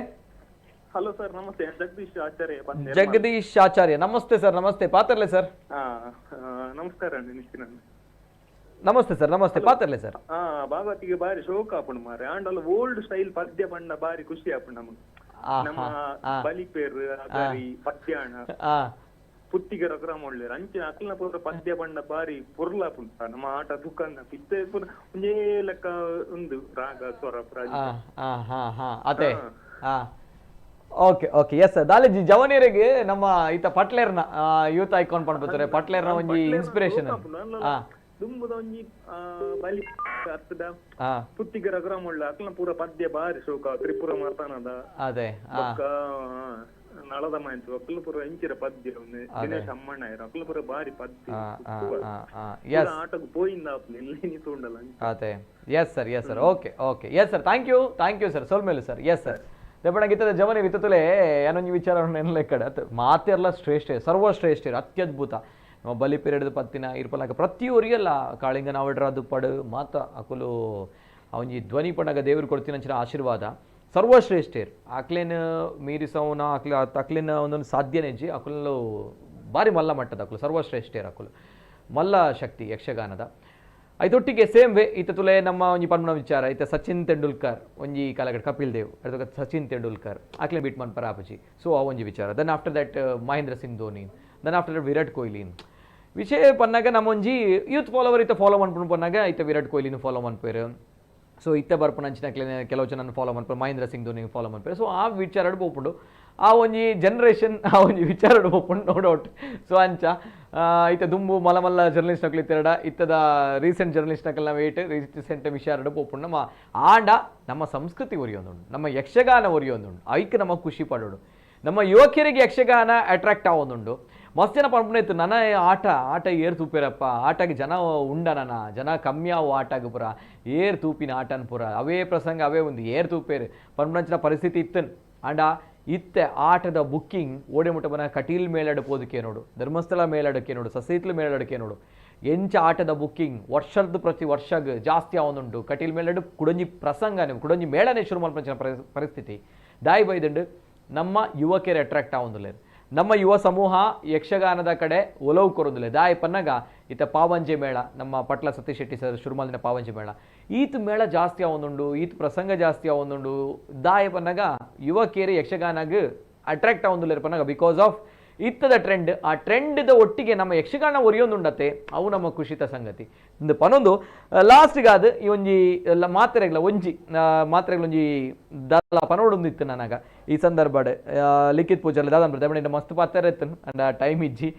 ಹಲೋ ಸರ್, ನಮಸ್ತೆ. ಜಗದೀಶ್ ಆಚಾರ್ಯ. ಜಗದೀಶ್ ಆಚಾರ್ಯ, ನಮಸ್ತೆ ಸರ್. ನಮಸ್ತೆ, ಪಾತ್ರಲೆ ಸರ್. ನಮಸ್ಕಾರ. ನಮಸ್ತೆ ಸರ್, ನಮಸ್ತೆ, ಪಾತ್ರಲೆ ಸರ್. ಭಾಗವತಿಗೆ ಬಾರಿ ಶೋಕ ಆಪುಂಡು ಮಾರೆ. ಆಂಡಲ ಓಲ್ಡ್ ಸ್ಟೈಲ್ ಪದ್ಯ ಪಂಡ ಬಾರಿ ಖುಷಿ ಆಪುಂಡು ನಮಗೆ. ನಮ್ಮ ಬಲಿಪೇರು ಅಗರಿ ಪದ್ಯಾಣ ಪುತ್ತಿಗೆ ರಘುರಾಮ ಒಳ್ಳೆರ್ ಅಂಚಿನ ಅಕ್ಲ್ನ ಪೂರ ಪದ್ಯ ಪಂಡ ಬಾರಿ ಪೊರ್ಲಾಪುಂಡು. ನಮ್ಮ ಆಟ ದುಕಾನ್ ಇತ್ತೆ ಪೂರ ಒಂಜೇ ಲೆಕ್ಕ ಉಂದು ರಾಗ ಸ್ವರ. ಅದೇ. Okay okay, yes sir. ದಾಲೇಜಿ ಜವನಿಯರಿಗೆ ನಮ್ಮ ಈತ ಪಟ್ಲೇರ್ನ ಯೂತ್ ಐಕಾನ್ ಪಂಡ್ಬತ್ತಾರೆ, ಪಟ್ಲೇರ್ನ ಒಂಜಿ ಇನ್ಸ್ಪಿರೇಷನ್. ದುಂಬುದ ಒಂಜಿ ಬಲಿ ಅರ್ಥದ ಪುತ್ತಿಗೆ ರಘುರಾಮ ಒಳ್ಳೆ ಅಕ್ಲ್ನ ಪೂರ ಪದ್ಯ ಬಾರಿ ಶೋಕ. ತ್ರಿಪುರ ಮಾತಾನದ ಅದೇ ಬೊಕ್ಕ ನಳದ ಮಾಂಚು ಅಕ್ಲ ಪೂರ ಇಂಚಿರ ಪದ್ಯ. ದಿನೇಶ್ ಅಮ್ಮಣ್ಣ ಅಕ್ಲ ಪೂರ ಬಾರಿ ಪದ್ಯ. ಆಟಕ್ಕೆ ಪೋಯಿಂದ ಇಲ್ಲಿ ತೂಂಡಲ. ಅದೇ. Yes sir, yes sir. Okay okay, yes sir. Thank you, thank you sir. ಸೋಲ್ಮೇಲು sir. Yes sir. ದೇಪಣ ಗೀತದ ಜವನಿ ವಿತ್ತುಲೆ ಏನೊಂಜಿ ವಿಚಾರ ಲೆಕ್ಕಡ ಮಾತೆರ್ಲ ಶ್ರೇಷ್ಠ, ಸರ್ವಶ್ರೇಷ್ಠ, ಅತ್ಯದ್ಭುತ. ನಮ್ಮ ಬಲಿ ಪೀರಿಯಡ್ ಪತ್ತಿನ ಇರ್ಪಲಾಕ ಪ್ರತಿಯೊರಿಯಲ್ಲ ಕಾಳಿಂಗನಾವಡ್ರ ದುಪ್ಪಡು ಮಾತ ಅಕುಲು ಒಂಜಿ ಧ್ವನಿ ಪಂಡಾಗ ದೇವರು ಕೊಡ್ತೀನಂಚಿನ ಆಶೀರ್ವಾದ. ಸರ್ವಶ್ರೇಷ್ಠೇರ್ ಅಕ್ಲೇನ್ ಮೀರಿಸವನ ಅಕ್ಲ ಅಕ್ಲೇನ ಒಂದೊಂದು ಸಾಧ್ಯನೇಜಿ ಅಕುಲು ಬಾರಿ ಮಲ್ಲ ಮಟ್ಟದ ಅಕುಲು ಸರ್ವಶ್ರೇಷ್ಠೇರ್ ಅಕುಲು ಮಲ್ಲ ಶಕ್ತಿ ಯಕ್ಷಗಾನದ. ಐತೊಟ್ಟಿಗೆ ಸೇಮ್ ವೇ ಈತ ತುಲೆ ನಮ್ಮ ಒಂಜಿ ಪನ್ಮನ ವಿಚಾರ ಈತ ಸಚಿನ್ ತೆಂಡೂಲ್ಕರ್ ಒಂಜಿ ಕಾಲಗಡ್ ಕಪಿಲ್ ದೇವ್ ಅದ್ರ ಸಚಿನ್ ತೆಂಡೂಲ್ಕರ್ ಅಕ್ಲೆ ಬೀಟ್ ಮನ್ಪರ ಆಪುಜಿ. ಸೊ ಆ ಒಂಜಿ ವಿಚಾರ. Then after that Mahendra Singh Dhoni, then after that Virat Kohli. ವಿಷಯ ಪನ್ನಾಗ ನಮ್ಮ ಒಂಜಿ ಯೂತ್ ಫಾಲೋವರ್ ಇತ್ತ ಫಾಲೋ ಮನ್ಪುಂಡು ಪನ್ನಾಗ ಈತ ವಿರಾಟ್ ಕೊಹ್ಲಿನ ಫಾಲೋ ಮನ್ಪೇರು. ಸೊ ಇತ್ತ ಬರ್ಪುನ ಅಂಚಿನಕ್ಲೆ ಕೆಲವು ಜನ ಫಾಲೋ ಮನ್ಪೇರು, ಮಹೇಂದ್ರ ಸಿಂಗ್ ಧೋನಿ ಫಾಲೋ ಮನ್ಪೇರು. ಸೊ ಆ ವಿಚಾರಡ್ ಪೋಪುಂಡು, ಆ ಒಂಜಿ ಜನ್ರೇಷನ್ ಆ ಒಂಜಿ ವಿಚಾರಡ್ ಪೋಪುಂಡು, ನೋ ಡೌಟ್. ಸೊ ಅಂಚ ಇತ್ತ ದುಂಬು ಮಲ್ಲ ಮಲ್ಲ ಜರ್ನಲಿಸ್ಟ್ ನಕಲು ಇತ್ತೆರಡ ಇತ್ತದ ರೀಸೆಂಟ್ ಜರ್ನಲಿಸ್ಟ್ ನಕಲ್ನ ವೇಟ್ ರೀಸೆಂಟ್ ವಿಚಾರಡ್ ಪೋಪುಂಡು. ನಮ್ಮ ಆಂಡ ನಮ್ಮ ಸಂಸ್ಕೃತಿ ಒರಿಯೊಂದುಂಡು, ನಮ್ಮ ಯಕ್ಷಗಾನ ಒರಿಯೊಂದುಂಡು, ಐಕ್ ನಮ್ಮ ಖುಷಿ ಪಡೋಡು. ನಮ್ಮ ಯುವಕರಿಗೆ ಯಕ್ಷಗಾನ ಅಟ್ರಾಕ್ಟ್ ಆವೊಂದುಂಡು. ಮಸ್ತ್ ಜನ ಪನ್ಪುನ ಇತ್ತು ನನ್ನ ಆಟ ಆಟ ಏರ್ ತೂಪೇರಪ್ಪ, ಆಟಗೆ ಜನ ಉಂಡ ನನ್ನ ಜನ ಕಮ್ಮಿ ಆವು ಆಟಗೆ ಪೂರ ಏರ್ ತೂಪಿನ ಆಟನ್ ಪೂರ ಅವೇ ಪ್ರಸಂಗ ಅವೇ ಒಂದು ಏರ್ ತೂಪೇರು ಪನ್ಪುನಂಚಿನ ಪರಿಸ್ಥಿತಿ ಇತ್ತನ್. ಆಂಡ ಇತ್ತೆ ಆಟದ ಬುಕ್ಕಿಂಗ್ ಓಡೆ ಮುಟ್ಟ ಬನ ಕಟೀಲ್ ಮೇಳಡ್ ಪೋದಕ್ಕೆ ನೋಡು, ಧರ್ಮಸ್ಥಳ ಮೇಳಡಕ್ಕೆ ನೋಡು, ಸಸೀತ್ಲ ಮೇಳಡಕ್ಕೆ ನೋಡು, ಎಂಚ ಆಟದ ಬುಕ್ಕಿಂಗ್ ವರ್ಷದ ಪ್ರತಿ ವರ್ಷಗ್ ಜಾಸ್ತಿ ಆವೊಂದುಂಡು. ಕಟೀಲ್ ಮೇಳಡ್ ಕುಡೊಂಜಿ ಪ್ರಸಂಗನೇ ಕುಡೊಂಜಿ ಮೇಳನೇ ಶುರು ಮಲ್ಪಂಚಿನ ಪರಿಸ್ಥಿತಿ ದಾಯಿ ಬೈದುಂಡು. ನಮ್ಮ ಯುವಕರು ಅಟ್ರಾಕ್ಟ್ ಆವೊಂದುಲ್ಲೆರ್, ನಮ್ಮ ಯುವ ಸಮೂಹ ಯಕ್ಷಗಾನದ ಕಡೆ ಒಲವು ಕೊರೊಂದುಲ್ಲೆ. ದಾಯಿ ಪನ್ನಗ ಇತ್ತ ಪಾವಂಜೆ ಮೇಳ, ನಮ್ಮ ಪಟ್ಲ ಸತೀಶ್ ಶೆಟ್ಟಿ ಸರ್ ಶುರು ಮಲ್ದಿನ ಪಾವಂಜೆ ಮೇಳ, ಈತ್ ಮೇಳ ಜಾಸ್ತಿ ಆವೊಂದುಂಡು, ಈತ್ ಪ್ರಸಂಗ ಜಾಸ್ತಿ ಆವೊಂದುಂಡು. ದಾಯಿ ಪನ್ನಗ ಯುವಕೇರಿ ಯಕ್ಷಗಾನಗ್ attract ಆವೊಂದುಲ್ಲೆರ್ Pannaga because of ಇತ್ತದ trend. ಆ ಟ್ರೆಂಡ್ದ ಒಟ್ಟಿಗೆ ನಮ್ಮ ಯಕ್ಷಗಾನ ಒರಿಯೊಂದುಂಡತ್ತೆ, ಅವು ನಮ್ಮ ಖುಷಿತ ಸಂಗತಿ. ಇಂದು ಪನೊಂದು ಲಾಸ್ಟ್ಗಾದ ಈ ಒಂಜಿ ಮಾತ್ರೆಗಳ ಒಂಜಿ ಮಾತ್ರೆಗಳ ಒಂಜಿ ದಲ ಪನೋಡೊಂದಿತ್ತು ನನಗ ಈ ಸಂದರ್ಭಡ್. ಲಿಖಿತ್ ಪೂಜಾರ್ಲೆ ದಾದನ್ ಪ್ರತಿ ಮಸ್ತ್ ಪಾತ್ರ ಇತ್ತು ಅಂಡ್ ಆ ಟೈಮ್ ಇಜ್ಜಿ,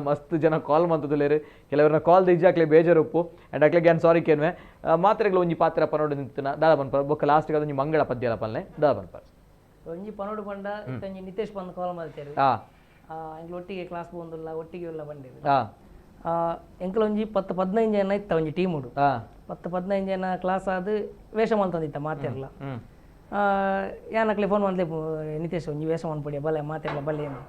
ಮಸ್ತ್ ಜನ ಕಾಲ್ ಮಂತುಲೇರು, ಕೆಲವರನ್ನ ಕಾಲ್ ದಿಜ್ಜಿ ಅಕ್ಲೆ ಬೇಜಾರುಪ್ಪು ಅಂಡ್ ಅಕ್ಲೆಗೆ ಏನು ಸಾರಿ ಕೇನ್ವೆ. ಮಾತ್ರೆಗಳ ಒಂಜಿ ಪಾತ್ರ ಪನೋಡೊಂದಿತ್ತು ದಾದ ಪನ್ಪ ಬೊಕ್ಕ ಲಾಸ್ಟ್ಗೆ ಅದೊಂಜಿ ಮಂಗಳ ಪದ್ಯಲ ಪಲ್ಲೆ ದಾದ ಪನ್ಪ. ಒಂಜಿ ಪನೋಡು ಪಂಡ ಒಂಜಿ ನಿತೇಶ್ ಬಂದು ಕಾಲ್ ಮಾಡ್ತೇವೆ. ಎಂಕ್ಲ ಒಟ್ಟಿಗೆ ಕ್ಲಾಸ್ ಪೋಂದುಲ್ಲ, ಒಟ್ಟಿಗೆ ಉಲ್ಲ ಬಂಡೇರು. ಎಂಕ್ಲ ಒಂಜಿ 10 15 ಜನ ಇತ್ತ ಒಂಜಿ ಟೀಮ್ ಉಡು. 10 15 ಜನ ಕ್ಲಾಸ್ ಆದ್ ವೇಷ ಮಲ್ತೊಂದಿತ್ತ ಮಾತೆರ್ಲ. ಯಾನಕ್ಲೆ ಫೋನ್ ಮಲ್ತೆ ನಿತೇಶ್ ಒಂಜಿ ವೇಷ ಮನ್ಪೊಡಿಯ ಬಲೆ ಮಾತೆರ್ಲ ಬಲೆ ಏನು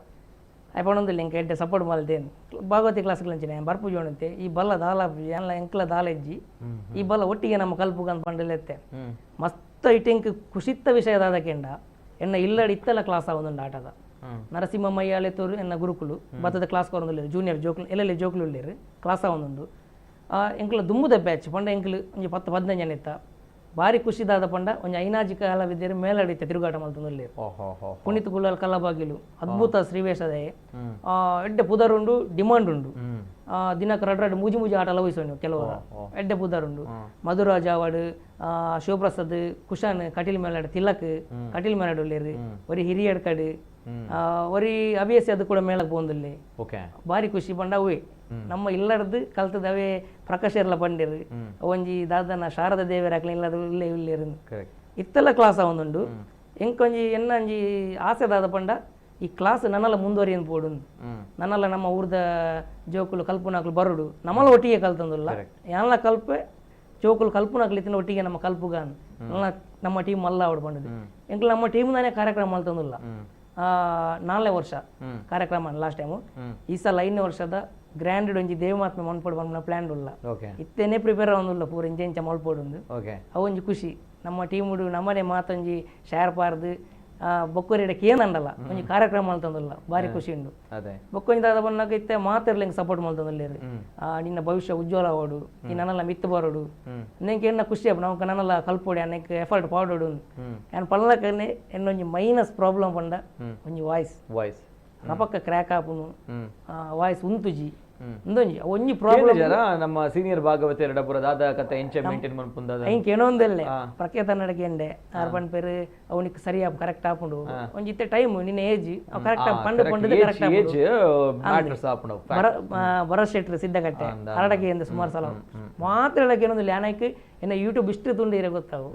ಆಯ್ ಪಣೊಂದಿಲ್ಲ ಎಂಕ್ ಎಡ್ಡೆ ಸಪೋರ್ಟ್ ಮಲ್ತೇನು. ಭಾಗವತಿ ಕ್ಲಾಸ್ಗಳಂಚಿನ ಬರ್ಪು ಜೋಣಂತೆ ಈ ಬಲ್ಲ ದಾಲ ಏನ್ಲ ಎಂಕ್ಲ ದಾಲ ಇಜ್ಜಿ ಈ ಬಲ್ಲ ಒಟ್ಟಿಗೆ ನಮ್ಮ ಕಲ್ಪುಗಂದ್ ಪಂಡಲೆತ್ತೆ ಮಸ್ತ್ ಐಟ್ ಎಂಕ್ ಖುಷಿತ್ತ ವಿಷಯ ದಾದಕೆಂಡ ಎನ್ನ ಇಲ್ಲಡ್ ಇತ್ತಲ ಕ್ಲಾಸ್ ಆವೊಂದುಂಡು ಆಟದ. ನರಸಿಂಹ ಮಯ್ಯಾಳೆ ತೋರು ಎನ್ನ ಗುರುಕುಲು ಬತ್ತದ ಕ್ಲಾಸ್ ಕೊರೊಂದುಲ್ಲೆರ್, ಜೂನಿಯರ್ ಜೋಕ್ಲು ಎಲ್ಲೆಲ್ಲ ಜೋಕ್ಲು ಉಲ್ಲೆರ್ ಕ್ಲಾಸ್ ಆವೊಂದುಂಡು. ಎಂಕ್ಲ ದುಂಬುದ ಬ್ಯಾಚ್ ಪಂಡ ಎಂಕ್ಲು ಒಂಜಿ 10 15 ಜನ ಇತ್ತ. ಬಾರಿ ಖುಷಿದಾದ ಪಂಡ ಒಂಜಿ ಐನಾಜಿ ಕಲಾವಿದೆರ್ ಮೇಲಡಿತ್ತೆ ತಿರುಗಾಟ ಮಲ್ತೊಂದುಲ್ಲೆರ್. ಪುನೀತ್ ಕುಲಾಲ್ ಕಲಾಬಾಗಿಲು ಅದ್ಭುತ ಶ್ರೀವೇಷದಯೆ, ಎಡ್ಡೆ ಪುದರುಂಡು, ಡಿಮಾಂಡ್ ಉಂಡು. ದಿನಕ್ಕೆ ರಡ್ ರಡ್ ಮೂಜಿ ಮೂಜಿ ಆಟ ಲವಹಿಸೋನು ಕೆಲವರ ಎಡ್ಡೆ ಪುದರುಂಡು. ಮಧುರಾಜ್ ಅವಾರ್ಡ್, ಶಿವಪ್ರಸಾದ್, ಕುಶಾನ್ ಕಟೀಲ್ ಮೇಲಾಡ್, ತಿಲಕ್ ಕಟೀಲ್ ಮೇಲಾಡ್ ಉಲ್ಲೆರ್, ಒರಿ ಹಿರಿಯಡ್ಕಡ್, ಒರಿ ಅಭಿಯಸಿ ಅದು ಕೂಡ ಮೇಳಕ್ಕೆ ಪೋಂದುಲ್ಲೆ. ಬಾರಿ ಖುಷಿ ಪಂಡ ಅವೇ ನಮ್ಮ ಇಲ್ಲಡ್ದು ಕಲ್ತದ ಅವೇ ಪ್ರಕಾಶ್ ಪಂಡಿರು ಒಂಜಿ ದಾದನ ಶಾರದಾ ದೇವರ ಅಕ್ಲೆ ಇಲ್ಲದ ಇಲ್ಲೇ ಇಲ್ಲೇರು ಇತ್ತೆಲ್ಲ ಕ್ಲಾಸ್ ಆವೊಂದುಂಡು. ಎಂಕೊಂಜಿ ಎನ್ನ ಒಂಜಿ ಆಸೆ ದಾದ ಪಂಡ ಈ ಕ್ಲಾಸ್ ನನ್ನಲ್ಲ ಮುಂದುವರಿಯನ್ ಪೋಡು ನನ್ನಲ್ಲ ನಮ್ಮ ಊರ್ದ ಜೋಕುಲು ಕಲ್ಪುನಾಕ್ಲು ಬರುಡು ನಮ್ಮಲ್ಲ ಒಟ್ಟಿಗೆ ಕಲ್ತಂದುಲ್ಲ ಯಾನ್ಲ ಕಲ್ಪೆ ಜೋಕುಲು ಕಲ್ಪುನಾಕ್ಲು ಇತ್ತಿನ ಒಟ್ಟಿಗೆ ನಮ್ಮ ಕಲ್ಪುಗಾನ್ ನನ್ನ ನಮ್ಮ ಟೀಮ್ ಮಲ್ಲ ಅವಡು ಬಂದದ್ದು ಎಂಕ್ಲು ನಮ್ಮ ಟೀಮ್ ತಾನೇ ಕಾರ್ಯಕ್ರಮ ಮಲ್ತಂದುಲ್ಲ 4ನೇ ವರ್ಷ ಕಾರ್ಯಕ್ರಮ ಲಾಸ್ಟ್ ಟೈಮು ಈ ಸಲ 5ನೇ ವರ್ಷದ ಗ್ರ್ಯಾಂಡ್ ಒಂಜಿ ದೇವಮಾತ್ಮೆ ಮನ್ಪೋಡು ಪನ್ಪಿನ ಪ್ಲ್ಯಾನ್ ಉಲ್ಲ ಇತ್ತೇನೆ ಪ್ರಿಪೇರ್ ಆವೊಂದುಲ್ಲ ಪೂರ ಇಂಚ ಇಂಚ ಮಲ್ಪೋಡುಂದು ಅವೊಂಜಿ ಖುಷಿ ನಮ್ಮ ಟೀಮುಡು ನಮ್ಮನೆ ಮಾತೊಂಜಿ ಶೇರ್ ಪಾರ್ದು ಬೊಕ್ಕೊರಿಡ ಕೇನಂಡಲ್ಲ ಒಂಜಿ ಕಾರ್ಯಕ್ರಮ ಮಲ್ತಂದುಲ್ಲ ಭಾರಿ ಖುಷಿ ಉಂಡು ಬೊಕ್ಕೊಂಜಿ ದಾದ ಬನ್ನಾಗ ಇತ್ತೆ ಮಾತಿರ್ಲಿ ಸಪೋರ್ಟ್ ಮಲ್ತಂದುಲ್ಲೇರು ನಿನ್ನ ಭವಿಷ್ಯ ಉಜ್ವಲ ಆವಡು ನೀ ನನ್ನಲ್ಲ ಮಿತ್ತು ಬರೋಡು ನೆಂಕೆ ಎನ್ನ ಖುಷಿ ಆಪು ನಮಕ್ ನನ್ನಲ್ಲ ಕಲ್ಪೋಡಿ ಅನ್ನಕ್ಕೆ ಎಫರ್ಟ್ ಪಾಡೋಡು ಯಾನ್ ಪಲ್ಲಕನೆ ಎನ್ನೊಂಜಿ ಮೈನಸ್ ಪ್ರಾಬ್ಲಮ್ ಪಂಡ ಒಂಜಿ ವಾಯ್ಸ್ ವಾಯ್ಸ್ ರಪಕ್ಕ ಕ್ರ್ಯಾಕ್ ಆಪುನು ವಾಯ್ಸ್ ಉಂತುಜಿ ಒಂದೊಂಜಿ ಒಂಜಿ ಪ್ರಾಬ್ಲಮ್ ನಮ್ಮ ಸೀನಿಯರ್ ಭಾಗವತ ಎರಡಪುರ ದಾದ ಕತೆ ಎಂಚೆ ಮೇಂಟೈನ್ ಮನ್ಪುಂದಾದ ಇಂಕ ಏನೊಂದಲ್ಲೇ ಪ್ರಖ್ಯಾತ ನಡಕೆಂಡೆ ಆರ್ ಪನ್ ಪೇರು ಅವನಿಗೆ ಸರಿ ಆಪ್ ಕರೆಕ್ಟ್ ಆಪುಂಡು ಒಂಜಿ ಇತ್ತೆ ಟೈಮ್ ನಿನ್ನ ಏಜ್ ಕರೆಕ್ಟ್ ಪಂಡು ಪಂಡದ ಕರೆಕ್ಟ್ ಏಜ್ ಮ್ಯಾಟರ್ಸ್ ಆಪುಂಡು ಭರತ್ ಶೆಟ್ರು ಸಿದ್ಧಗಟ್ಟೆ ಹರಡಕ್ಕೆ ಎಂದ ಸುಮಾರು ಸಲ ಮಾತ್ರ ಹೇಳಕ್ಕೆ ಏನೊಂದು ಯಾನಕ್ಕೆ ಎನ್ನ ಯೂಟ್ಯೂಬ್ ಇಷ್ಟು ತುಂಡು ಇರೋ ಗೊತ್ತಾವು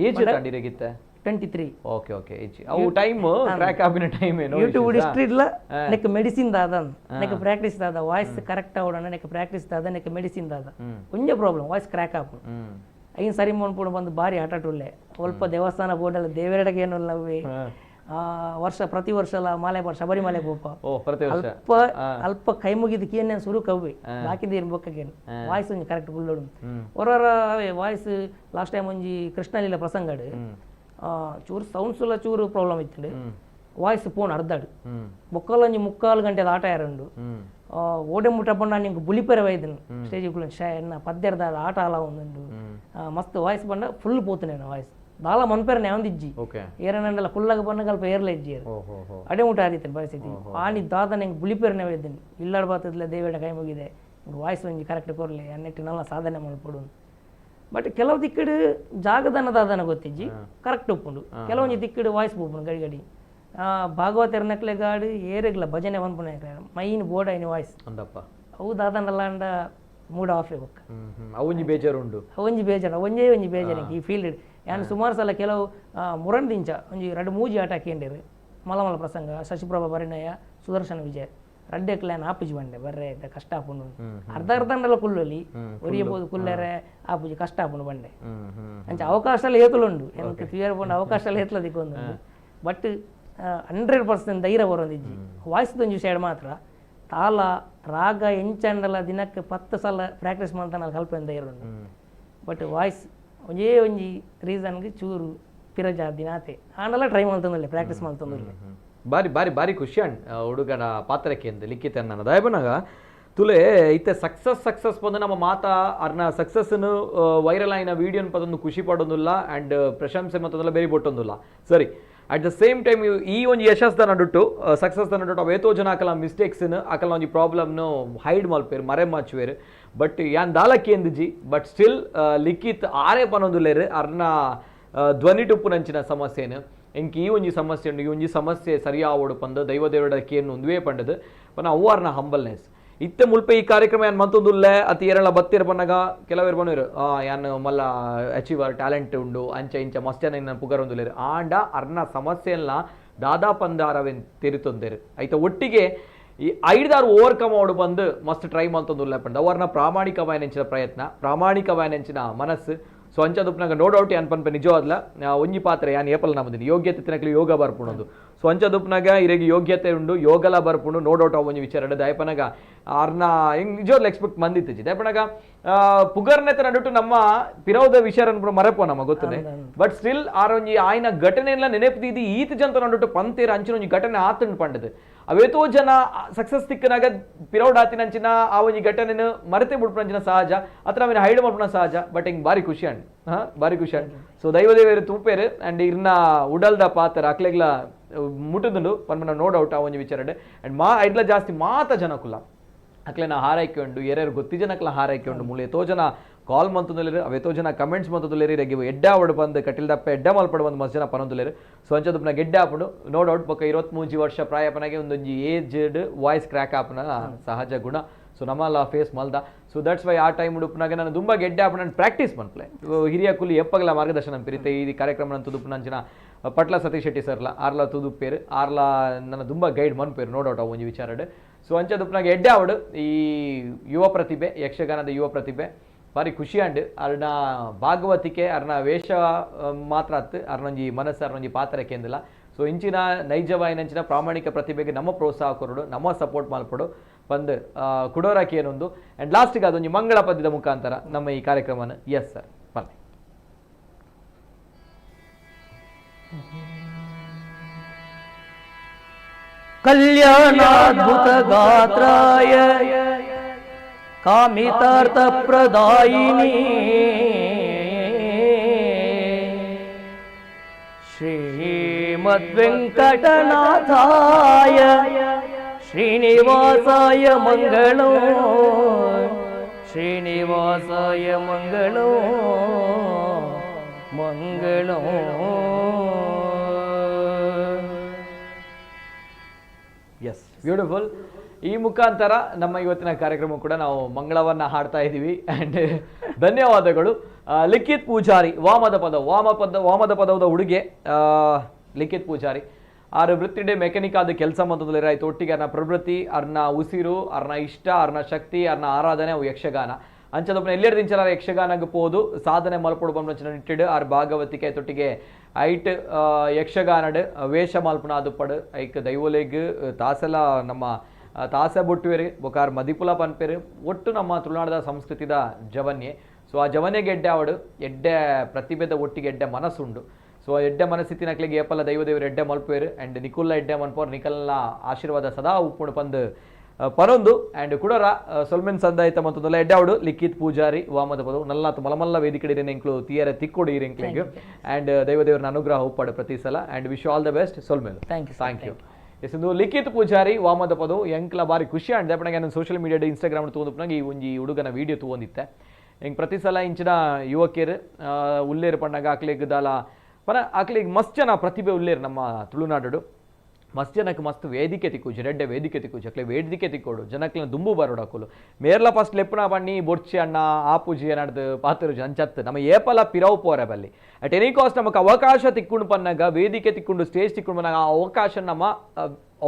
ಏಜ್ ತಂಡಿರಗಿತ್ತೆ 23 ಓಕೆ ಓಕೆ ಏಜ್ ಅವು ಟೈಮ್ ಕ್ರ್ಯಾಕ್ ಆಪಿನ ಟೈಮ್ ಏನು ಯೂಟ್ಯೂಬ್ ಹಿಸ್ಟ್ರಿ ಇಲ್ಲ ನೆಕ್ ಮೆಡಿಸಿನ್ ದಾದ ನೆಕ್ ಪ್ರಾಕ್ಟೀಸ್ ದಾದ ವಾಯ್ಸ್ ಕರೆಕ್ಟ್ ಆವಡಣ ನೆಕ್ ಪ್ರಾಕ್ಟೀಸ್ ದಾದ ನೆಕ್ ಮೆಡಿಸಿನ್ ದಾದ ಒಂಜೆ ಪ್ರಾಬ್ಲಮ್ ವಾಯ್ಸ್ ಕ್ರ್ಯಾಕ್ ಆಪು ಐನ್ ಸರಿ ಮನ್ಪುಡು ಬಂದು ಭಾರಿ ಆಟಾಟುಲ್ಲೆ ಸ್ವಲ್ಪ ದೇವಸ್ಥಾನ ಬೋರ್ಡಲ್ಲ ದೇವರೆಡಗೆ ಏನು ಅವೇ ವರ್ಷ ಪ್ರತಿ ವರ್ಷ ಎಲ್ಲ ಮಾಲೆ ಬರ್ ಶಬರಿಮಲೆ ಗೋಪ ಅಲ್ಪ ಅಲ್ಪ ಕೈ ಮುಗಿದಕ್ಕೆ ಏನೇನು ಸುರು ಕವ್ವೆ ಬಾಕಿದೇನು ಬೊಕ್ಕಗೇನು ವಾಯ್ಸ್ ಒಂಜಿ ಕರೆಕ್ಟ್ ಗುಲ್ಲೋಡು ಹೊರವರ ಅವೇ ವಾಯ್ಸ್ ಲಾಸ್ಟ್ ಟೈಮ್ ಒಂಜಿ ಕೃಷ್ಣಲೀಲ ಪ್ರಸಂಗಡು ಚೂರು ಸೌಂಡ್ಸ್ ಎಲ್ಲ ಚೂರು ಪ್ರಾಬ್ಲಮ್ ಇತ್ತು ವಾಯ್ಸ್ ಫೋನ್ ಅರ್ಧಾಡು ಬೊಕ್ಕಲೊಂಜಿ 3/4 ಗಂಟೆದ ಆಟ ಯಾರುಂಡು ಓಡೆ ಮುಟ್ಟಪಂಡ ನಿಂಗೆ ಬುಲಿಪೆರೆ ವೈದನು ಸ್ಟೇಜ್ ಶೇ ಎನ್ನ ಪದ್ಯರ್ದ ಆಟ ಅಲ ಒಂದುಂಡು ಮಸ್ತ್ ವಾಯ್ಸ್ ಬಂಡ ಫುಲ್ ಪೋತುನೇನು ವಾಯ್ಸ್ ದಾಲ ಮನ್ಪೆರನೆ ಯಾವಂದಿಜ್ಜಿ ಏರನಂಡಲ ಕುಲ್ಲಗ ಬಣ್ಣ ಅಲ್ಪ ಏರ್ಲ ಇಜ್ಜಿ ಅಡೆ ಮುಟ ಆದಿತ್ತೇನೆ ಪರಿಸ್ಥಿತಿ ಆನಿ ದಾದ ನಿಂಗೆ ಬುಲಿಪೆರನೆ ವೈದನು ಇಲ್ಲಾಡ್ ಬಾತದ್ಲ ದೇವೇಡ ಕೈ ಮುಗಿದೆ ವಾಯ್ಸ್ ಒಂಜಿ ಕರೆಕ್ಟ್ ಕೊರ್ಲಿ ಅನ್ನೆಟ್ಟು ನಲ್ಲ ಸಾಧನೆ ಮಲ್ಪಡು ಬಟ್ ಕೆಲವು ದಿಕ್ಕಡು ಜಾಗದನ್ನ ದಾದನ ಗೊತ್ತಿಜ್ಜಿ ಕರೆಕ್ಟ್ ಉಪ್ಪುಂಡು ಕೆಲವೊಂಜಿ ದಿಕ್ಕಡು ವಾಯ್ಸ್ ಬೋಪುಂಡು ಗಡಿ ಗಡಿ ಭಾಗವತ ನಕ್ಲೆ ಗಾಡು ಏರೆಗ್ಲ ಭಜನೆ ಪನ್ಪುನ ಮೈನ್ ಬೋರ್ಡ್ ಐನ ವಾಯ್ಸ್ ಅಂದಪ್ಪ ಅವು ದಾದನಲ್ಲ ಅಂಡ ಮೂಡ್ ಆಫ್ ಬೊಕ್ಕ ಅವೊಂಜಿ ಬೇಜಾರು ಉಂಡು ಅವೊಂಜಿ ಬೇಜಾರು ಒಂಜೇ ಒಂಜಿ ಬೇಜಾರು ಈ ಫೀಲ್ಡ್ ಯಾನ್ ಸುಮಾರು ಸಲ ಕೆಲವು ಮುರಂದಿಂಚ ಒಂಜಿ 2-3 ಆಟ ಹಾಕಿಂಡೇರು ಮಲ ಮಲ ಪ್ರಸಂಗ ಶಶಿಪ್ರಭಾ ಪರಿಣಯ ಸುದರ್ಶನ ವಿಜಯ ರಡ್ಡೆಕ್ಲೆ ಆಪುಜಿ ಬಂಡೆ ಬರ್ರೆ ಕಷ್ಟ ಆಪುಂಡು ಅರ್ಧ ಅರ್ಧ ಕುಲ್ಲಲ್ಲಿ ಒರಿಯಬಹುದು ಕುಲ್ಲರೆ ಆಪುಜಿ ಕಷ್ಟ ಆಪುಂಡು ಬಂಡೆ ಅಂಚ ಅವಕಾಶ ಎಲ್ಲ ಏತುಲುಂಡು ಎಂಕ್ ತುಯರ್ ಪೋಂಡ ಅವಕಾಶ ಎಲ್ಲ ಏತ್ಲ ದಿಕ್ಕೊಂದು ಬಟ್ 100% ಧೈರ್ಯ ಬರೋದಿಜ್ಜಿ ವಾಯ್ಸ್ ಒಂಜಿ ಸೈಡ್ ಮಾತ್ರ ತಾಲ ರಾಗ ಎಂಚಂಡಲ ದಿನಕ್ಕೆ 10 ಸಲ ಪ್ರಾಕ್ಟೀಸ್ ಮಾಡ್ತಾನೆ ಕಲ್ಪನೆ ಧೈರ್ಯ ಉಂಡು ಬಟ್ ವಾಯ್ಸ್ ಒಂಜೇ ಒಂಜಿ ರೀಸನ್ಗೆ ಚೂರು ಪಿರಜ ದಿನಾತೆ ಆಂಡಲ ಟ್ರೈ ಮಾಡ್ತಂದಿಲ್ಲ ಪ್ರಾಕ್ಟೀಸ್ ಮಾಡ್ತಂದಿಲ್ಲ ಬಾರಿ ಬಾರಿ ಬಾರಿ ಖುಷಿ ಅಣ್ಣ ಹುಡುಗನ ಪಾತ್ರಕ್ಕೆ ಎಂದು ಲಿಖಿತ ನನ್ನ ದಯಬನಾಗ ತುಲೆ ಇತ್ತೆ ಸಕ್ಸಸ್ ಸಕ್ಸಸ್ ಬಂದು ನಮ್ಮ ಮಾತಾ ಅರ್ನ ಸಕ್ಸಸ್ನು ವೈರಲ್ ಆಯಿನ ವೀಡಿಯೋನ ಪದೊಂದು ಖುಷಿ ಪಡೋದಿಲ್ಲ ಆ್ಯಂಡ್ ಪ್ರಶಂಸೆ ಮತ್ತೊಂದೆಲ್ಲ ಬೇರೆ ಬೊಟ್ಟೊಂದಿಲ್ಲ ಸರಿ ಅಟ್ the same time ಈ ಒಂದು ಯಶಸ್ದ ನಡುಟ್ಟು ಸಕ್ಸಸ್ದ ನಡುಟ್ಟು ಅವೇತೋ ಜನ ಆಕಲ ಮಿಸ್ಟೇಕ್ಸ್ನು ಆಕಲ ಒಂಜಿ ಪ್ರಾಬ್ಲಮ್ನು ಹೈಡ್ ಮಲ್ಪೇರು ಮರೆ ಮಾಚುವೇರು ಬಟ್ ಯಾನ್ ದಾಲಕ್ಕೆ ಎಂದಿಜಿ ಬಟ್ ಸ್ಟಿಲ್ ಲಿಖಿತ್ ಆರೇ ಪನೊಂದುಲ್ಲೇರು ಅರ್ನ ಧ್ವನಿ ಟುಪ್ಪುನಂಚಿನ ಸಮಸ್ಯೆನು ಎಂಕ್ ಈ ಒಂಜಿ ಸಮಸ್ಯೆ ಉಂಡು ಈ ಒಂಜಿ ಸಮಸ್ಯೆ ಸರಿಯಾವಡು ಪಂದು ದೈವದೇವಡ ಕೇನು ಒಂದುವೇ ಪಂಡದು ಪನ ಅವ್ವಾರ್ನ ಹಂಬಲ್ನೆಸ್ ಇತ್ತೆ ಮುಲ್ಪ ಈ ಕಾರ್ಯಕ್ರಮ ಯಾನ್ ಮಂತೊಂದುಲ್ಲೆ ಅತಿ ಏರಳ ಬತ್ತೀರ ಪನ್ನಗ ಕೆಲವರು ಬನ್ನಿರು ಯಾನ್ ಮಲ್ಲ ಅಚೀವರ್ ಟ್ಯಾಲೆಂಟ್ ಉಂಡು ಅಂಚ ಇಂಚ ಮಸ್ತ್ ಜನ ಇನ್ನ ಪುಗರೊಂದುಲ್ಲೇರು ಆಂಡ ಅರ್ನ ಸಮಸ್ಯೆಲ್ಲ ದಾದಾ ಪಂದಾರವೆನ್ ತೆರಿತೊಂದೇರು ಐತ ಒಟ್ಟಿಗೆ ಈ ಐದಾರು ಓವರ್ಕಮ್ ಅವಡು ಬಂದು ಮಸ್ತ್ ಟ್ರೈ ಮಂತೊಂದುಲ್ಲೆ ಪಂಡ ಅವರ್ನ ಪ್ರಾಮಾಣಿಕವಾಯನೆಂಚಿನ ಪ್ರಯತ್ನ ಪ್ರಾಮಾಣಿಕವಾಯನೆಂಚಿನ ಮನಸ್ಸು ಸೊ ಅಂಚದುಪ್ಪನಾಗ ನೋ ಡೌಟ್ ಯಾನ್ ಪನ್ಪೆ ನಿಜವಾದ್ಲ ಒಂಜಿ ಪಾತ್ರ ಯಾನ್ ಏಪಲ್ ನಮ್ಮದಿನಿ ಯೋಗ್ಯತೆ ತಿನಕ್ಲಿ ಯೋಗ ಬರ್ಪುಣದು ಸೊ ಅಂಚದುಪ್ಪನಾಗ ಇರೆಗೆ ಯೋಗ್ಯತೆ ಉಂಡು ಯೋಗಲ ಬರ್ಪುಂಡು ನೋ ಡೌಟ್ ಅವು ಒಂಜಿ ವಿಚಾರ ದಯಪನಾಗ ಆರ್ನ ಹಿಂಗೆ ನಿಜವಾಗ್ಲೂ ಎಕ್ಸ್ಪೆಕ್ಟ್ ಮಂದಿತ್ತಿಜಿ ದಯಪನಾಗ ಪುಗರ್ನೆತ ನಡುಟು ನಮ್ಮ ಪಿರೌದ ವಿಚಾರ ಮರಪೋ ನಮ್ಮ ಗೊತ್ತದೆ ಬಟ್ ಸ್ಟಿಲ್ ಆರ್ ಒಂಜಿ ಆಯ್ನ ಘಟನೆಲ್ಲ ನೆನಪು ಈತ ಜಂತ ನಡುಟು ಪಂತೇರ ಅಂಚಿನ ಒಂಜಿ ಘಟನೆ ಆತಂಡು ಪಂಡದು ಅವೇತೋ ಜನ ಸಕ್ಸಸ್ ತಿಕ್ಕನಾಗ ಪಿರೌಡ್ ಆತಿನಂಚಿನ ಆ ಒಂಜಿ ಘಟನೆನು ಮರೆತೆ ಬಿಡ್ಪುನಂಚಿನ ಸಹಜ ಅತ್ರ ಅವಿನ ಹೈಡ್ ಮಾಡ್ಪುನ ಸಹಜ ಬಟ್ ಹಿಂಗೆ ಭಾರಿ ಖುಷಿ ಅಂಡ್ ಭಾರಿ ಖುಷಿ ಅಂಡ್ ಸೊ ದೈವದೇವರು ತೂಪೇರು ಅಂಡ್ ಇರ್ನ ಉಡಲ್ದ ಪಾತ್ರ ಅಕ್ಲೆಗ್ಲ ಮುಟ್ಟುದುಂಡು ಪನ್ಪನ ನೋ ಡೌಟ್ ಆ ಒಂಜಿ ವಿಚಾರ ಅಂಡ್ ಮಾ ಐಡ್ಲ ಜಾಸ್ತಿ ಮಾತ ಜನಕುಲ್ಲ ಅಕ್ಲೆನ ಹಾರೈಕೆ ಉಂಡು ಏರ್ಯಾರು ಗೊತ್ತಿ ಜನಕ್ಲ ಹಾರೈಕೆ ಉಂಡು ಮೂಲ ಎತೋ ಜನ ಕಾಲ್ ಮಂತುಂದುಲ್ಲೇರು ಅವೆತೋ ಜನ ಕಮೆಂಟ್ಸ್ ಮಂತುಂದುಲ್ಲೇರು ಇರೆಗೆ ಎಡ್ಡ ಅವಡು ಬಂದು ಕಟಿಲ್ದಪ್ಪ ಎಡ್ಡ ಮಲ್ಪಡು ಬಂದು ಮಸ್ತ್ ಜನ ಪನೊಂದುಲ್ಲೇರು ಸೊ ಅಂಚದುಪ್ಪನ ಗೆಡ್ಡೆ ಆಪುಂಡು ನೋ ಡೌಟ್ ಬೊಕ್ಕ 23 ವರ್ಷ ಪ್ರಾಯಪನಾಗೆ ಒಂದೊಂಜಿ ಏಜ್ಡ್ ವಾಯ್ಸ್ ಕ್ರ್ಯಾಕ್ ಆಪುನ ಸಹಜ ಗುಣ ಸೊ ನಮ್ಮಲ್ಲ ಫೇಸ್ ಮಲ್ದ ಸೊ that's why ಆ ಟೈಮ್ ಉಡುಪನಾಗ ನಾನು ತುಂಬ ಗೆಡ್ಡೆ ಆಪುನ ನಾನು ಪ್ರಾಕ್ಟೀಸ್ ಮನ್ಪ್ಲೆ ಹಿರಿಯ ಕುಲಿ ಎಪ್ಪಗಲ ಮಾರ್ಗದರ್ಶನ ಪಿರಿತೆ ಈ ಕಾರ್ಯಕ್ರಮ ನಂತು ದುಪ್ಪುನಂಚಿನ ಪಟ್ಲ ಸತೀಶ್ ಶೆಟ್ಟಿ ಸರ್ಲ ಆರ್ಲ ತೂದುಪ್ಪೇರು ಆರ್ಲ ನನ್ನ ತುಂಬ ಗೈಡ್ ಮನ್ಪೇರು ನೋ ಡೌಟ್ ಒಂಜಿ ವಿಚಾರಡ್. ಸೊ ಅಂಚದುಪ್ಪನಾಗ ಎಡ್ಡೆ ಆವಡು ಈ ಯುವ ಪ್ರತಿಭೆ, ಯಕ್ಷಗಾನದ ಯುವ ಪ್ರತಿಭೆ ಬಾರಿ ಖುಷಿ ಅಂಡ್ ಅರ್ನ ಭಾಗವತಿಕೆ ಅರ್ನ ವೇಷ ಮಾತ್ರ ಅತ್ತು ಅರ್ನೊಂಜಿ ಮನಸ್ಸು ಅರ್ನೊಂಜಿ ಪಾತ್ರ ಕೇಂದಿಲ್ಲ. ಸೊ ಇಂಚಿನ ನೈಜವಾಯಿನಂಚಿನ ಪ್ರಾಮಾಣಿಕ ಪ್ರತಿಭೆಗೆ ನಮ್ಮ ಪ್ರೋತ್ಸಾಹ ಕೊರಡು, ನಮ್ಮ ಸಪೋರ್ಟ್ ಮಲ್ಪಡು ಬಂದು ಕುಡೋರಾಕಿ ಏನೊಂದು. ಆ್ಯಂಡ್ ಲಾಸ್ಟಿಗೆ ಅದೊಂದು ಮಂಗಳ ಪದ್ಯದ ಮುಖಾಂತರ ನಮ್ಮ ಈ ಕಾರ್ಯಕ್ರಮನ ಎಸ್ ಸರ್ ಬನ್ನಿ. ಕಲ್ಯಾಣಾದ್ಭುತ ಗಾತ್ರಾಯ ಕಾಮಿತಾರ್ಥ ಪ್ರದಾಯಿನಿ ಶ್ರೀಮದ್ವೆಂಕಟನಾಥಾಯ ಶ್ರೀನಿವಾಸಾಯ ಮಂಗಳೋ ಶ್ರೀನಿವಾಸಾಯ ಮಂಗಳೋ ಮಂಗಳೋ. Yes, beautiful. ಈ ಮುಖಾಂತರ ನಮ್ಮ ಇವತ್ತಿನ ಕಾರ್ಯಕ್ರಮ ಕೂಡ ನಾವು ಮಂಗಳವನ್ನ ಹಾಡ್ತಾ ಇದ್ದೀವಿ. ಆ್ಯಂಡ್ ಧನ್ಯವಾದಗಳು. ಲಿಖಿತ್ ಪೂಜಾರಿ ವಾಮದ ಪದ ವಾಮದ ಪದವದ ಉಡುಗೆ ಲಿಖಿತ್ ಪೂಜಾರಿ ಆರು ವೃತ್ತಿಡೆ ಮೆಕ್ಯಾನಿಕ್ ಆದ ಕೆಲಸ ಆಯ್ತು. ಒಟ್ಟಿಗೆ ಅರ್ನ ಪ್ರವೃತ್ತಿ, ಅರ್ನ ಉಸಿರು, ಅರ್ನ ಇಷ್ಟ, ಅರ್ನ ಶಕ್ತಿ, ಅರ್ನ ಆರಾಧನೆ ಅವು ಯಕ್ಷಗಾನ. ಅಂಚದೊಬ್ಬನ ಎಲ್ಲೆರಡು ದಿಂಚಲ ಯಕ್ಷಗಾನಕ್ಕೆ ಪೋದು ಸಾಧನೆ ಮಲ್ಪೊಡು ಬಂచిన ನಿಟ್ಟಿಡು ಆರ್ ಭಾಗವತಿಕೆ ತೊಟ್ಟಿಗೆ ಐಟ್ ಯಕ್ಷಗಾನಡ್ ವೇಷ ಮಲ್ಪುನ ಅದು ಐಕ್ ದೈವೊಲೆಗ್ ತಾಸೆಲ ನಮ್ಮ ತಾಸೆ ಬೊಟ್ಟುವೆರು ಬೊಕಾರ್ ಮದಿಪುಲ ಪನ್ಪೆರು ಒಟ್ಟು ನಮ್ಮ ತುಳುನಾಡದ ಸಂಸ್ಕೃತಿದ ಜವನ್ಯೆ. ಸೊ ಆ ಜವನ್ಯಗೆ ಎಡ್ಡೆ ಅವಡು ಎಡ್ಡೆ ಪ್ರತಿಭೆದ ಒಟ್ಟಿಗೆ ಎಡ್ಡೆ ಮನಸ್ಸುಂಡು. ಸೊ ಆ ಎಡ್ಡೆ ಮನಸ್ಥಿತಿನಕ್ಲೆಗೆ ಏಪಲ್ಲ ದೈವದೇವರು ಎಡ್ಡೆ ಮಲ್ಪುವೆರು ಆ್ಯಂಡ್ ನಿಕುಲ್ಲ ಎಡ್ಡೆ ಮನ್ಪೋರ್ ನಿಕಲ್ನ ಆಶೀರ್ವಾದ ಸದಾ ಉಪ್ಪುಂಡು ಪಂದು ಪನೊಂದು. ಆ್ಯಂಡ್ ಕುಡರ ಸೊಲ್ಮೆನ್ ಸಂದಾಯಿತ ಮತ್ತೊಂದಲ್ಲ ಎಡ್ಡೆ ಅವಡು ಲಿಖಿತ್ ಪೂಜಾರಿ ವಾಮದ ಪದವು ನಲ್ಲಾತ್ ಮಲಮಲ್ಲ ವೇದಿಕೆ ಎಂಕ್ಲು ತಿಯರೆ ತಿಕ್ಕೊಡು ಈರೆಂಕ್ಲೆಗ್ ಆ್ಯಂಡ್ ದೈವದೇವರನ ಅನುಗ್ರಹ ಉಪ್ಪಾಡು ಪ್ರತಿ ಸಲ. And wish all the best. ಸೊಲ್ಮೆಲು thank you thank you. Yes, ಇಂದು ಲಿಖಿತ್ ಪೂಜಾರಿ ವಾಮದ ಪದವು ಎಂಕ್ಲ ಬಾರಿ ಖುಷಿ ಅಂಡ್ ದಪ್ಪನಾಗ ನಾನು ಸೋಷಿಯಲ್ ಮೀಡಿಯಾ ಇನ್ಸ್ಟಾಗ್ರಾಮ್ ತಗೊಂಡು ಈ ಒಂಜಿ ಹುಡುಗನ ವಿಡಿಯೋ ತಗೊಂಡಿತ್ತೆ. ಹಿಂಗೆ ಪ್ರತಿ ಸಲ ಇಂಚಿನ ಯುವಕಿಯರು ಉಲ್ಲೇರು ಪಣ್ಣಾಗ ಆಕ್ಲೆಗ್ ದಾಲ ಪನ ಆಕ್ಲೆಗ್ ಮಸ್ತ್ ಜನ ಪ್ರತಿಭೆ ಉಲ್ಲೇರು ನಮ್ಮ ತುಳುನಾಡು. ಮಸ್ತ್ ಜನಕ್ಕೆ ಮಸ್ತ್ ವೇದಿಕೆ ತಿಕ್ಕುಜಿ, ರೆಡ್ಡೆ ವೇದಿಕೆ ತಿಕ್ಕುಜಿ, ಅಕ್ಲೆ ವೇದಿಕೆ ತಿಕ್ಕೋಡು ಜನಕ್ಲೆನ ದುಂಬು ಬರೋಡು ಅಕುಲು ಮೇರ್ಲ ಫಸ್ಟ್ ಲೆಪ್ಪುನ ಬಣ್ಣಿ ಬೊರ್ಚಿ ಅಣ್ಣ ಆಪುಜಿ ಅನ್ನಡ್ದು ಪಾತಿರುಜಿ ಅಂಚತ್ತು ನಮ್ಮ ಏಪಲ ಪಿರವು ಪೋರೆ ಬಲ್ಲಿ. ಅಟ್ ಎನಿ ಕಾಸ್ಟ್ ನಮಕ್ ಅವಕಾಶ ತಿಕ್ಕೊಂಡು ಪನ್ನಾಗ ವೇದಿಕೆ ತಿಕ್ಕೊಂಡು ಸ್ಟೇಜ್ ತಿಕ್ಕೊಂಡು ಪನ್ನಾಗ ಆ ಅವಕಾಶ ನಮ್ಮ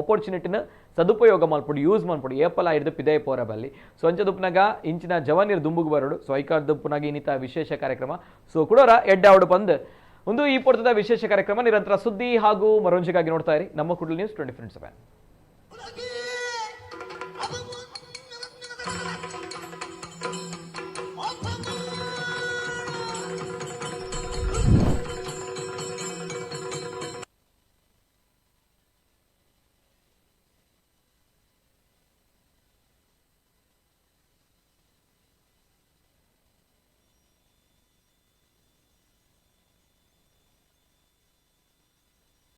ಆಪರ್ಚುನಿಟಿನ ಸದುಪಯೋಗ ಮಲ್ಪೊಡು, ಯೂಸ್ ಮಲ್ಪೊಡು, ಏಪಲ ಹಿಡ್ದು ಪಿದೈ ಪೋರೆ ಬಲ್ಲಿ. ಸೊ ಅಂಚದುಪ್ಪನಾಗ ಇಂಚಿನ ಜವನೀರ್ ದುಂಬುಗು ಬರೋಡು. ಸೊ ಐಕಾರ್ದುಪ್ಪನಾಗ ಇನ್ನಿತ ವಿಶೇಷ ಕಾರ್ಯಕ್ರಮ. ಸೊ ಕುಡೋರ ಎಡ್ಡೆ ಅವಡು ಬಂದು ಒಂದು ಈ ಪೊರ್ತದ ವಿಶೇಷ ಕಾರ್ಯಕ್ರಮ ನಿರಂತರ ಸುದ್ದಿ ಹಾಗೂ ಮನೋರಂಜನೆಗಾಗಿ ನೋಡ್ತಾ ಇರಿ ನಮ್ಮ ಕುಡ್ಲು ನ್ಯೂಸ್ 24/7.